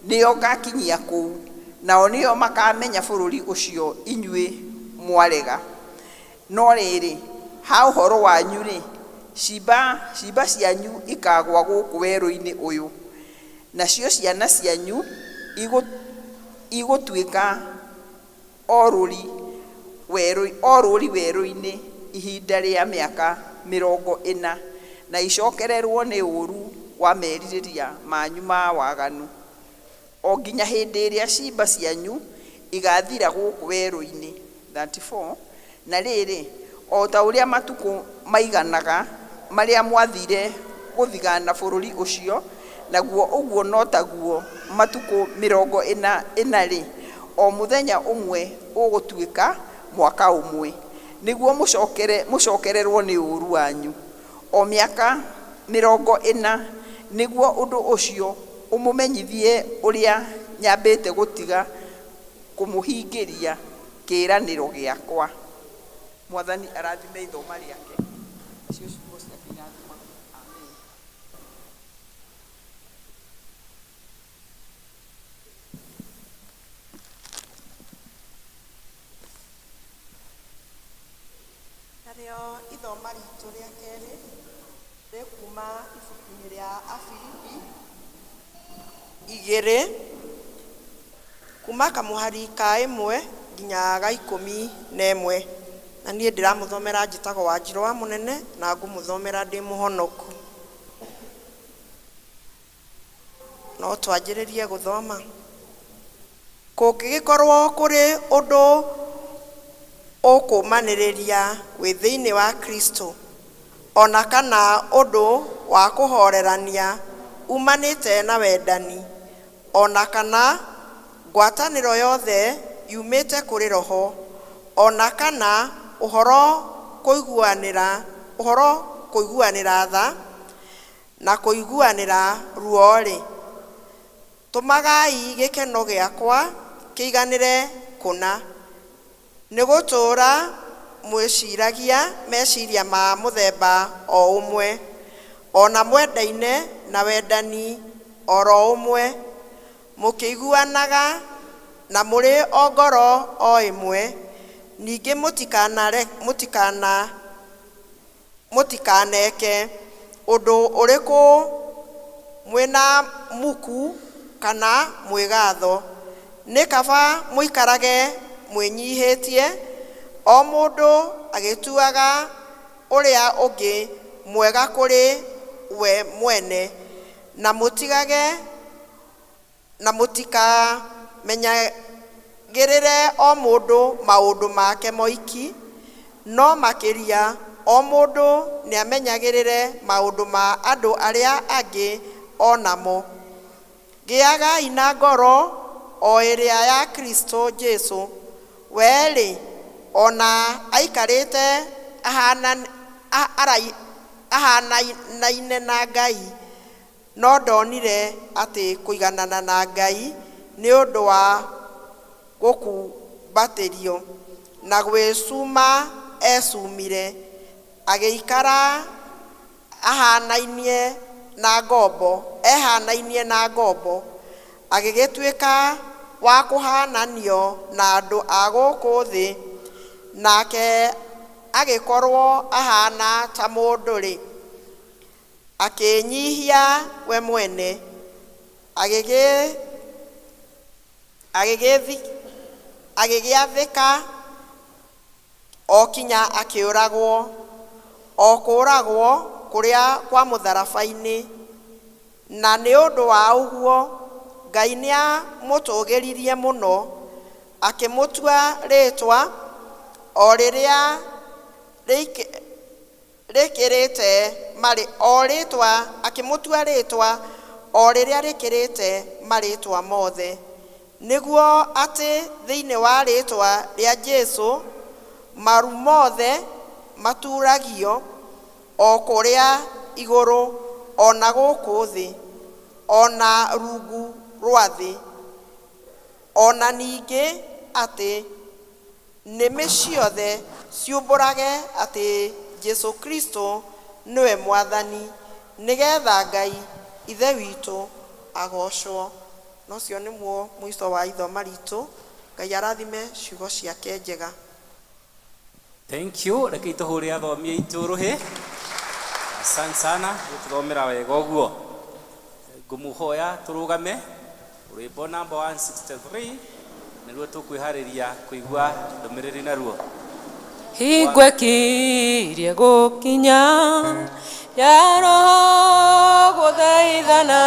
nĩo ngakinyia kũu, nao nĩo makamenya bũrũri ũcio inyuĩ mwarega. No rĩrĩ, ha ũhoro wanyu-rĩ, ciimba cianyu ikagũa gũkũ werũ-inĩ ũyũ, nacio ciana cianyu igũtuĩka orũri werũ-inĩ ihinda rĩa mĩaka 40, na icokererwo nĩ ũũru wa merirĩria manyu ma waganu, o nginya hĩndĩ ĩrĩa ciimba cianyu igathira gũkũ werũ-inĩ. 34 Na rĩrĩ, o ta ũrĩa matukũ maiganaga marĩa mwathire gũthigana bũrũri ũcio, naguo ũguo no taguo matukũ 40-rĩ, o mũthenya ũmwe ũgũtuĩka mwaka ũmwe, nĩguo mũcokererwo nĩ ũũru wanyu, o mĩaka 40, nĩguo ũndũ ũcio ũmũmenyithie ũrĩa nyambĩte gũtiga kũmũhingĩria kĩĩranĩro gĩakwa. Mwathani arathime ithoma rĩake. Nacio ciugo ciake irathimagwo. Amen. Narĩo ithoma ritũ rĩa kerĩ rĩkuma ibuku-inĩ rĩa Afilipi 2 kuma kamũhari ka 1 nginya ga 11, na niĩ ndĩramũthomera njĩtagwo Wanjirũ wa Mũnene na ngũmũthomera ndĩ mũhonoku. No twanjĩrĩrie gũthoma. Kũngĩgĩkorwo kũrĩ ũndũ ũkũmanĩrĩria wĩ thĩinĩ wa Kristo, ona kana ũndũ wa kũhorerania umanĩte na wendani, ona kana ngwatanĩro yothe yumĩte kũrĩ Roho, ona kana ũhoro kũiguanĩra tha na kũiguanĩra ruo-rĩ, tũmagai gĩkeno gĩakwa kĩiganĩre kũna, nĩ gũtũũra mwĩciragia meciria ma mũthemba o ũmwe, ona mwendaine na wendani oro ũmwe, mũkĩiguanaga na mũrĩ o ngoro o ĩmwe. Ningĩ mũtikaneke ũndũ ũrĩkũ mwĩna muku kana mwĩgatho, nĩ kaba mũikarage mwĩnyihĩtie, o mũndũ agĩtuaga ũrĩa ũngĩ mwega kũrĩ we mwene, na mũtigage na mũtikamenyagĩrĩre o mũndũ maũndũ make moiki, no makĩria o mũndũ nĩamenyagĩrĩre maũndũ ma andũ arĩa angĩ o namo. Gĩagai na ngoro o ĩrĩa ya Kristo Jesu, we-rĩ, ona aikarĩte ahanaine na Ngai, no ndonire atĩ kũiganana na Ngai nĩ ũndũ wa gũkumbatĩrio, na gwĩcuma ecumire, agĩikara ahanainie na ngombo, ehanainie na ngombo, agĩgĩtuĩka wa kũhananio na andũ a gũkũ thĩ, nake agĩkorwo ahana ta mũndũ-rĩ, akĩĩnyihia we mwene, agĩgĩathĩka o kinya akĩũragwo, O kũũragwo kũrĩa kwa mũtharaba-inĩ. Na nĩ ũndũ wa ũguo Ngai nĩamũtũgĩririe mũno, akĩmũtua rĩĩtwa o rĩrĩa rĩkĩrĩte marĩ o rĩĩtwa, akĩmũtua rĩĩtwa o rĩrĩa rĩkĩrĩte marĩĩtwa mothe, nĩguo atĩ thĩinĩ wa rĩĩtwa rĩa Jesũ maru mothe maturagio, o kũrĩa igũrũ o na gũkũ thĩ o na rungu rwa thĩ, o na ningĩ atĩ nĩmĩ ciothe ciumbũrage atĩ Jesũ Kristo nĩwe Mwathani, nĩgetha Ngai Ithe witũ agocwo. Na ũcio nĩguo mũico wa ithoma ritũ. Ngai arathime ciugo ciake njega. Thank you. Rekei tũhũre athomi aitũ rũhĩ. Asante sana gũtũthomera wega ũguo. Ngũmũhoya tũrũgame rwĩmbo namba 163 nĩruo tũkwĩharĩria kũigua ndũmĩrĩri naruo. Hingo ĩkirie gũkinya ya roho gũthaithana,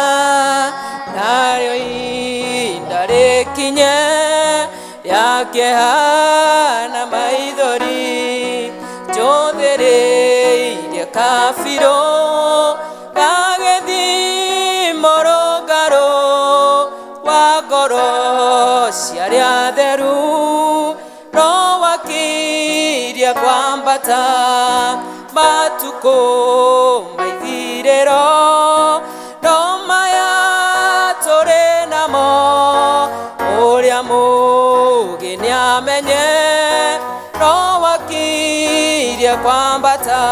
narĩo ihinda rĩkinye rĩa kĩeha na maithori. Njũthĩrĩirie kabirũ gagĩthimo rũngarũ wa ngoro cia arĩa atheru, no wakirie kwambata matukũ maithirĩro, no maya tũrĩ namo ũrĩa mũũgĩ nĩamenye, no wakirie kwambata.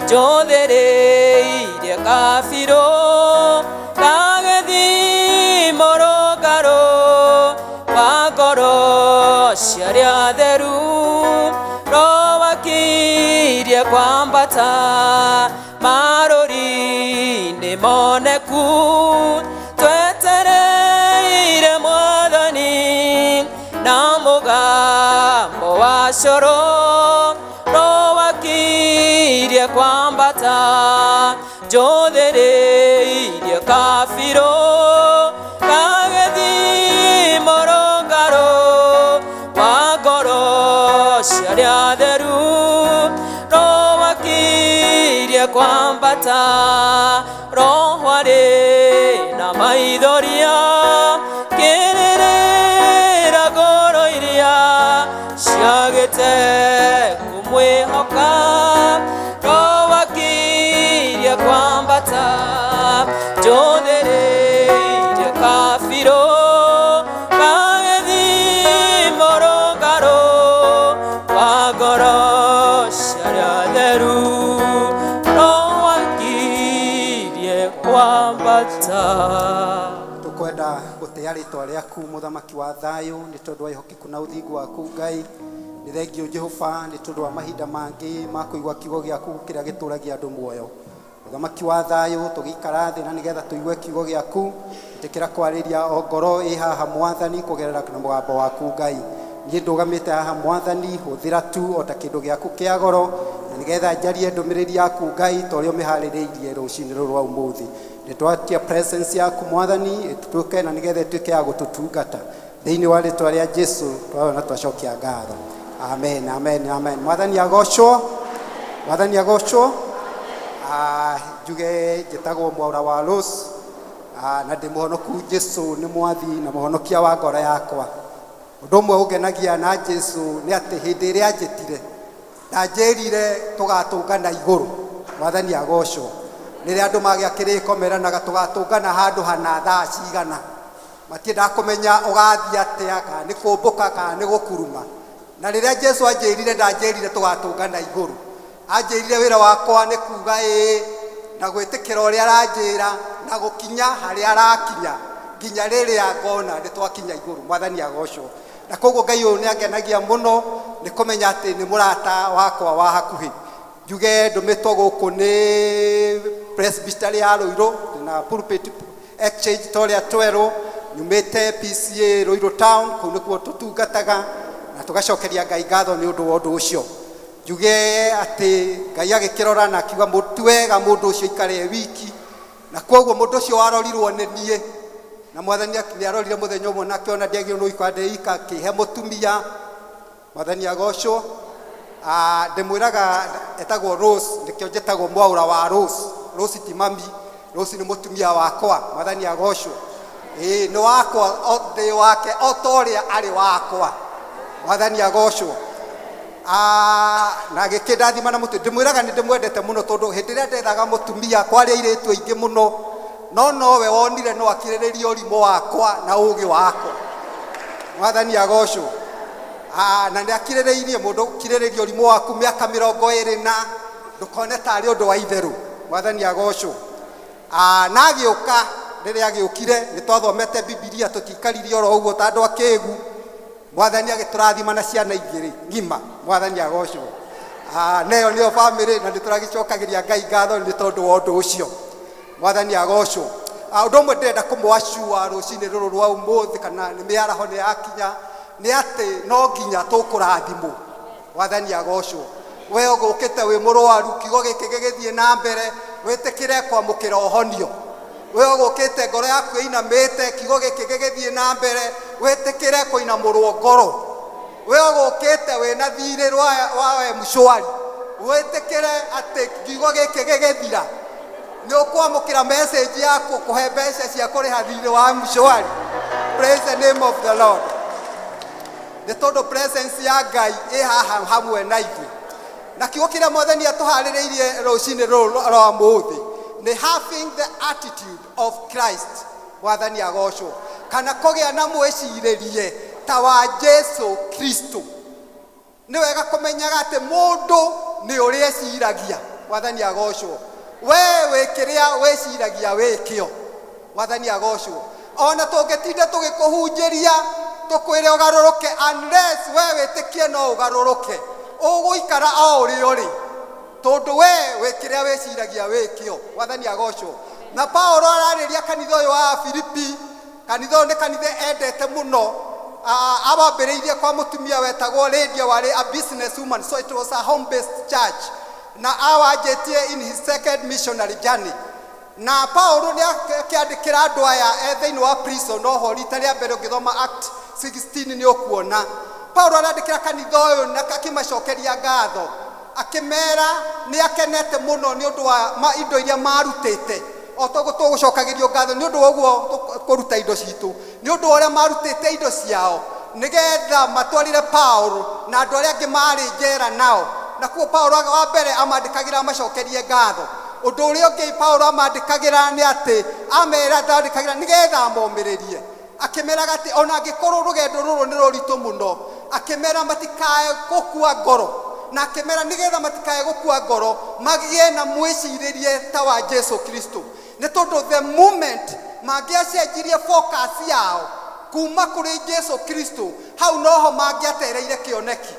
Njũthĩrĩirie kabirũ gagĩthimo rũngarũ wa ngoro cia arĩa atheru, no wakirie kwambata marũri-inĩ moneku, twetereire Mwathani na mũgambo wa coro, no wakirie kwambata. Njũthĩrĩirie kabirũ gagĩthimo rũngarũ wa ngoro cia arĩa atheru, no wakirie kwambata. Roho arĩ na maithoria kĩrĩrĩra ngoro iria ciagĩte kũmwĩhoka, no wakirie kwambata. Njũthĩrĩirie kabirũ gagĩthimo rũngarũ wa ngoro cia arĩa atheru, no wakirie kwambata. Tukwenda gũtĩa rĩtwa rĩaku mũthamaki wa thayũ, nĩ tondũ wa ihokeku na ũthingu waku Ngai. Nĩ thengio Jehova nĩ tondũ wa mahinda mangĩ ma kũigua kiugo gĩaku kĩrĩa gĩtũragia andũ muoyo. Mũthamaki wa thayũ, tũgĩikara thĩ na nĩgetha tũigue kiugo gĩaku, ĩtĩkĩra kwarĩria o ngoro ĩ haha Mwathani kũgerera na mũgambo waku Ngai. Niĩ ndũgamĩte haha Mwathani, hũthĩra tu o ta kĩndũ gĩaku kĩa goro, na nĩgetha njarie ndũmĩrĩri yaku Ngai ta ũrĩa ũmĩharĩrĩirie rũcinĩ rũrũ rwa ũmũthĩ. Nĩ twatia presence yaku Mwathani ĩtuĩke na nĩgetha ĩtuĩke ya gũtũtungata. Thĩinĩ wa rĩtwa rĩa Jesũ twahoya na twacokia ngatho. Amen, amen, amen. Mwathani agocwo, Mwathani agocwo. Njuge njĩtagwo Mwaura wa Rose, na ndĩ mũhonoku. Jesũ nĩ mwathi na mũhonokia wa ngoro yakwa. Ũndũ ũmwe ũngenagia na Jesũ nĩ atĩ hĩndĩ ĩrĩa anjĩtire ndanjĩrire tũgatũngana igũrũ. Mwathani agocwo. Rĩrĩa andũ magĩa kĩrĩko meranaga tũgatũngana handũ hana thaa cigana, matiendaga kũmenya ũgathiĩ atĩa, kana nĩ kũmbũka kana nĩ gũkuruma. Na rĩrĩa Jesũ anjĩrire ndanjĩrire tũgatũngana igũrũ, anjĩrire wĩra wakwa nĩ kuga ĩĩ na gwĩtĩkĩra ũrĩa aranjĩra na gũkinya harĩa arakinya nginya rĩrĩa ngona nĩ twakinya igũrũ. Mwathani agocwo. Na koguo Ngai ũyũ nĩ angenagia mũno nĩ kũmenya atĩ nĩ mũrata wakwa wa hakuhĩ. Njuge ndũmĩtwo gũkũ nĩ Presbytery ya Ruiru na Pulpit Exchange ta ũrĩa twerwo, nyumĩte PCA Ruiru Town, kũu nĩkuo tũtungataga na tũgacokeria Ngai ngatho nĩ ũndũ wa ũndũ ũcio. Njuge atĩ Ngai agĩkĩrora na akiuga ti wega mũndũ ũcio aikare e wiki, na koguo mũndũ ũcio warorirwo nĩ niĩ, na Mwathani nĩ arorire mũthenya ũmwe na akĩona ndiagĩrĩirwo nĩ gũikara ndĩ ika, akĩhe mũtumia. Mwathani agocwo. Ndĩmwĩraga etagwo Rose, nĩkĩo njĩtagwo Mwaũra wa Rose. Rose ti mami, Rose nĩ mũtumia wakwa. Mwathani agocwo. Ĩĩ nĩ wakwa, ndĩ wake o ta ũrĩa arĩ wakwa. Mwathani agocwo. Na agĩkĩndathima na mũtumia. Ndĩmwĩraga nĩ ndĩmwendete mũno tondũ hĩndĩ ĩrĩa ndethaga mũtumia kwarĩ airĩtu aingĩ mũno, no nowe wonire no akirĩrĩrie ũrimũ wakwa na ũgĩ wakwa. Mwathani agocwo. Na nĩ akirĩrĩirie mũndũ kirĩrĩria ũrimũ waku mĩaka 20 na ndũkone tarĩ ũndũ wa itherũ. Mwathani agocwo. Na agĩũka, rĩrĩa agĩũkire nĩ twathomete Bibilia, tũtiikarire oro ũguo ta andũ akĩgu. Mwathani agĩtũrathima na ciana igĩrĩ ng'ima. Mwathani agocwo. Na ĩyo nĩyo bamĩrĩ, na nĩ tũragĩcokagĩria Ngai ngatho nĩ tondũ wa ũndũ ũcio. Mwathani agocwo. Ũndũ ũmwe ndĩrenda kũmwacua rũcinĩ rũrũ rwa ũmũthĩ, kana nĩ mĩaraho nĩ yakinya, nĩ atĩ no nginya tũkũrathimwo. Mwathani agocwo. We ũgũkĩte wĩ mũrwaru, kiugo gĩkĩ gĩgĩthiĩ na mbere, wĩtĩkĩre kwamũkĩra ũhonio. We ũgũkĩte ngoro yaku ĩinamĩte, kiugo gĩkĩ gĩgĩthiĩ na mbere, wĩtĩkĩre kũinamũrwo ngoro. We ũgũkĩte wĩna thirĩ wa M-Shwari, wĩtĩkĩre atĩ kiugo gĩkĩ gĩgĩthira nĩ ũkwamũkĩra message ya kũhe mbeca cia kũrĩha thirĩ wa M-Shwari. Praise the name of the Lord. Nĩ tondũ presence ya Ngai ĩ haha hamwe na ithuĩ. Na kiugo kĩrĩa Mwathani atũharĩrĩirie rũcinĩ rũrũ rwa ũmũthĩ nĩ having the attitude of Christ. Mwathani agocwo. Kana kũgĩa na mwĩcirĩrie ta wa Jesu Kristo. Nĩ wega kũmenyaga atĩ mũndũ nĩ ũrĩa eciragia. Mwathani agocwo. We wĩ kĩrĩa wĩciragia wĩkĩo. Mwathani agocwo. Ona tũngĩtinda tũgĩkũhunjĩria tũkwĩre ũgarũrũke, unless we wĩtĩkie no ũgarũrũke, ũgũikara o ũrĩa ũrĩ, tondũ we wĩ kĩrĩa wĩciragia wĩkĩo. Mwathani agocwo. Na Paulo ararĩria kanitha ũyũ wa Filipi. Kanitha ũyũ nĩ kanitha endete mũno. Awambĩrĩirie kwa mũtumia wetagwo Lydia, warĩ a business woman, so it was a home based church, na awanjĩtie in his second missionary journey. Na Paulo nĩ akĩandĩkĩra andũ aya e thĩinĩ wa prison oho. Rita rĩa mbere ũngĩthoma Act 16 nĩ ũkuona Paulo arandĩkĩra kanitha ũyũ na akĩmacokeria ngatho, akĩmera nĩ akenete mũno nĩ ũndũ wa indo iria marutĩte. O toguo tũgũcokagĩrio ngatho nĩ ũndũ wa ũguo kũruta indo citũ, nĩ ũndũ wa ũrĩa marutĩte indo ciao nĩgetha matwarĩre Paulo na andũ arĩa angĩ marĩ njera nao. Na kuo Paulo wa mbere amandĩkagĩra amacokerie ngatho. Ũndũ ũrĩa ũngĩ Paulo amandĩkagĩra nĩ atĩ amera ndandĩkagĩra nĩgetha amomĩrĩrie, akĩmeraga atĩ ona angĩkorwo rũgendo rũrũ nĩ rũritũ mũno, akĩmera matikae gũkua ngoro, na akĩmera nĩgetha matikae gũkua ngoro magĩe na mwĩcirĩrie ta wa Jesu Kristo. Nĩ tondũ the moment mangĩacenjirie focus yao kuma kũrĩ Jesu Kristo, hau noho mangĩatereire kĩoneki.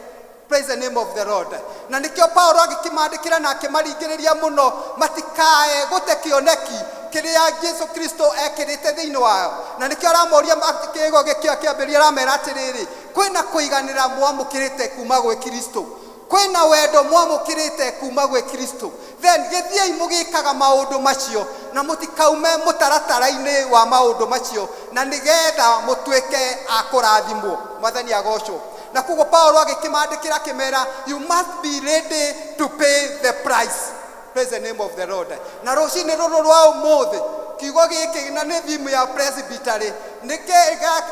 Praise the name of the Lord. Na nĩkĩo Paulo agĩkĩmandĩkĩra na akĩmaringĩrĩria mũno matikae gũte kĩoneki kĩrĩa Jesu Kristo ekĩrĩte thĩinĩ wao. Na nĩkĩo aramoria kĩgo gĩkĩo kĩambĩrĩria, aramera atĩrĩrĩ, kwĩna kũiganĩra mwamũkĩrĩte kuma gwĩ Kristo, kwĩna wendo mwamũkĩrĩte kuma gwĩ Kristo, then gĩthiĩi mũgĩkaga maũndũ macio na mũtikaume mũtaratara-inĩ wa maũndũ macio, na nĩgetha mũtuĩke a kũrathimwo. Mwathani agocwo. Na koguo Paulo agĩkĩmandĩkĩra akĩmera, you must be ready to pay the price. Praise the name of the Lord. Na rũcinĩ rũrũ rwa ũmũthĩ kiugo gĩkĩ na nĩ theme ya presbytery nĩ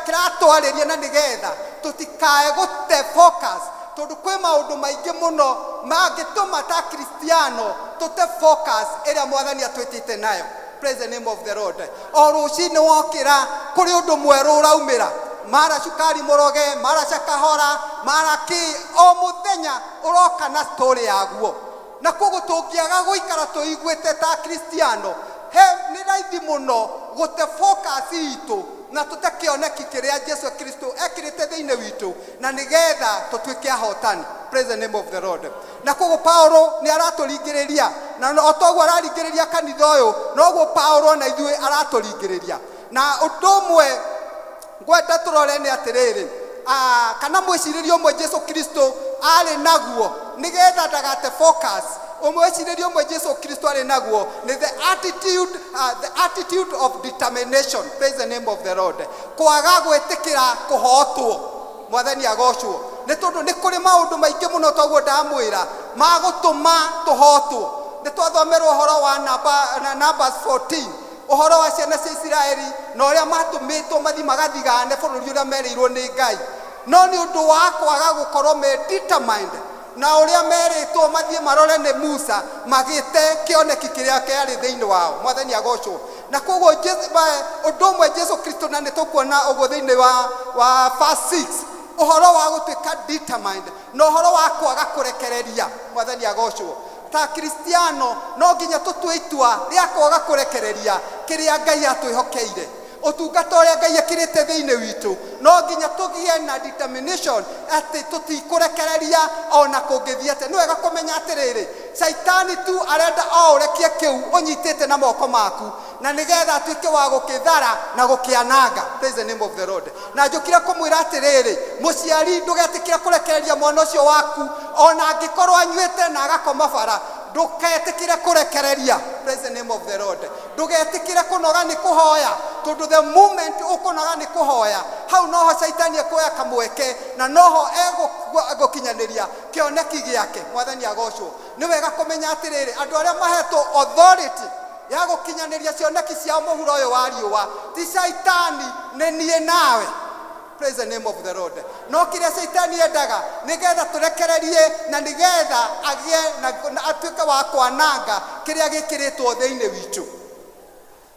kĩratwarĩria, na nĩgetha tũtikae gũte focus, tondũ kwĩ maũndũ maingĩ mũno mangĩtũma ta Kristiano tũte focus ĩrĩa Mwathani atwĩtĩte nayo. Praise the name of the Lord. O rũcinĩ wokĩra kũrĩ ũndũ mwerũ ũraumĩra, mara cukari mũroge, mara cakahora, mara kĩ, o mũthenya ũroka na story yaguo. Na koguo tũngĩaga gũikara tũiguĩte ta Kristiano, he nĩ raithi mũno gũte focus itũ na tũte kĩoneki kĩrĩa Jesu Kristo ekĩrĩte thĩinĩ witũ, na nĩgetha tũtuĩke ahotani. Praise the name of the Lord. Na koguo Paulo nĩ aratũringĩrĩria, na o toguo araringĩrĩria kanitha ũyũ, noguo Paulo na ithuĩ aratũringĩrĩria. Na ũndũ ũmwe ngwenda tũrore nĩ atĩrĩrĩ, kana mwĩcirĩrie ũmwe Jesu Kristo arĩ naguo Nĩgetha ndagate focus. Mwĩcirĩrie ũmwe Jesu Kristo arĩ naguo nĩ the attitude of determination. Praise the name of the Lord. Kwaga gwĩtĩkĩra kũhotwo. Mwathani agocwo. Nĩ tondũ nĩ kũrĩ maũndũ maingĩ mũno, toguo ndamwĩra, magũtũma tũhotwo. Nĩ twathomerwo ũhoro wa Numbers 14, ũhoro wa ciana cia Isiraeli na ũrĩa matũmĩtwo mathiĩ magathigane bũrũri ũrĩa merĩirwo nĩ Ngai, no nĩ ũndũ wa kwaga gũkorwo me determined na ũrĩa merĩtwo mathiĩ marore nĩ Musa, magĩte kĩoneki kĩrĩa kĩarĩ thĩinĩ wao. Mwathani agocwo. Na koguo ũndũ ũmwe Jesu Kristo, na nĩ tũkuona ũguo thĩinĩ wa verse 6, ũhoro wa gũtuĩka determined na ũhoro wa kwaga kũrekereria. Mwathani agocwo. Ta Kristiano no nginya tũtue itua rĩa kwaga kũrekereria kĩrĩa Ngai atwĩhokeire, ũtungata ũrĩa Ngai ekĩrĩte thĩinĩ witũ. No nginya tũgĩe na determination atĩ tũtikũrekereria ona kũngĩthiĩ atĩa. Nĩ wega kũmenya atĩrĩrĩ, caitani tu arenda o ũrekie kĩu ũnyitĩte na moko maku, na nĩgetha atuĩke wa gũkĩthara na gũkĩananga. Praise the name of the Lord. Na njũkire kũmwĩra atĩrĩrĩ, mũciari, ndũgetĩkĩre kũrekereria mwana ũcio waku, ona angĩkorwo anyuĩte na agakoma bara, ndũgetĩkĩre kũrekereria. Praise the name of the Lord. Ndũgetĩkĩre kũnoga nĩ kũhoya, tondũ the moment ũkũnoga nĩ kũhoya, hau noho caitani ekuoya kamweke na noho egũkinyanĩria kĩoneki gĩake. Mwathani agocwo. Nĩ wega kũmenya atĩrĩrĩ, andũ arĩa mahetwo authority ya gũkinyanĩria cioneki cia mũhuro ũyũ wa riũa ti caitani, nĩ niĩ nawe. Praise the name of the Lord. No kĩrĩa caitani endaga nĩgetha tũrekererie na nĩgetha agĩe na atuĩke wa kwananga kĩrĩa gĩkĩrĩtwo thĩinĩ witũ.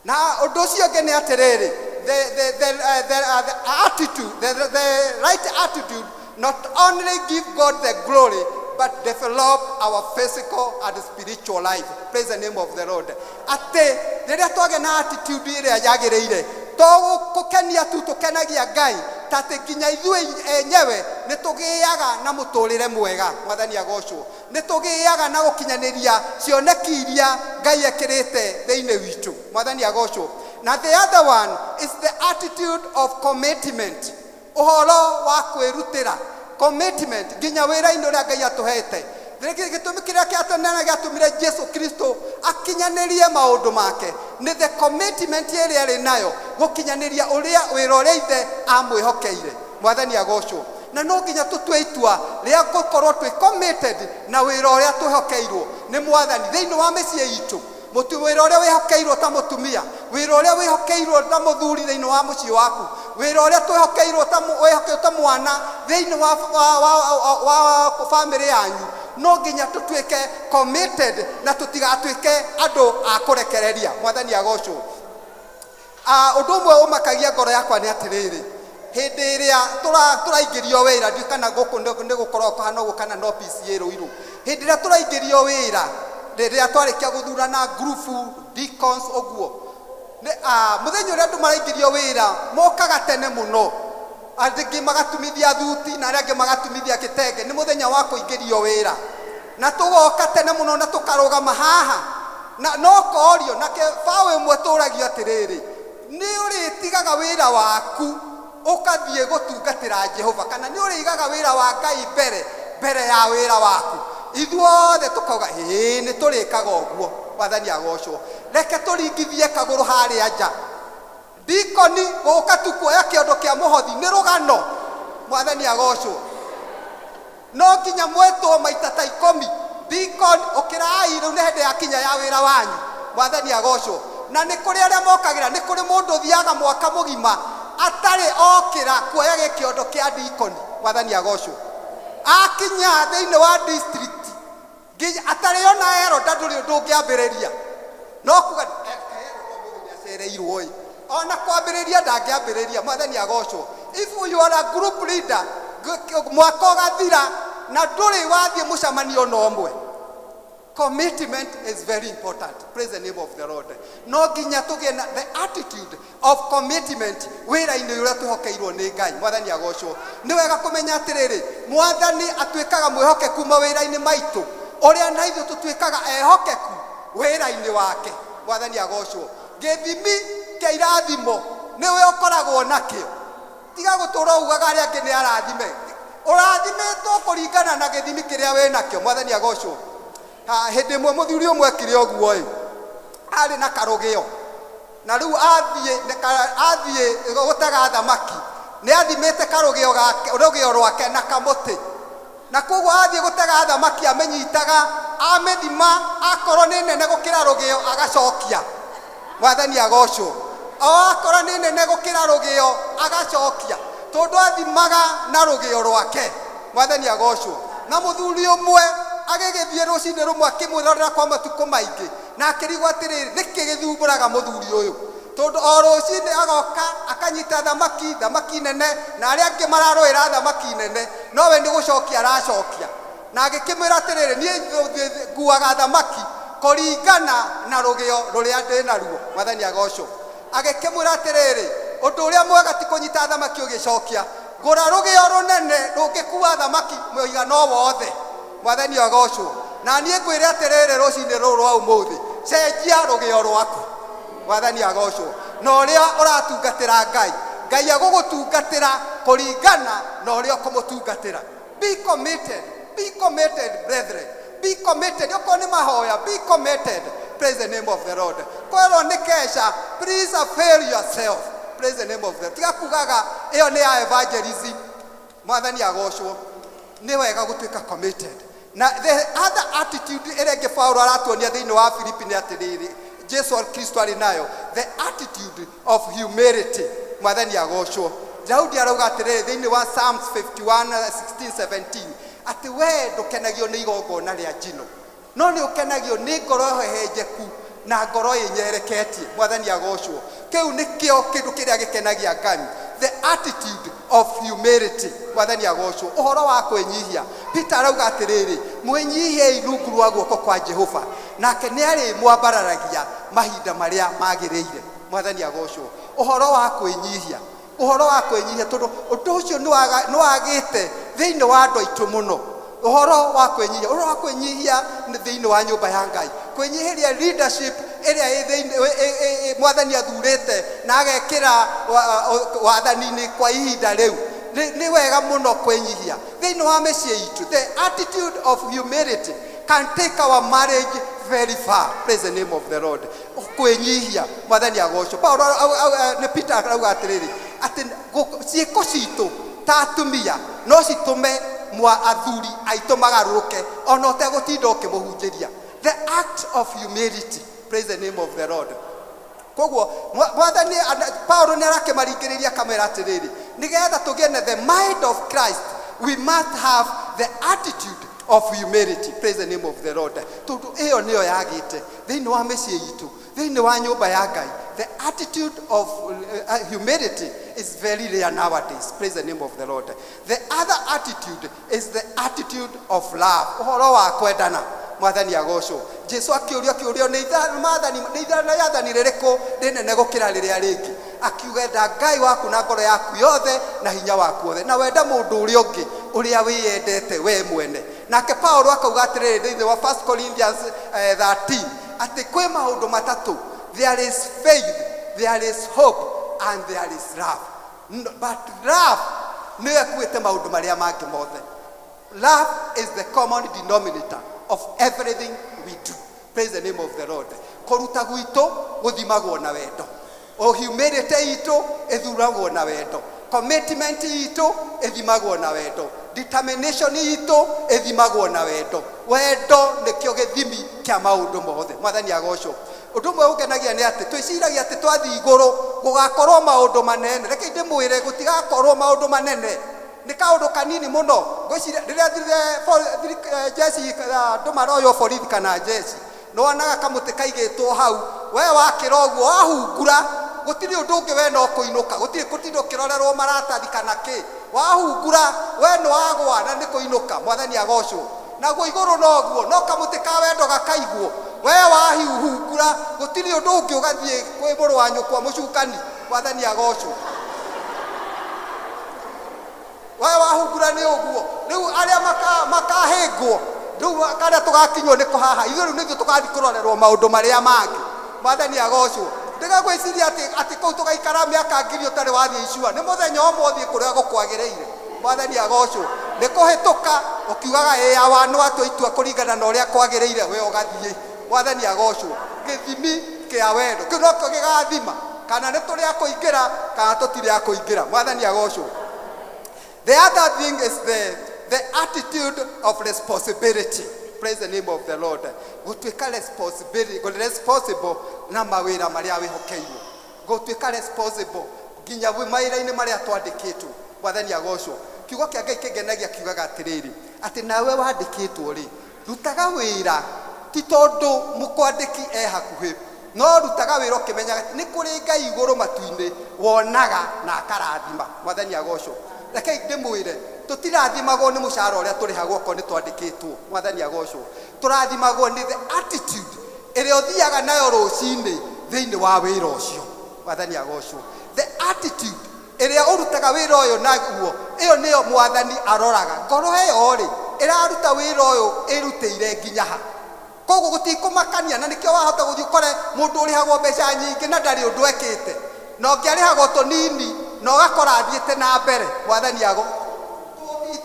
Na ũndũ ũcio ũngĩ nĩ atĩrĩrĩ, the attitude, the right attitude not only give God the glory but develop our physical and spiritual life. Praise the name of the Lord. Atĩ rĩrĩa twagĩa na attitude ĩrĩa yagĩrĩire, to gũkenia tu tũkenagia Ngai, ta atĩ nginya ithuĩ enyewe nĩ tũgĩaga na mũtũrĩre mwega. Mwathani agocwo. Nĩ tũgĩaga na gũkinyanĩria cioneki iria Ngai ekĩrĩte thĩinĩ witũ. Mwathani agocwo. Na the other one is the attitude of commitment, ũhoro wa kwĩrutĩra, commitment nginya wĩra-inĩ ũrĩa Ngai atũhete. Gĩtũmi kĩrĩa kĩatenene gĩatũmire Jesu Kristo akinyanĩrie maũndũ make nĩ the commitment ĩrĩa arĩ nayo gũkinyanĩria ũrĩa wĩra ũrĩa Ithe amwĩhokeire. Mwathani agocwo. Na no nginya tũtue itua rĩa gũkorwo twĩ committed na wĩra ũrĩa twĩhokeirwo nĩ Mwathani thĩinĩ wa mĩciĩ itũ. Mũtu wĩra ũrĩa wĩhokeirwo ta mũtumia, wĩra ũrĩa wĩhokeirwo ta mũthuri thĩinĩ wa mũciĩ waku, wĩra ũrĩa twĩhokeirwo ta wĩhokeirwo ta mwana thĩinĩ wa bamĩrĩ yanyu, no nginya tũtuĩke committed na tũtigatuĩke andũ a kũrekereria. Mwathani agocwo. Ũndũ ũmwe ũmakagia ngoro yakwa nĩ atĩrĩrĩ, hĩndĩ ĩrĩa tũraingĩrio wĩra, ndiũ kana gũkũ nĩ gũkoragwo kũhana ũguo kana no PCA Rũirũ, hĩndĩ ĩrĩa tũraingĩrio wĩra, rĩrĩa twarĩkia gũthurana ngurubu deacons ũguo, mũthenya ũrĩa andũ maraingĩrio wĩra mokaga tene mũno, angĩ magatumithia thuti na arĩa angĩ magatumithia gĩtenge, nĩ mũthenya wa kũingĩrio wĩra, na tũgoka tene mũno na tũkarũgama haha na no korio na kĩbaũ ĩmwe tũragio atĩrĩrĩ, nĩ ũrĩtigaga wĩra waku ũkathiĩ gũtungatĩra Jehova, kana nĩ ũrĩigaga wĩra wa Ngai mbere ya wĩra waku? Ithuothe tũkauga ĩĩ, nĩ tũrĩkaga ũguo. Mwathani agocwo. Reke tũringithie kagũrũ harĩa nja. Ndikoni gũka tu kuoya kĩondo kĩa mũhothi nĩ rũgano. Mwathani agocwo. No nginya mwĩtwo maita ta 10, deacon ũkĩrai, rĩu nĩ hĩndĩ yakinya ya wĩra wanyu. Mwathani agocwo. Na nĩ kũrĩ arĩa mokagĩra, nĩ kũrĩ mũndũ ũthiaga mwaka mũgima atarĩ okĩra kuoya gĩkĩondo kĩa deacon. Mwathani agocwo. Akinya thĩinĩ wa district nginya atarĩ ona elder, ndũrĩ ũndũ ũngĩambĩrĩria, no kuga acereirwo ĩ, ona kwambĩrĩria ndangĩambĩrĩria. Mwathani agocwo. If you are a group leader, mwaka ũgathira na ndũrĩ wathiĩ mũcemanio na ũmwe. Commitment is very important. Praise the name of the Lord. No nginya tũgĩe na the attitude of commitment wĩra-inĩ ũrĩa twĩhokeirwo nĩ Ngai. Mwathani agocwo. Nĩ wega kũmenya atĩrĩrĩ, Mwathani atuĩkaga mwĩhokeku mawĩra-inĩ maitũ ũrĩa na ithuĩ tũtuĩkaga ehokeku wĩra-inĩ wake. Mwathani agocwo. Gĩthimi kĩa irathimo nĩwe ũkoragwo nakĩo. Tiga gũtũra ugaga arĩa angĩ nĩ arathime, ũrathimĩtwo. Kũringana na gĩthimi kĩrĩa wĩ nakĩo. Mwathani agocwo. Ha, hĩndĩ ĩmwe mũthuri ũmwe ekire ũguo ĩ, arĩ na karũgĩo, na rĩu athiĩ athiĩ gũtega thamaki, nĩ athimĩte karũgĩo gake, rũgĩo rwake na kamũtĩ, na koguo athiĩ gũtega thamaki amĩnyitaga, amĩthima, akorwo nĩ nene gũkĩra rũgĩo agacokia. Mwathani agocwo. O akorwo nĩ nene gũkĩra rũgĩo agacokia, tondũ athimaga na rũgĩo rwake. Mwathani agocwo. Na mũthuri ũmwe agĩgĩthiĩ rũcinĩ rũmwe akĩmwĩrorera kwa matukũ maingĩ, na akĩrigwo atĩrĩrĩ, nĩkĩ gĩthumbũraga mũthuri ũyũ, tondũ o rũcinĩ agoka akanyita thamaki, thamaki nene, na arĩa angĩ mararũĩra thamaki nene, nowe nĩ gũcokia aracokia. Na agĩkĩmwĩra atĩrĩrĩ, niĩ nguaga thamaki kũringana na rũgĩo rũrĩa ndĩ naruo. Mwathani agocwo. Agĩkĩmwĩra atĩrĩrĩ, ũndũ ũrĩa mwega ti kũnyita thamaki ũgĩcokia, ngũra rũgĩo rũnene rũngĩkua thamaki mũigana o wothe. Mwathani agocwo. Na niĩ ngwĩre atĩrĩrĩ, rũcinĩ rũrũ rwa ũmũthĩ, cenjia rũgĩo rwaku. Mwathani agocwo. Na ũrĩa ũratungatĩra Ngai, Ngai agũgũtungatĩra kũringana na ũrĩa ũkũmũtungatĩra. Be committed, be committed, brethren, be committed. Okorwo nĩ mahoya, be committed. Praise the name of the Lord. Kwerwo nĩ kesha, please avail yourself. Praise the name of the Lord. Tiga kugaga ĩyo nĩ ya evangelism. Mwathani agocwo. Nĩ wega gũtuĩka committed. Na the other attitude ĩrĩa ĩngĩ Paulo aratuonia thĩinĩ wa Filipi nĩ atĩrĩrĩ, Jesu Kristo arĩ nayo, the attitude of humility. Mwathani agocwo. Daudi arauga atĩrĩrĩ thĩinĩ wa Psalms 51 16 17 atĩ we ndũkenagio nĩ igongona rĩa njino, no nĩ ũkenagio nĩ ngoro hehenjeku na ngoro ĩnyereketie. Mwathani agocwo. Kĩu nĩkĩo kĩndũ kĩrĩa gĩkenagia Ngai, the attitude of humility. Mwathani agocwo. Ũhoro wa kwĩnyihia, Peter arauga atĩrĩrĩ, mwĩnyihiei rungu rwa guoko kwa Jehova, nake nĩ arĩmwambararagia mahinda marĩa magĩrĩire. Mwathani agocwo. Ũhoro wa kwĩnyihia, ũhoro wa kwĩnyihia, tondũ ũndũ ũcio nĩ wagĩte thĩinĩ wa andũ aitũ mũno. Ũhoro wa kwĩnyihia, ũhoro wa kwĩnyihia nĩ thĩinĩ wa nyũmba ya Ngai, kwĩnyihĩria leadership ĩrĩa ĩ thĩinĩ Mwathani athurĩte na agekĩra wathani-inĩ kwa ihinda rĩu. Nĩ wega mũno kwĩnyihia thĩinĩ wa mĩciĩ itũ. The attitude of humility can take our marriage very far. Praise the name of the Lord. Kwĩnyihia. Mwathani agocwo. Paulo nĩ Peter arauga atĩrĩrĩ, atĩ ciĩko citũ ta atumia no citũme mwa athuri aitũ magarũrũke ona ũtegũtinda ũkĩmũhunjĩria. The act of humility. Praise the name of the Lord. Koguo Mwathani Paulo nĩ arakĩmaringĩrĩria akamera atĩrĩrĩ, nĩgetha tũgĩe na the mind of Christ, we must have the attitude of humility. Praise the name of the Lord. Tondũ ĩyo nĩyo yagĩte thĩinĩ wa mĩciĩ itũ, thĩinĩ wa nyũmba ya Ngai. The attitude of humility is very rare nowadays. Praise the name of the Lord. The other attitude is the attitude of love. Ũhoro wa kwendana. Mwathani agocwo. Jesu akĩũrio kĩũrio, nĩ maathani, nĩ rĩathani rĩrĩkũ rĩnene gũkĩra rĩrĩa rĩngĩ? Akiuga, enda Ngai waku na ngoro yaku yothe na hinya waku wothe, na wenda mũndũ ũrĩa ũngĩ ũrĩa wĩyendete we mwene. Nake Paulo akauga atĩrĩrĩ thĩinĩ wa 1 Corinthians 13 atĩ kwĩ maũndũ matatũ: there is faith, there is hope and there is love. But love nĩyo ĩkuĩte maũndũ marĩa mangĩ mothe. Love is the common denominator of everything we do. Praise the name of the Lord. Kũruta gwitũ gũthimagwo na wendo. O humility itũ ĩthuragwo na wendo. Commitment itũ ĩthimagwo na wendo. Determination itũ ĩthimagwo na wendo. Wendo nĩkĩo gĩthimi kĩa maũndũ mothe. Mwathani agocwo. Ũndũ ũmwe ũngenagia nĩ atĩ twĩciragia atĩ twathiĩ igũrũ gũgakorwo maũndũ manene. Reke ndĩmwĩre, gũtigakorwo maũndũ manene, nĩ kaũndũ kanini mũno. Ngwĩciria rĩrĩa thire jeshi, andũ maroywo borithi kana jeshi, nĩwonaga kamũtĩ kaigĩtwo hau, we wakĩra ũguo wahungura, gũtirĩ ũndũ ũngĩ, we no kũinũka, gũtirĩ gũtinda ũkĩrorerwo maratathi kana kĩ. Wahungura we nĩ wagwa na nĩ kũinũka. Mwathani agocwo. Naguo igũrũ noguo, no kamũtĩ ka wendo gakaigwo, we wahiuhungura, gũtirĩ ũndũ ũngĩ, ũgathiĩ kwĩ mũrũ wa nyũkwa mũcukani. Mwathani agocwo. We wahungura nĩ ũguo. Rĩu arĩa makahĩngwo, rĩu karĩa tũgakinywo nĩ kũhaha ithuĩ, rĩu nĩthuĩ tũgathiĩ kũrorerwo maũndũ marĩa mangĩ. Mwathani agocwo. Ndiga gwĩciria atĩ kũu tũgaikara mĩaka 1000 ũtarĩ wathiĩ icua, nĩ mũthenya ũmwe ũthiĩ kũrĩa gũkwagĩrĩire. Mwathani agocwo. Nĩ kũhĩtũka ũkiugaga ĩ awa nĩ watua itua kũringana na ũrĩa kwagĩrĩire, we ũgathiĩ. Mwathani agocwo. Gĩthimi kĩa wendo kĩu nokĩo gĩgathima kana nĩ tũrĩ a kũingĩra kana tũtirĩ a kũingĩra. Mwathani agocwo. The other thing is the attitude of responsibility. Praise the name of the Lord. Gũtuĩka responsibility, responsible na mawĩra marĩa wĩhokeirwo. Gũtuĩka responsible nginya mawĩra-inĩ marĩa twandĩkĩtwo. Mwathani agocwo. Kiugo kĩa Ngai kĩngenagia kiugaga atĩrĩrĩ, atĩ nawe wandĩkĩtwo rĩ, rutaga wĩra ti tondũ mũkwandĩki e hakuhĩ, no rutaga wĩra ũkĩmenyaga nĩ kũrĩ Ngai igũrũ matu-inĩ wonaga na akarathima. Mwathani agocwo. Rekei ndĩmwĩre, tũtirathimagwo nĩ mũcara ũrĩa tũrĩhagwo okorwo nĩ twandĩkĩtwo. Mwathani agocwo. Tũrathimagwo nĩ the attitude ĩrĩa ũthiaga nayo rũcinĩ thĩinĩ wa wĩra ũcio. Mwathani agocwo. The attitude ĩrĩa ũrutaga wĩra ũyũ naguo, ĩyo nĩyo mwathani aroraga. Ngoro ĩyo rĩ, ĩraruta wĩra ũyũ ĩrutĩire nginya ha. Koguo gũtikũmakania, na nĩkĩo wahota gũthiĩ ũkore mũndũ ũrĩhagwo mbeca nyingĩ na ndarĩ ũndũ ekĩte, na ũngĩ arĩhagwo tũnini na ũgakora athiĩte na mbere. Mwathani ago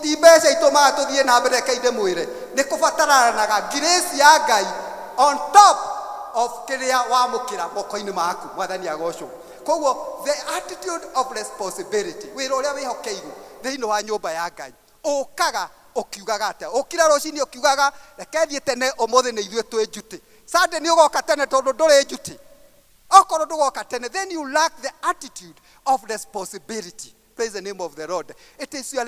ti mbeca itũmaga tũthiĩ na mbere. Rekei ndĩmwĩre, nĩ kũbataranaga grace ya Ngai on top of kĩrĩa wamũkĩra moko-inĩ maku. Mwathani agocwo. Koguo the attitude of responsibility, wĩra ũrĩa wĩhokeirwo thĩinĩ wa nyũmba ya Ngai, ũkaga ũkiugaga atĩa? Ũkira rũcinĩ ũkiugaga reke thiĩ tene ũmũthĩ nĩ ithuĩ twĩ njuti. Sunday nĩ ũgoka tene tondũ ndũrĩ njuti. Okorwo ndũgoka tene, then you lack the attitude of responsibility. Praise the name of the Lord. It is your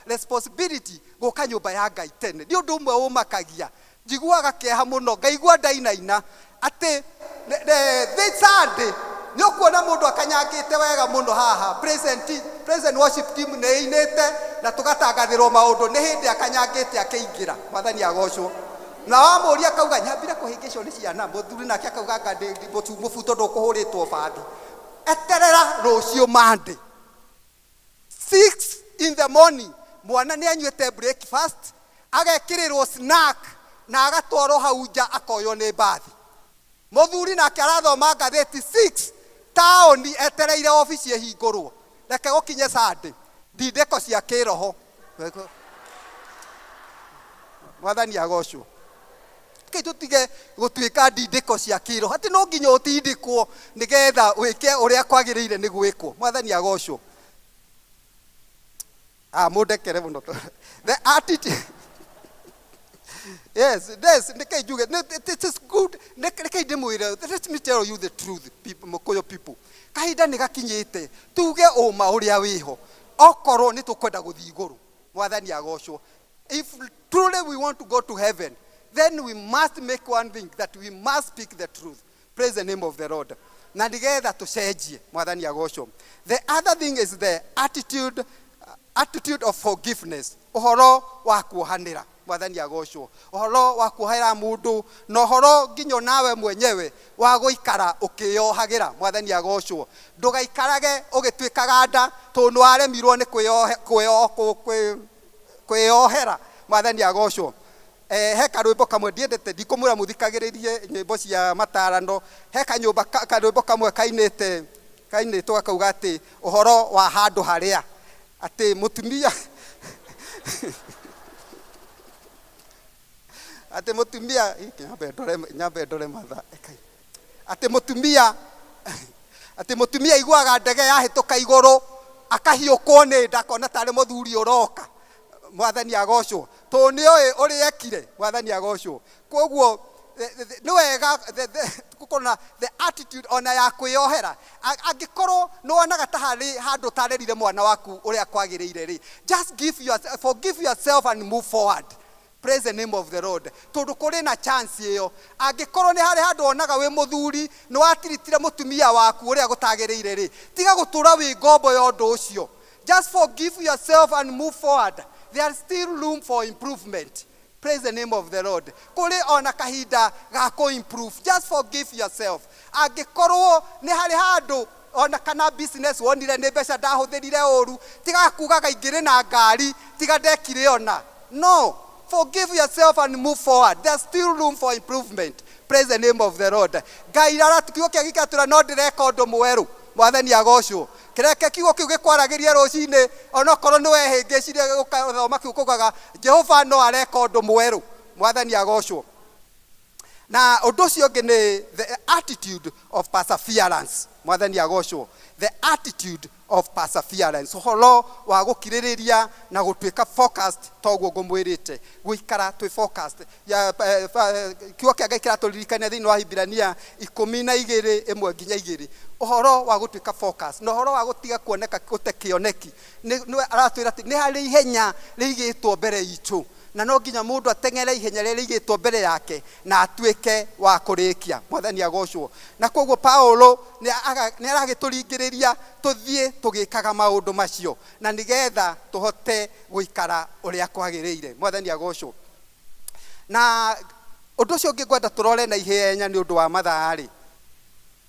responsibility gũka nyũmba ya Ngai tene. Nĩ ũndũ ũmwe ũmakagia, njiguaga kĩeha mũno, ngaigua ndainaina atĩ this Sunday nĩ ũkuona mũndũ akanyangĩte wega mũno haha. Praise and worship team nĩ ĩinĩte na tũgatangathĩrwo maũndũ, nĩ hĩndĩ akanyangĩte akĩingĩra. Mwathani agocwo. Na wamũria akauga nyambire kũhĩngĩcwo nĩ ciana, mũthuri nake akauga anga mũbuto ndũkũhũrĩtwo bandi. Eterera rũciũ Monday 6 in the morning, mwana nĩ anyuĩte breakfast, agekĩrĩrwo snack na agatwarwo hau nja akoywo nĩ mbathi. Mũthuri nake arathoma ngathĩti 6 taũni etereire obici ĩhingũrwo. Reke gũkinye Sunday, ndindĩko cia kĩroho. Mwathani agocwo. Kĩ tũtige gũtuĩka ndindĩko cia kĩroho, atĩ no nginya ũtindĩkwo nĩgetha wĩke ũrĩa kwagĩrĩire nĩ gwĩkwo. Mwathani agocwo. Mũndekere mũno. The attitude. Yes, yes, nĩkĩ njuge, this is good. Nĩkĩ ndĩmwĩre, let me tell you the truth, people, Mũkũyũ people. Kahinda nĩ gakinyĩte, tuge ũma ũrĩa wĩho. Okorwo nĩ tũkwenda gũthiĩ igũrũ, Mwathani agocwo. If truly we want to go to heaven, then we must make one thing, that we must speak the truth. Praise the name of the Lord. Na nĩgetha tũcenjie, Mwathani agocwo. The other thing is the attitude of forgiveness. Ũhoro wa kuohanĩra. Mwathani agocwo. Ũhoro wa kuohera mũndũ na ũhoro nginya nawe mwenyewe wa gũikara ũkĩyohagĩra. Mwathani agocwo. Ndũgaikarage ũgĩtuĩkaga nda tondũ nĩwaremirwo nĩ kwĩyohera. Mwathani agocwo. He karwĩmbo kamwe ndiendete, ndikũmwĩra mũthikagĩrĩrie nyĩmbo cia matarano. He kanyũmba karwĩmbo kamwe kainĩtwo gakauga atĩ ũhoro wa handũ harĩa atĩ mũtumia atĩ mũtumia, nyambe ndore mathaa, ekai. Atĩ mũtumia, atĩ mũtumia aiguaga ndege yahĩtũka igũrũ akahiũkwo nĩ nda akona tarĩ mũthuri ũroka. Mwathani agocwo. Tondũ nĩoĩ ũrĩa ekire. Mwathani agocwo. Koguo nĩ wega gũkorwo na the attitude ona ya kwĩyohera. Angĩkorwo nĩwonaga ta harĩ handũ ũtarerire mwana waku ũrĩa kwagĩrĩire rĩ, just forgive yourself and move forward. Praise the name of the Lord. Tondũ kũrĩ na chance ĩyo. Angĩkorwo nĩ harĩ handũ wonaga wĩ mũthuri, nĩ watiritire mũtumia waku ũrĩa gũtagĩrĩire rĩ, tiga gũtũra wĩ ngombo ya ũndũ ũcio. Just forgive yourself and move forward. There is still room for improvement. Praise the name of the Lord. Kũrĩ ona kahinda ga kũ-improve. Just forgive yourself. Angĩkorwo nĩ harĩ handũ ona kana business wonire nĩ mbeca ndahũthĩrire ũru, tiga kugaga ingĩrĩ na ngari, tiga ndekire ona. No, forgive yourself and move forward. There's still room for improvement. Praise the name of the Lord. Ngai aratukiugo kĩa gĩkatũra no ndĩreka ũndũ mwerũ. Mwathani agocwo. Kĩreke kiugo kĩu gĩkwaragĩrie rũcinĩ, onokorwo nĩ wehĩngĩcire gũthoma kiugo kugaga Jehova no areka ũndũ mwerũ. Mwathani agocwo. Na ũndũ ũcio ũngĩ nĩ the attitude of perseverance. Mwathani agocwo. The attitude of perseverance, ũhoro wa gũkirĩrĩria na gũtuĩka focused, toguo ngũmwĩrĩte gũikara twĩ focused. Ya, kiugo kĩa Ngai kĩratũririkania thĩinĩ wa Hibirania 12:1-2, ũhoro wa gũtuĩka focused na ũhoro wa gũtiga kuoneka gũte kĩoneki. Nĩwe aratwĩra atĩ nĩ harĩ ihenya rĩigĩtwo mbere itũ, na no nginya mũndũ ateng'ere ihenya rĩrĩa rĩigĩtwo mbere yake na atuĩke wa kũrĩkia. Mwathani agocwo. Na koguo Paulo nĩ aragĩtũringĩrĩria tũthiĩ tũgĩkaga maũndũ macio na nĩgetha tũhote gũikara ũrĩa kwagĩrĩire. Mwathani agocwo. Na ũndũ ũcio ũngĩ ngwenda tũrore na ihenya nĩ ũndũ wa mathaa rĩ,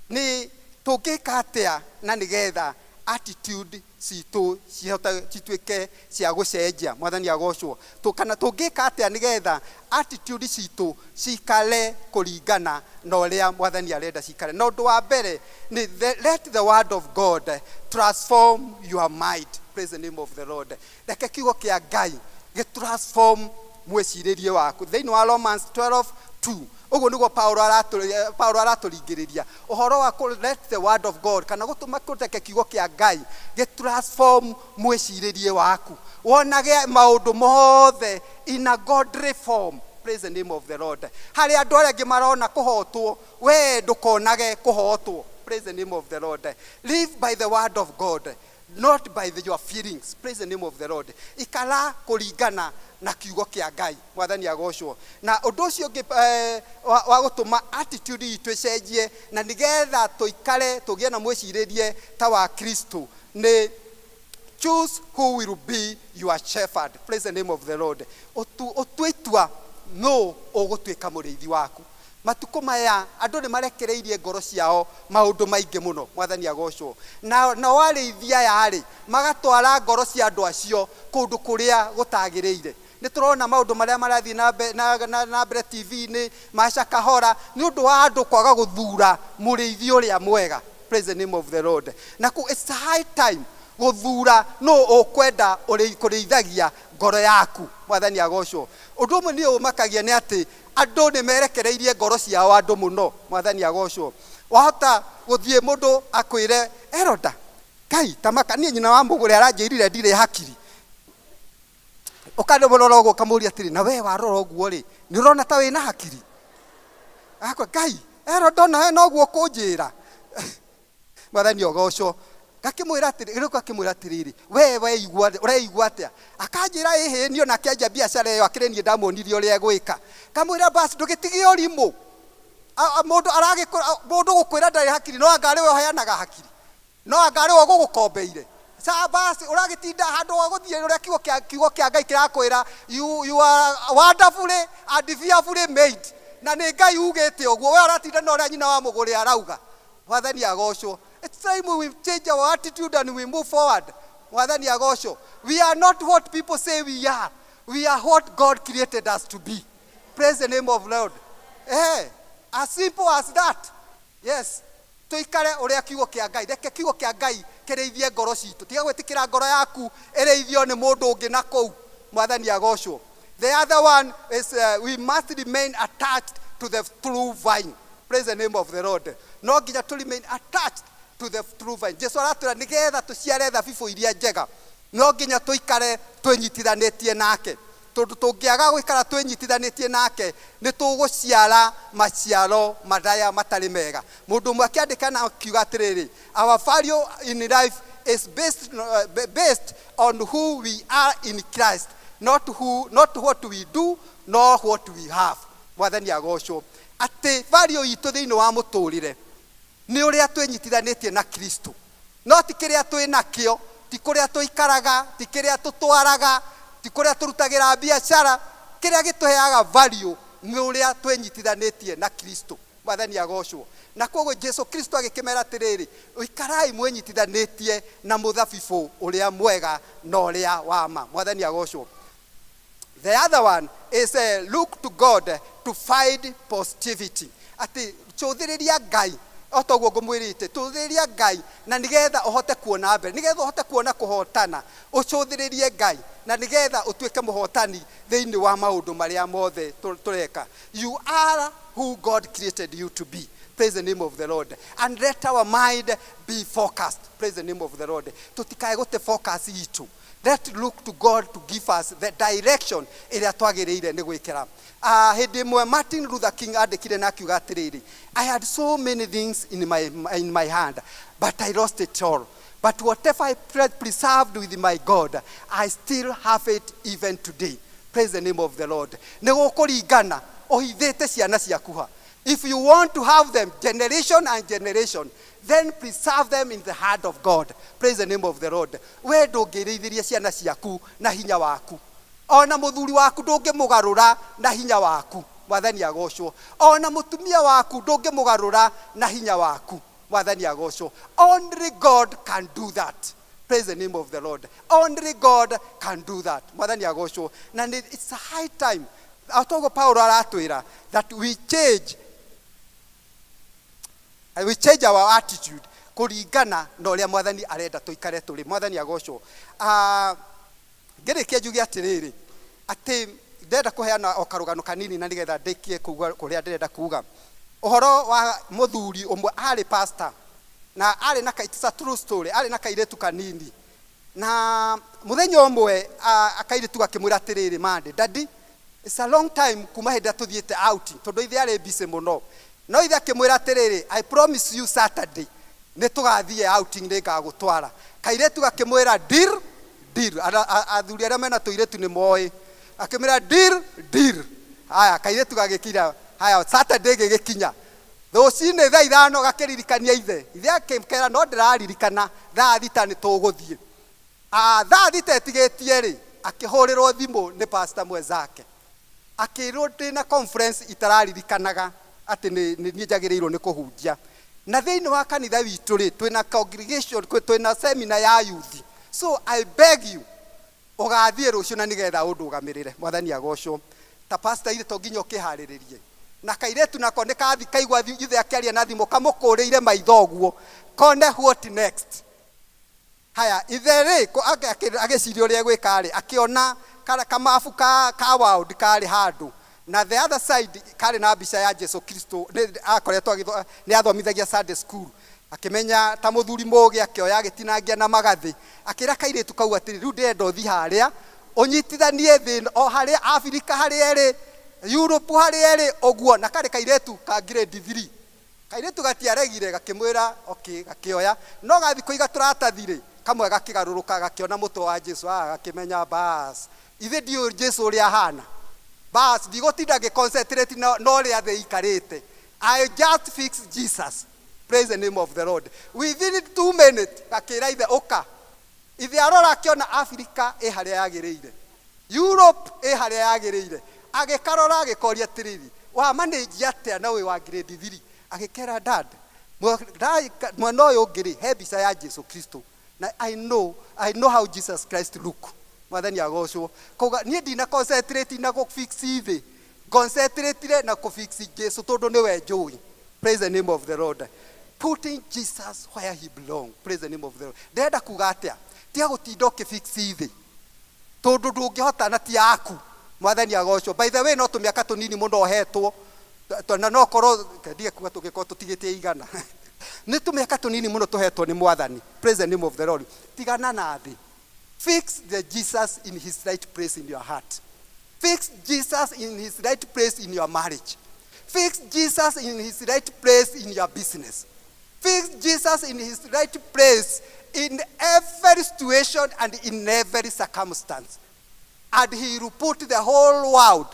nĩ tũngĩka atĩa na nĩgetha attitude citũ cihote cituĩke cia gũcenjia. Mwathani agocwo. Kana tũngĩka atĩa nĩgetha attitude citũ cikare kũringana na ũrĩa Mwathani arenda cikare. Na ũndũ wa mbere nĩ let the word of God transform your mind. Praise the name of the Lord. Reke kiugo kĩa Ngai gĩ transform mwĩcirĩrie waku. Thĩinĩ wa Romans 12:2, ũguo nĩguo Paulo aratũringĩrĩria ũhoro wa let the word of God, kana gũtũma kũreke kiugo kĩa Ngai gĩ transform mwĩcirĩrie waku, wonage maũndũ mothe in a godly form. Praise the name of the Lord. Harĩ andũ arĩa angĩ marona kũhotwo, we ndũkonage kũhotwo. Praise the name of the Lord. Live by the word of God, not by your feelings. Praise the name of the Lord. Ikara kũringana na kiugo kĩa Ngai. Mwathani agocwo. Na ũndũ ũcio ũngĩ wa gũtũma attitude itũ ĩcenjie na nĩgetha tũikare tũgĩe na mwĩcirĩrie ta wa Kristo nĩ choose who will be your shepherd. Praise the name of the Lord. Ũtue itua nũ ũgũtuĩka mũrĩithi waku. Matukũ maya andũ nĩ marekereirie ngoro ciao maũndũ maingĩ mũno. Mwathani agocwo. Na nao arĩithi aya rĩ, magatwara ngoro cia andũ acio kũndũ kũrĩa gũtagĩrĩire. Nĩ tũrona maũndũ marĩa marathiĩ na mbere TV-inĩ, macakahora, nĩ ũndũ wa andũ kwaga gũthura mũrĩithi ũrĩa mwega. Praise the name of the Lord. Na it's high time gũthura nũ ũkwenda kũrĩithagia ngoro yaku. Mwathani agocwo. Ũndũ ũmwe nĩ ũmakagia nĩ atĩ andũ nĩ merekereirie ngoro ciao andũ mũno. Mwathani agocwo. Wahota gũthiĩ mũndũ akwĩre, Eroda, Ngai, ta maka, niĩ nyina wa mũgũre aranjĩrire ndirĩ hakiri. Ũkamũrora ũguo ũkamũũria atĩrĩ, na we warora ũguo rĩ, nĩ ũrona ta wĩna hakiri? Akwa, Ngai, Eroda, ona we noguo ũkũnjĩra. Mwathani agocwo. Gakĩmwĩra atĩrĩ, rĩu gakĩmwĩra atĩrĩrĩ, we weigua, ũreigua atĩa? Akanjĩra ĩhĩ, niĩ ona akĩanjia biacara ĩyo akĩrĩ niĩ ndamuonirie ũrĩa egwĩka. Kamwĩra basi ndũgĩtige ũrimũ. Mũndũ aragĩkũra, mũndũ gũkwĩra ndarĩ hakiri, no anga arĩ we ũheanaga hakiri. No anga arĩ we ũgũgũkombeire. Sa basi ũragĩtinda handũ ha gũthiĩ ũrĩa kiugo kĩa Ngai kĩrakwĩra, you are wonderfully and fearfully made. Na nĩ Ngai ugĩte ũguo, we ũratinda na ũrĩa nyina wa mũgũre arauga. Mwathani agocwo. It's time we change our attitude and we move forward. Mwathani agocwo. We are not what people say we are. We are what God created us to be. Praise the name of Lord. As simple as that. Yes. Tuikare ũrĩa kiugo kĩa Ngai. Reke kiugo kĩa Ngai kĩrĩithie ngoro citũ. Tiga gwĩtĩkĩra ngoro yaku ĩrĩithio nĩ mũndũ ũngĩ na kũu. Mwathani agocwo. The other one is we must remain attached to the true vine. Praise the name of the Lord. No nginya to remain attached to the true vine. Jesu aratwĩra nĩgetha tũciare thabibũ iria njega, no nginya tũikare twĩnyitithanĩtie nake. Tondũ tũngĩaga gũikara twĩnyitithanĩtie nake, nĩ tũgũciara maciaro marĩa matarĩ mega. Mũndũ ũmwe akĩandĩka na akiuga atĩrĩrĩ, our value in life is based on who we are in Christ, not what we do, nor what we have. Mwathani agocwo. Atĩ value itũ thĩinĩ wa mũtũrĩre nĩ ũrĩa twĩnyitithanĩtie na Kristo, no ti kĩrĩa twĩ nakĩo, ti kũrĩa tũikaraga, ti kĩrĩa tũtwaraga, ti kũrĩa tũrutagĩra biacara. Kĩrĩa gĩtũheaga value nĩ ũrĩa twĩnyitithanĩtie na Kristo. Mwathani agocwo. Na koguo Jesu Kristo agĩkĩmera atĩrĩrĩ, ikarai mwĩnyitithanĩtie na mũthabibũ ũrĩa mwega na ũrĩa wa ma. Mwathani agocwo. The other one is look to God to find positivity. Atĩ cũthĩrĩria Ngai O toguo ngũmwĩrĩte, tũthĩrĩria Ngai na nĩgetha ũhote kuona mbere, nĩgetha ũhote kuona kũhotana, ũcũthĩrĩrie Ngai na nĩgetha ũtuĩke mũhotani thĩinĩ wa maũndũ marĩa mothe tũreka. You are who God created you to be. Praise the name of the Lord. And let our mind be focused. Praise the name of the Lord. Tutikae gũte focus itũ. Let look to God to give us the direction ĩrĩa twagĩrĩire nĩ gwĩkĩra. Hĩndĩ ĩmwe Martin Luther King andĩkire na akiuga atĩrĩrĩ, I had so many things in my hand, but I lost it all. But whatever I preserved with my God, I still have it even today. Praise the name of the Lord. Nĩ gũkũringana ũhithĩte ciana ciaku ha. If you want to have them generation and generation, then preserve them in the hand of God. Praise the name of the Lord. We ndũngĩrĩithĩria ciana ciaku na hinya waku. Ona mũthuri waku ndũngĩmũgarũra na hinya waku. Mwathani agocwo. Ona mũtumia waku ndũngĩmũgarũra na hinya waku. Mwathani agocwo. Only God can do that. Praise the name of the Lord. Only God can do that. Mwathani agocwo. Na it's a high time. Atogo Paulo aratwĩra that we change our attitude kũringana na ũrĩa Mwathani arenda tũikare tũrĩ. Mwathani agocwo. Ngĩrĩkia njuge atĩrĩrĩ, atĩ ndĩrenda kũheana o karũgano kanini na nĩgetha ndĩkie kuga kũrĩa ndĩrenda kuga. Ũhoro wa mũthuri ũmwe arĩ pastor na arĩ na it's a true story, arĩ na kairĩtu kanini, na mũthenya ũmwe akairĩtu gakĩmwĩra atĩrĩrĩ, "Mande daddy, it's a long time kuma hĩndĩ ĩrĩa tũthiĩte out," tondũ ithe arĩ busy mũno. No ithe akĩmwĩra atĩrĩrĩ, "I promise you Saturday nĩ tũgathiĩ outing, nĩ ngagũtwara." Kairĩtu gakĩmwĩra, "Deal, deal." Athuri arĩa mena tũirĩtu nĩ moĩ. Akĩmwĩra, "Deal, deal." Haya, kairĩtu gagĩkira. Haya, Saturday gĩgĩkinya rũcinĩ thaa 5, gakĩririkania ithe. Ithe akĩmkera, "No ndĩraririkana thaa 6 nĩ tũgũthiĩ." Thaa 6 ĩtigĩtie rĩ, akĩhũrĩrwo thimũ nĩ pastor mwenzake, akĩrwo, "Ndĩna conference itararirikanaga atĩ nĩ niĩ njagĩrĩirwo nĩ kũhunjia, na thĩinĩ wa kanitha witũ rĩ, twĩna congregation, twĩna seminar ya youth, so I beg you ũgathiĩ rũciũ na nĩgetha ũndũgamĩrĩre." Mwathani agocwo. Ta pastor ithe to nginya ũkĩharĩrĩrie. Na kairĩtu nako nĩ kathi kaigua ithe akĩaria na thimũ, kamũkũrĩire maitho ũguo kone what next. Haya, ithe rĩ, agĩciria ũrĩa egwĩka rĩ, akĩona kamabu ka world karĩ handũ, na the other side karĩ na mbica ya Jesu Kristo. Nĩ akoretwo nĩ athomithagia Sunday school. Akĩmenya ta mũthuri mũgĩ, akĩoya, agĩtinangia na magathĩ, akĩra kairĩtu kau atĩrĩ, "Rĩu ndĩrenda ũthiĩ harĩa ũnyitithanie thĩ o harĩa Afrika harĩa ĩrĩ, Europe harĩa ĩrĩ ũguo." Na karĩ kairĩtu ka grade 3. Kairĩtu gatiaregire, gakĩmwĩra okay, gakĩoya. No gathi kũiga tũratathi rĩ, kamwe gakĩgarũrũka, gakĩona mũtwe wa Jesu. Gakĩmenya bas, ithe ndiũĩ Jesu ũrĩa ahana, bas ndigũtinda ngĩconcentrate na ũrĩa thĩ ikarĩte. I just fix Jesus. Praise the name of the Lord. Within 2 minutes gakĩra ithe, "Ũka." Ithe arora, akĩona Afrika ĩ harĩa yagĩrĩire, Europe ĩ harĩa yagĩrĩire. Agĩkarora, agĩkoria atĩrĩrĩ, "Wa manage atĩa na wĩ wa grade 3?" Agĩkera, "Dad, mwena ũyũ ũngĩ rĩ, he mbica ya Jesu Kristo, na I know how Jesus Christ look." Mwathani agocwo. Koga niĩ ndina concentrate na gũ-fix thĩ, concentrate na kũ-fix Jesu tondũ nĩwe njũĩ. Praise the name of the Lord. Putting Jesus where he belong. Praise the name of the Lord. Ndĩrenda kuga atĩa? Tiga gũtinda ũkĩ-fix thĩ tondũ ndũngĩhota na ti yaku. Mwathani agocwo. By the way, no tũmĩaka tũnini mũno ũhetwo, na no korwo ndige kuga tũngĩkorwo tũtigĩtie 100, nĩ tũmĩaka tũnini mũno tũhetwo nĩ Mwathani. Praise the name of the Lord. Tigana na thĩ. Fix the Jesus in his right place in your heart. Fix Jesus in his right place in your marriage. Fix Jesus in his right place in your business. Fix Jesus in his right place in every situation and in every circumstance, and he will put the whole world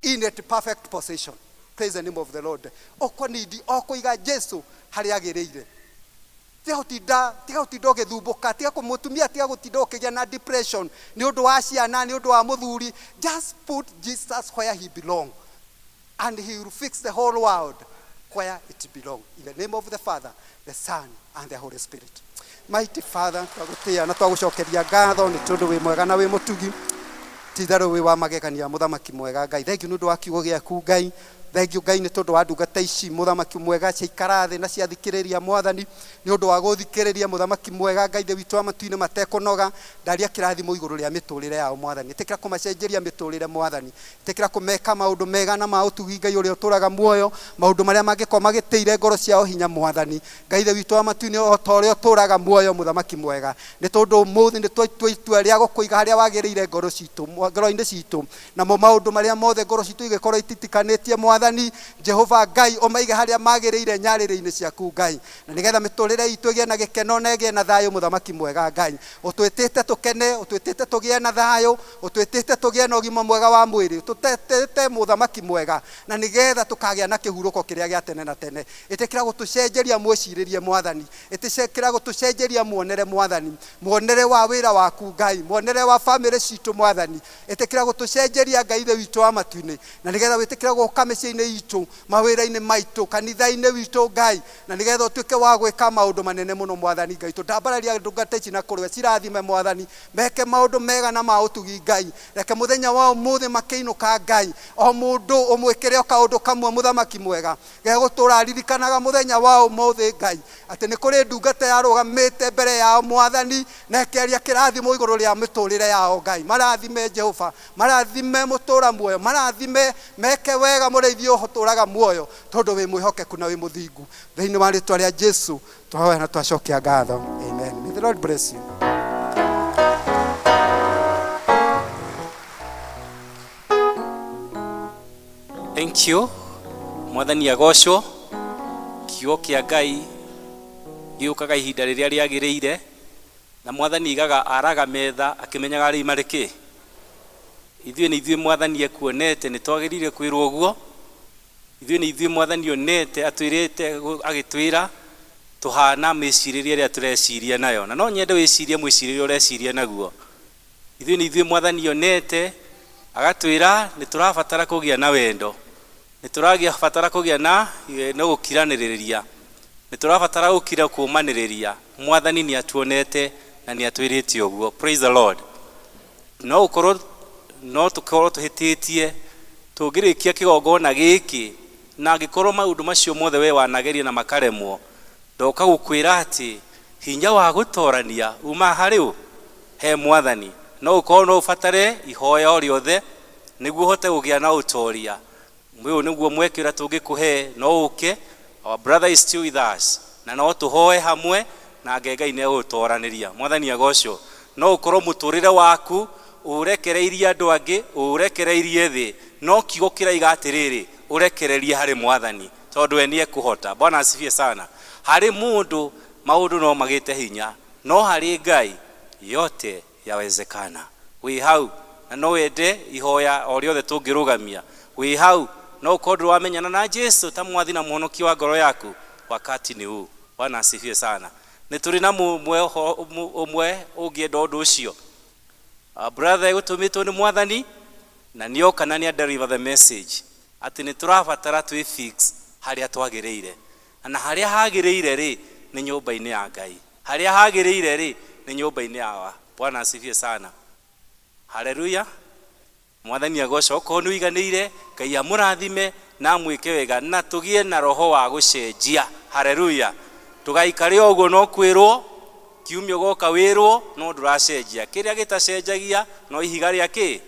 in a perfect position. Praise the name of the Lord. Ũkũnidi o kũiga Jesu harĩa agĩrĩire. Tiga gũtinda ũgĩthumbũka, tiga kũmũtumia, tiga gũtinda ũkĩgĩa na depression nĩ ũndũ wa ciana, nĩ ũndũ wa mũthuri. Just put Jesus where he belong and he will fix the whole world where it belong. In the name of the Father, the Son and the Holy Spirit. Mighty Father, twagũtĩĩa na twagũcokeria ngatho nĩ tondũ wĩ mwega na wĩ mũtugi, ti-itherũ wĩ wa magegania, mũthamaki mwega. Ngai, thengiũ nĩ ũndũ wa kiugo gĩaku. Ngai, Thengiũ Ngai nĩ tondũ wa ndungata ici mũthamaki mwega ciaikara thĩ na ciathikĩrĩria mwathani, nĩ ũndũ wa gũthikĩrĩria mũthamaki mwega Ngai ithe witũ wa matu-inĩ matekũnoga. Ndaria kĩrathimo igũrũ rĩa mĩtũrĩre yao mwathani, ĩtĩkĩra kũmacenjeria mĩtũrĩre mwathani, ĩtĩkĩra kũmeka maũndũ mega na ma ũtugi Ngai ũrĩa ũtũraga muoyo, maũndũ marĩa mangĩkorwo magĩtĩire ngoro ciao hinya mwathani Ngai ithe witũ wa matu-inĩ, o ta ũrĩa ũtũraga muoyo mũthamaki mwega, nĩ tondũ ũmũthĩ nĩ twatua itua rĩa gũkũiga harĩa wagĩrĩire ngoro citũ, ngoro-inĩ citũ, namo maũndũ marĩa mothe ngoro citũ igĩkorwo ititikanĩtie mwathani Jehova Ngai ũmaige harĩa magĩrĩire nyarĩrĩ-inĩ ciaku Ngai, na nĩgetha mĩtũrĩre itũ ĩgĩe na gĩkeno na ĩgĩe na thayũ mũthamaki mwega Ngai. Ũtwĩtĩte tũkene, ũtwĩtĩte tũgĩe na thayũ, ũtwĩtĩte tũgĩe na ũgima mwega wa mwĩrĩ, ũtũtetete mũthamaki mwega, na nĩgetha tũkagĩa na kĩhurũko kĩrĩa gĩa tene na tene. Ĩtĩkĩra gũtũcenjeria mwĩcirĩrie mwathani, ĩtĩkĩra gũtũcenjeria muonere mwathani, muonere wa wĩra waku Ngai, muonere wa bamĩrĩ citũ mwathani, ĩtĩkĩra gũtũcenjeria Ngai ithe witũ wa matu-inĩ, na nĩgetha wĩtĩkĩra gũka mĩciĩ-inĩ itũ, mawĩra-inĩ maitũ, kanitha-inĩ witũ Ngai, na nĩgetha ũtuĩke wa gwĩka maũndũ manene mũno mwathani Ngai. Tũndambararia ndungata ici na kũrĩ cirathime mwathani, meke maũndũ mega na ma ũtugi Ngai, reke mũthenya wa ũmũthĩ makĩinũka Ngai, o mũndũ ũmwĩkĩre o kaũndũ kamwe mũthamaki mwega, gegũtũra aririkanaga mũthenya wa ũmũthĩ Ngai, atĩ nĩ kũrĩ ndungata yarũgamĩte mbere yao mwathani na ĩkĩaria kĩrathimo igũrũ rĩa mĩtũrĩre yao Ngai. Marathime Jehova, marathime mũtũra muoyo, marathime meke wega mũrĩithi ũtũraga muoyo, tondũ wĩ mwĩhokeku na wĩ mũthingu. Thĩinĩ wa rĩtwa rĩa Jesu twahoya na twacokia ngatho, amen. May the Lord bless you. Thank you. Mwathani agocwo. Kiugo kĩa Ngai gĩũkaga ihinda rĩrĩa rĩagĩrĩire, na mwathani igaga araga metha akĩmenyaga arĩi marĩ kĩ. Ithuĩ nĩ ithuĩ mwathani ekuonete nĩ twagĩrĩire kwĩrwo ũguo. Ithuĩ nĩ ithuĩ mwathani onete atwĩrĩte agĩtwĩra tũhana mĩcirĩrie ĩrĩa tũreciria nayo, na no nyende wĩcirie mwĩcirĩrie ũreciria naguo. Ithuĩ nĩ ithuĩ mwathani onete agatwĩra nĩ tũrabatara kũgĩa na wendo, nĩ tũrabatara kũgĩa na gũkiranĩrĩria, nĩ tũrabatara gũkira kũũmanĩrĩria. Mwathani nĩ atuonete na nĩ atwĩrĩte ũguo. Praise the Lord. No ũkorwo no tũkorwo tũhĩtĩtie tũngĩrĩkia kĩgongona gĩkĩ, na angĩkorwo maũndũ macio mothe we wanageria na makaremwo, ndoka gũkwĩra atĩ hinya wa gũtorania uma harĩ ũ he mwathani. No ũkorwo no ũbatare ihoya o rĩothe nĩguo ũhote kũgĩa na ũtoria. Ũyũ nĩguo mweke ũrĩa tũngĩkũhe, no ũke. Our brother is still with us, na no tũhoe hamwe na Ngai nĩ egũgũtoranĩria. Mwathani agocwo. No ũkorwo mũtũrĩre waku ũrekereirie andũ angĩ, ũrekereirie thĩ, no kiugo kĩraiga atĩrĩrĩ, ũrekererie harĩ mwathani, tondũ we nĩ ekũhota. Bwana asifiwe sana. Harĩ mũndũ maũndũ no magĩte hinya, no harĩ Ngai yote yawezekana. Wĩ hau na no wende ihoya o rĩothe tũngĩrũgamia. Wĩ hau no ũkorwo ndũramenyana na Jesu ta mwathi na mũhonokia wa ngoro yaku, wakati ni huu. Bwana asifiwe sana. Nĩ tũrĩ na ũmwe ũngĩenda ũndũ ũcio. Brother egũtũmĩtwo nĩ mwathani na nĩoka na nĩ deliver the message atĩ nĩ tũrabatara twĩ fix harĩa twagĩrĩire, na harĩa hagĩrĩire rĩ nĩ nyũmba-inĩ ya Ngai, harĩa hagĩrĩire rĩ nĩ nyũmba-inĩ ya. Bwana asifiwe sana. Haleluya. Mwathani agocwo. Okorwo nĩ ũiganĩire, Ngai amũrathime na amwĩke wega, na tũgĩe na roho wa gũcenjia. Haleluya. Tũgaikare ũguo no kwĩrwo kiumia ũgoka wĩrwo no ndũracenjia. Kĩrĩa gĩtacenjagia no ihiga rĩa kĩ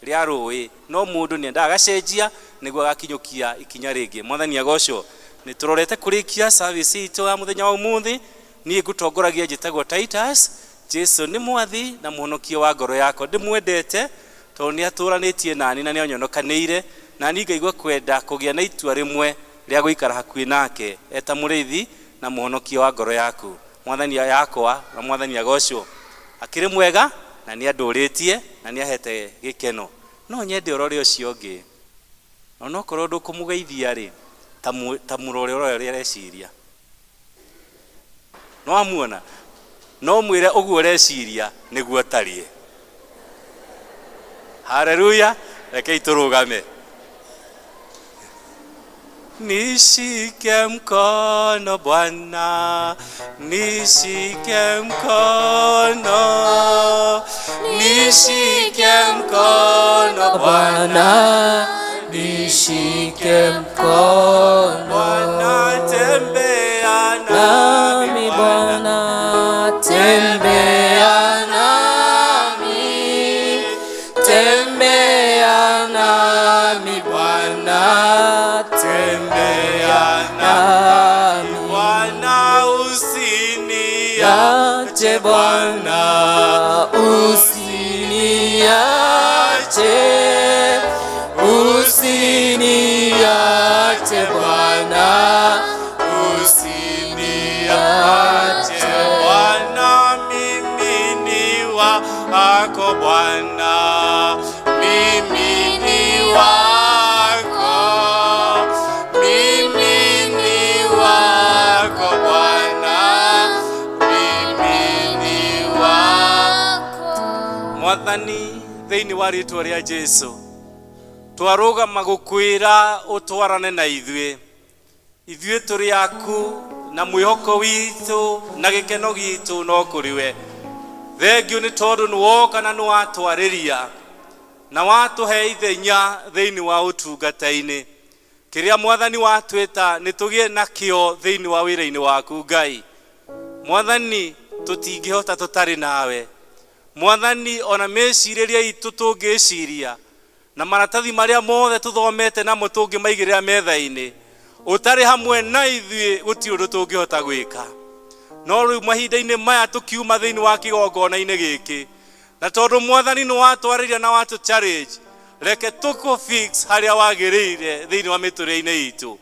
rĩa rũĩ, no mũndũ nĩ endaga agacenjia nĩguo agakinyũkia ikinya rĩngĩ. Mwathani agocwo. Nĩ tũrorete kũrĩkia service itũ ya mũthenya wa ũmũthĩ. Niĩ ngũtongoragia njĩtagwo Titus. Jesu nĩ mwathi na mũhonokia wa ngoro yakwa. Ndĩmwendete tondũ nĩ atũranĩtie nani na nĩ anyonokanĩire, na niĩ ngaigua kwenda kũgĩa na itua rĩmwe rĩa gũikara hakuhĩ nake eta mũrĩithi na mũhonokia wa ngoro yaku. Mwathani yakwa na mwathani agocwo. Akĩrĩ mwega na nĩ andũrĩtie na nĩ ahete gĩkeno. No nyende ũrore ũcio ũngĩ, onokorwo ndũkũmũgeithia rĩ, ta mũrore ũrĩa areciria. No amuona, no mwĩre ũguo ũreciria nĩguo atariĩ. Haleluya. Rekei tũrũgame. Nishike mkono Bwana, nishike mkono, nishike mkono Bwana, nishike Nishike mkono Bwana, tembea nami, Bwana tembea nami, tembea nami Bwana, tembea nami Bwana, usiniache Ache Bwana, usiniache, usiniache Bwana, usiniache Bwana, mimi ni wako Bwana, mimi ni wako, mimi ni wako Bwana, mimi ni wako. Mwathani, thĩinĩ wa rĩtwa rĩa Jesu twarũgama gũkwĩra ũtwarane na ithuĩ, ithuĩ tũrĩ aku na mwĩhoko witũ na gĩkeno gitũ no kũrĩ we. Thengio nĩ tondũ nĩ woka na nĩ watwarĩria na watũhe ithenya thĩinĩ wa ũtungata-inĩ. Kĩrĩa Mwathani watwĩta nĩ tũgĩe nakĩo thĩinĩ wa wĩra-inĩ waku Ngai. Mwathani, tũtingĩhota tũtarĩ nawe. Mwathani, ona mĩcirĩrie itũ tũngĩciria na maratathi marĩa mothe tũthomete namo tũngĩmaigĩrĩra metha-inĩ, ũtarĩ hamwe na ithuĩ gũtirĩ ũndũ tũngĩhota gwĩka. No rĩu mahinda-inĩ maya tũkiuma thĩinĩ wa kĩgongona-inĩ gĩkĩ, na tondũ Mwathani nĩ watwarĩria na watũ challenge, reke tũkũ fix harĩa wagĩrĩire thĩinĩ wa mĩtũrĩre-inĩ itũ.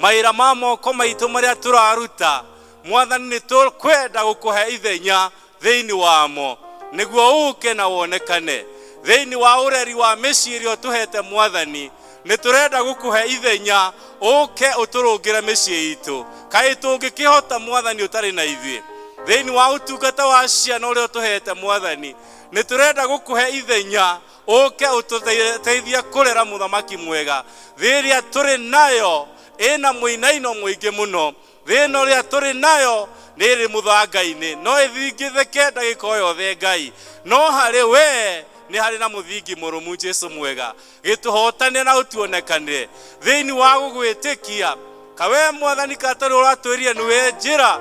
Mawĩra ma moko maitũ marĩa tũraruta, Mwathani nĩ tũkwenda gũkũhe ithenya thĩinĩ wamo, nĩguo ũke na wonekane thĩinĩ wa ũreri wa mĩciĩ ĩrĩa ũtũhete. Mwathani, nĩ tũrenda gũkũhe ithenya ũke ũtũrũngĩre mĩciĩ itũ. Kaĩ tũngĩkĩhota Mwathani ũtarĩ na ithuĩ? Thĩinĩ wa ũtungata wa ciana ũrĩa ũtũhete Mwathani, nĩ tũrenda gũkũhe ithenya ũke ũtũteithie kũrera mũthamaki mwega. Thĩ ĩrĩa tũrĩ nayo ĩna mũinaino mũingĩ mũno, thĩ ĩno ĩrĩa tũrĩ nayo nĩ ĩrĩ mũthanga-inĩ, no ĩthingithĩke ndagĩka o yothe Ngai, no harĩ we nĩ harĩ na mũthingi mũrũmu Jesu mwega. Gĩtũhotane na ũtuonekanĩre thĩinĩ wa gũgwĩtĩkia. Kawe Mwathani katarĩ ũratwĩrire nĩwe njĩra,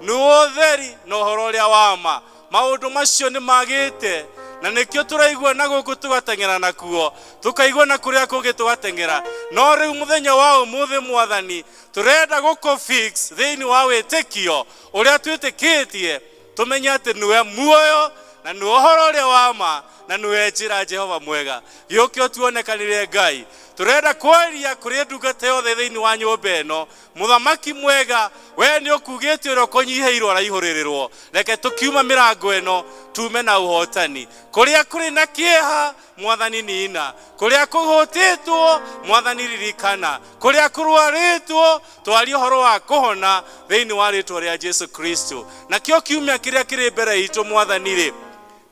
nĩwe ũtheri na ũhoro ũrĩa wa ma. Maũndũ macio nĩ magĩte na nĩkĩo tũraigua na gũkũ tũgateng'era nakuo, tũkaigua na kũrĩa kũngĩ tũgateng'era. No rĩu mũthenya wa ũmũthĩ Mwathani, tũrenda gũkũ fix thĩinĩ wa wĩtĩkio ũrĩa twĩtĩkĩtie, tũmenye atĩ nĩwe muoyo na nĩwe ũhoro ũrĩa wa ma na nĩwe njĩra. Jehova mwega, gĩũke ũtuonekanĩre Ngai. Tũrenda kwaria kũrĩ ndungata yothe thĩinĩ wa nyũmba ĩno. Mũthamaki mwega, we nĩ ũkugĩte ũrĩa ũkũnyihĩirwo araihũrĩrĩrwo. Reke tũkiuma mĩrango ĩno tume na ũhotani. Kũrĩa kũrĩ na kĩeha, Mwathani nina. Kũrĩa kũhũtĩtwo, Mwathani ririkana. Kũrĩa kũrwarĩtwo, twarie ũhoro wa kũhona thĩinĩ wa rĩtwa rĩa Jesu Kristo. Nakĩo kiumia kĩrĩa kĩrĩ mbere itũ Mwathani rĩ,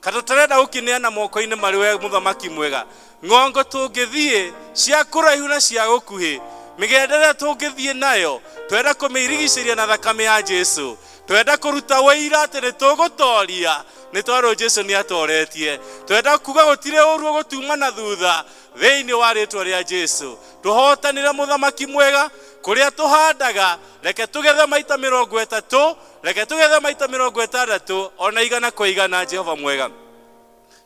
kana tũrenda gũkĩneana moko-inĩ marĩ we mũthamaki mwega. Ng'ongo tũngĩthiĩ cia kũraihu na cia gũkuhĩ, mĩgendere tũngĩthiĩ nayo, twenda kũmĩirigicĩria na thakame ya Jesu. Twenda kũruta wĩira atĩ nĩ tũgũtoria, nĩ tondũ Jesu nĩ atoretie. Twenda kuga gũtirĩ ũru ũgũtuma na thutha thĩinĩ wa rĩtwa rĩa Jesu. Tũhotanĩre mũthamaki mwega kũrĩa tũhandaga, reke tũgethe maita 30, reke tũgethe maita 60, ona 100 kwa 100. Jehova mwega,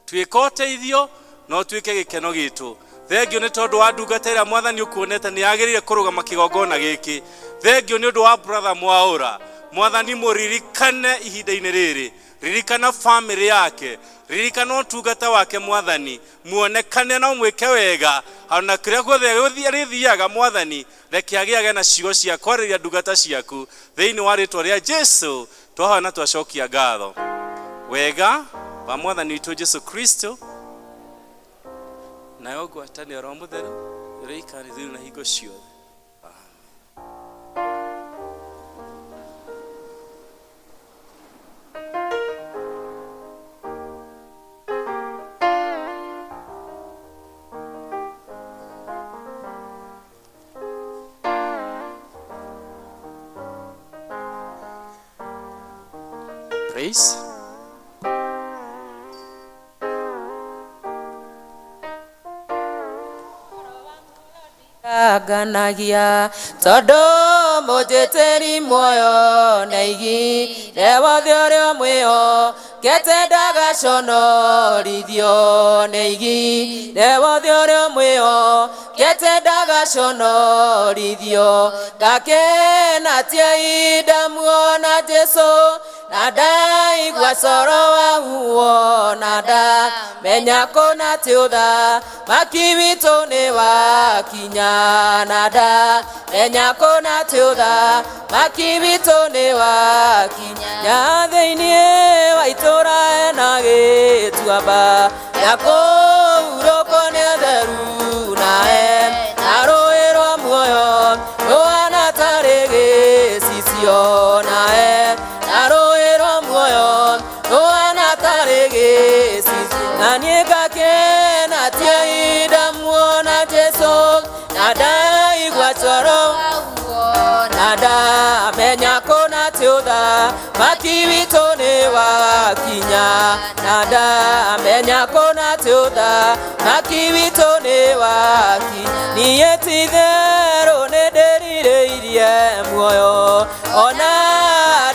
tuĩka ũteithio no tuĩke gĩkeno gitũ. Thengio nĩ tondũ wa ndungata ĩrĩa Mwathani ũkuonete nĩ yagĩrĩire kũrũgama kĩgongona gĩkĩ. Thengio nĩ ũndũ wa brother Mwaũra. Mwathani mũririkane ihinda-inĩ rĩrĩ, ririkana famĩlĩ yake, ririkana ũtungata wake Mwathani, muonekane na ũmwĩke wega ona kũrĩa guothe arĩthiaga. Mwathani, reke agĩage na ciugo cia kwarĩria ndungata ciaku thĩinĩ wa rĩtwa rĩa Jesu. Twahoya na twacokia ngatho. Wega wa Mwathani witũ Jesu Kristo nayo ngwatanĩro Roho Mũtheru ĩroikara ithuĩ na hingo ciothe. Praise. Nganagia tondũ mũnjĩtĩri muoyo na igire wothe ũrĩa mwĩo kete ndagaconorithio nĩ igire wothe ũrĩa mwĩo kete ndagaconorithio ngakena tia ihinda muona Jesũ na ndaigua coro wa huo na ndamenya kũna ti ũthamaki witũ nĩ wakinya na ndamenya kũna ti ũthamaki witũ nĩ wakinya thĩinĩ wa itũra ena gĩtuamba na kũhurũkwo nĩ atheru na na rũĩ rwa muoyo rũhana tarĩ gĩcicio na na rũĩ rwa muoyo rũhana tarĩ gĩcicio na niĩ ngakena tia ihinda muona Jesũ na ndaigua coro na ndamenya kũna ti ũthamaki witũ nĩ wakinya na ndamenya kũna ti ũthamaki witũ nĩ wakinya niĩ ti itherũ nĩ ndĩrirĩirie muoyo ona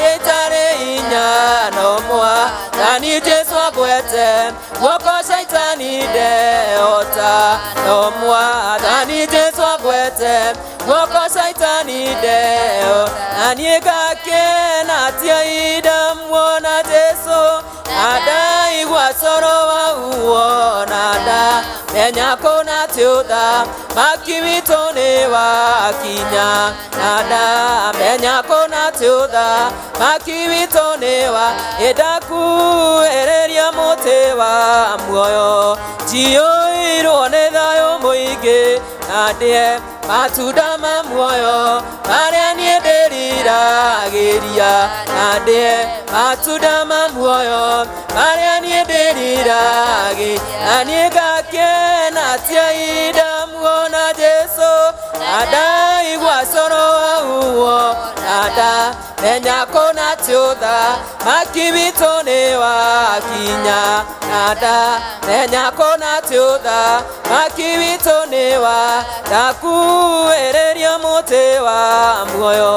rĩtarĩ hinya no mwathani Jesũ angwete guoko caitani ndehota no mwathani Jesũ angwete guoko caitani ndehota na niĩ ngakena tia ihinda muona Jesũ na ndaigua coro wa huo na ndamenya kũna ti ũthamaki witũ nĩ wakinya na ndamenya kũna ti ũthamaki witũ nĩ wa ĩndakuhĩrĩria mũtĩ wa muoyo njiyũirwo nĩ thayũ mũingĩ na ndĩe matunda ma muoyo marĩa niĩ ndĩriragĩria na ndĩe matunda ma muoyo marĩa niĩ ndĩriragĩria na niĩ ngakena tia ihinda muona Jesũ na ndaigua coro wa huo na ndamenya kũna ti ũthamaki witũ nĩ wakinya na ndamenya kũna ti ũthamaki witũ nĩ wa ndakuhĩrĩria mũtĩ wa muoyo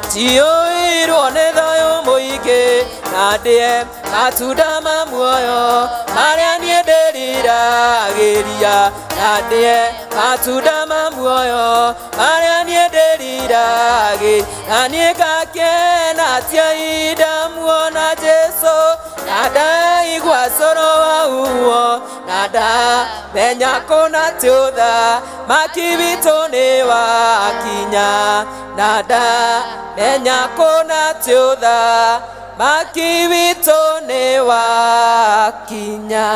njiyũirwo nĩ thayũ mũingĩ na ndĩe matunda ma muoyo marĩa niĩ ndĩriragĩria na ndĩe matunda ma muoyo marĩa niĩ ndĩriragĩria na niĩ ngakena tia ihinda muona Jesũ na ndaigua coro wa huo na ndamenya kũna ti ũthamaki witũ nĩ wakinya na ndamenya kũna ti ũthamaki witũ nĩ wakinya.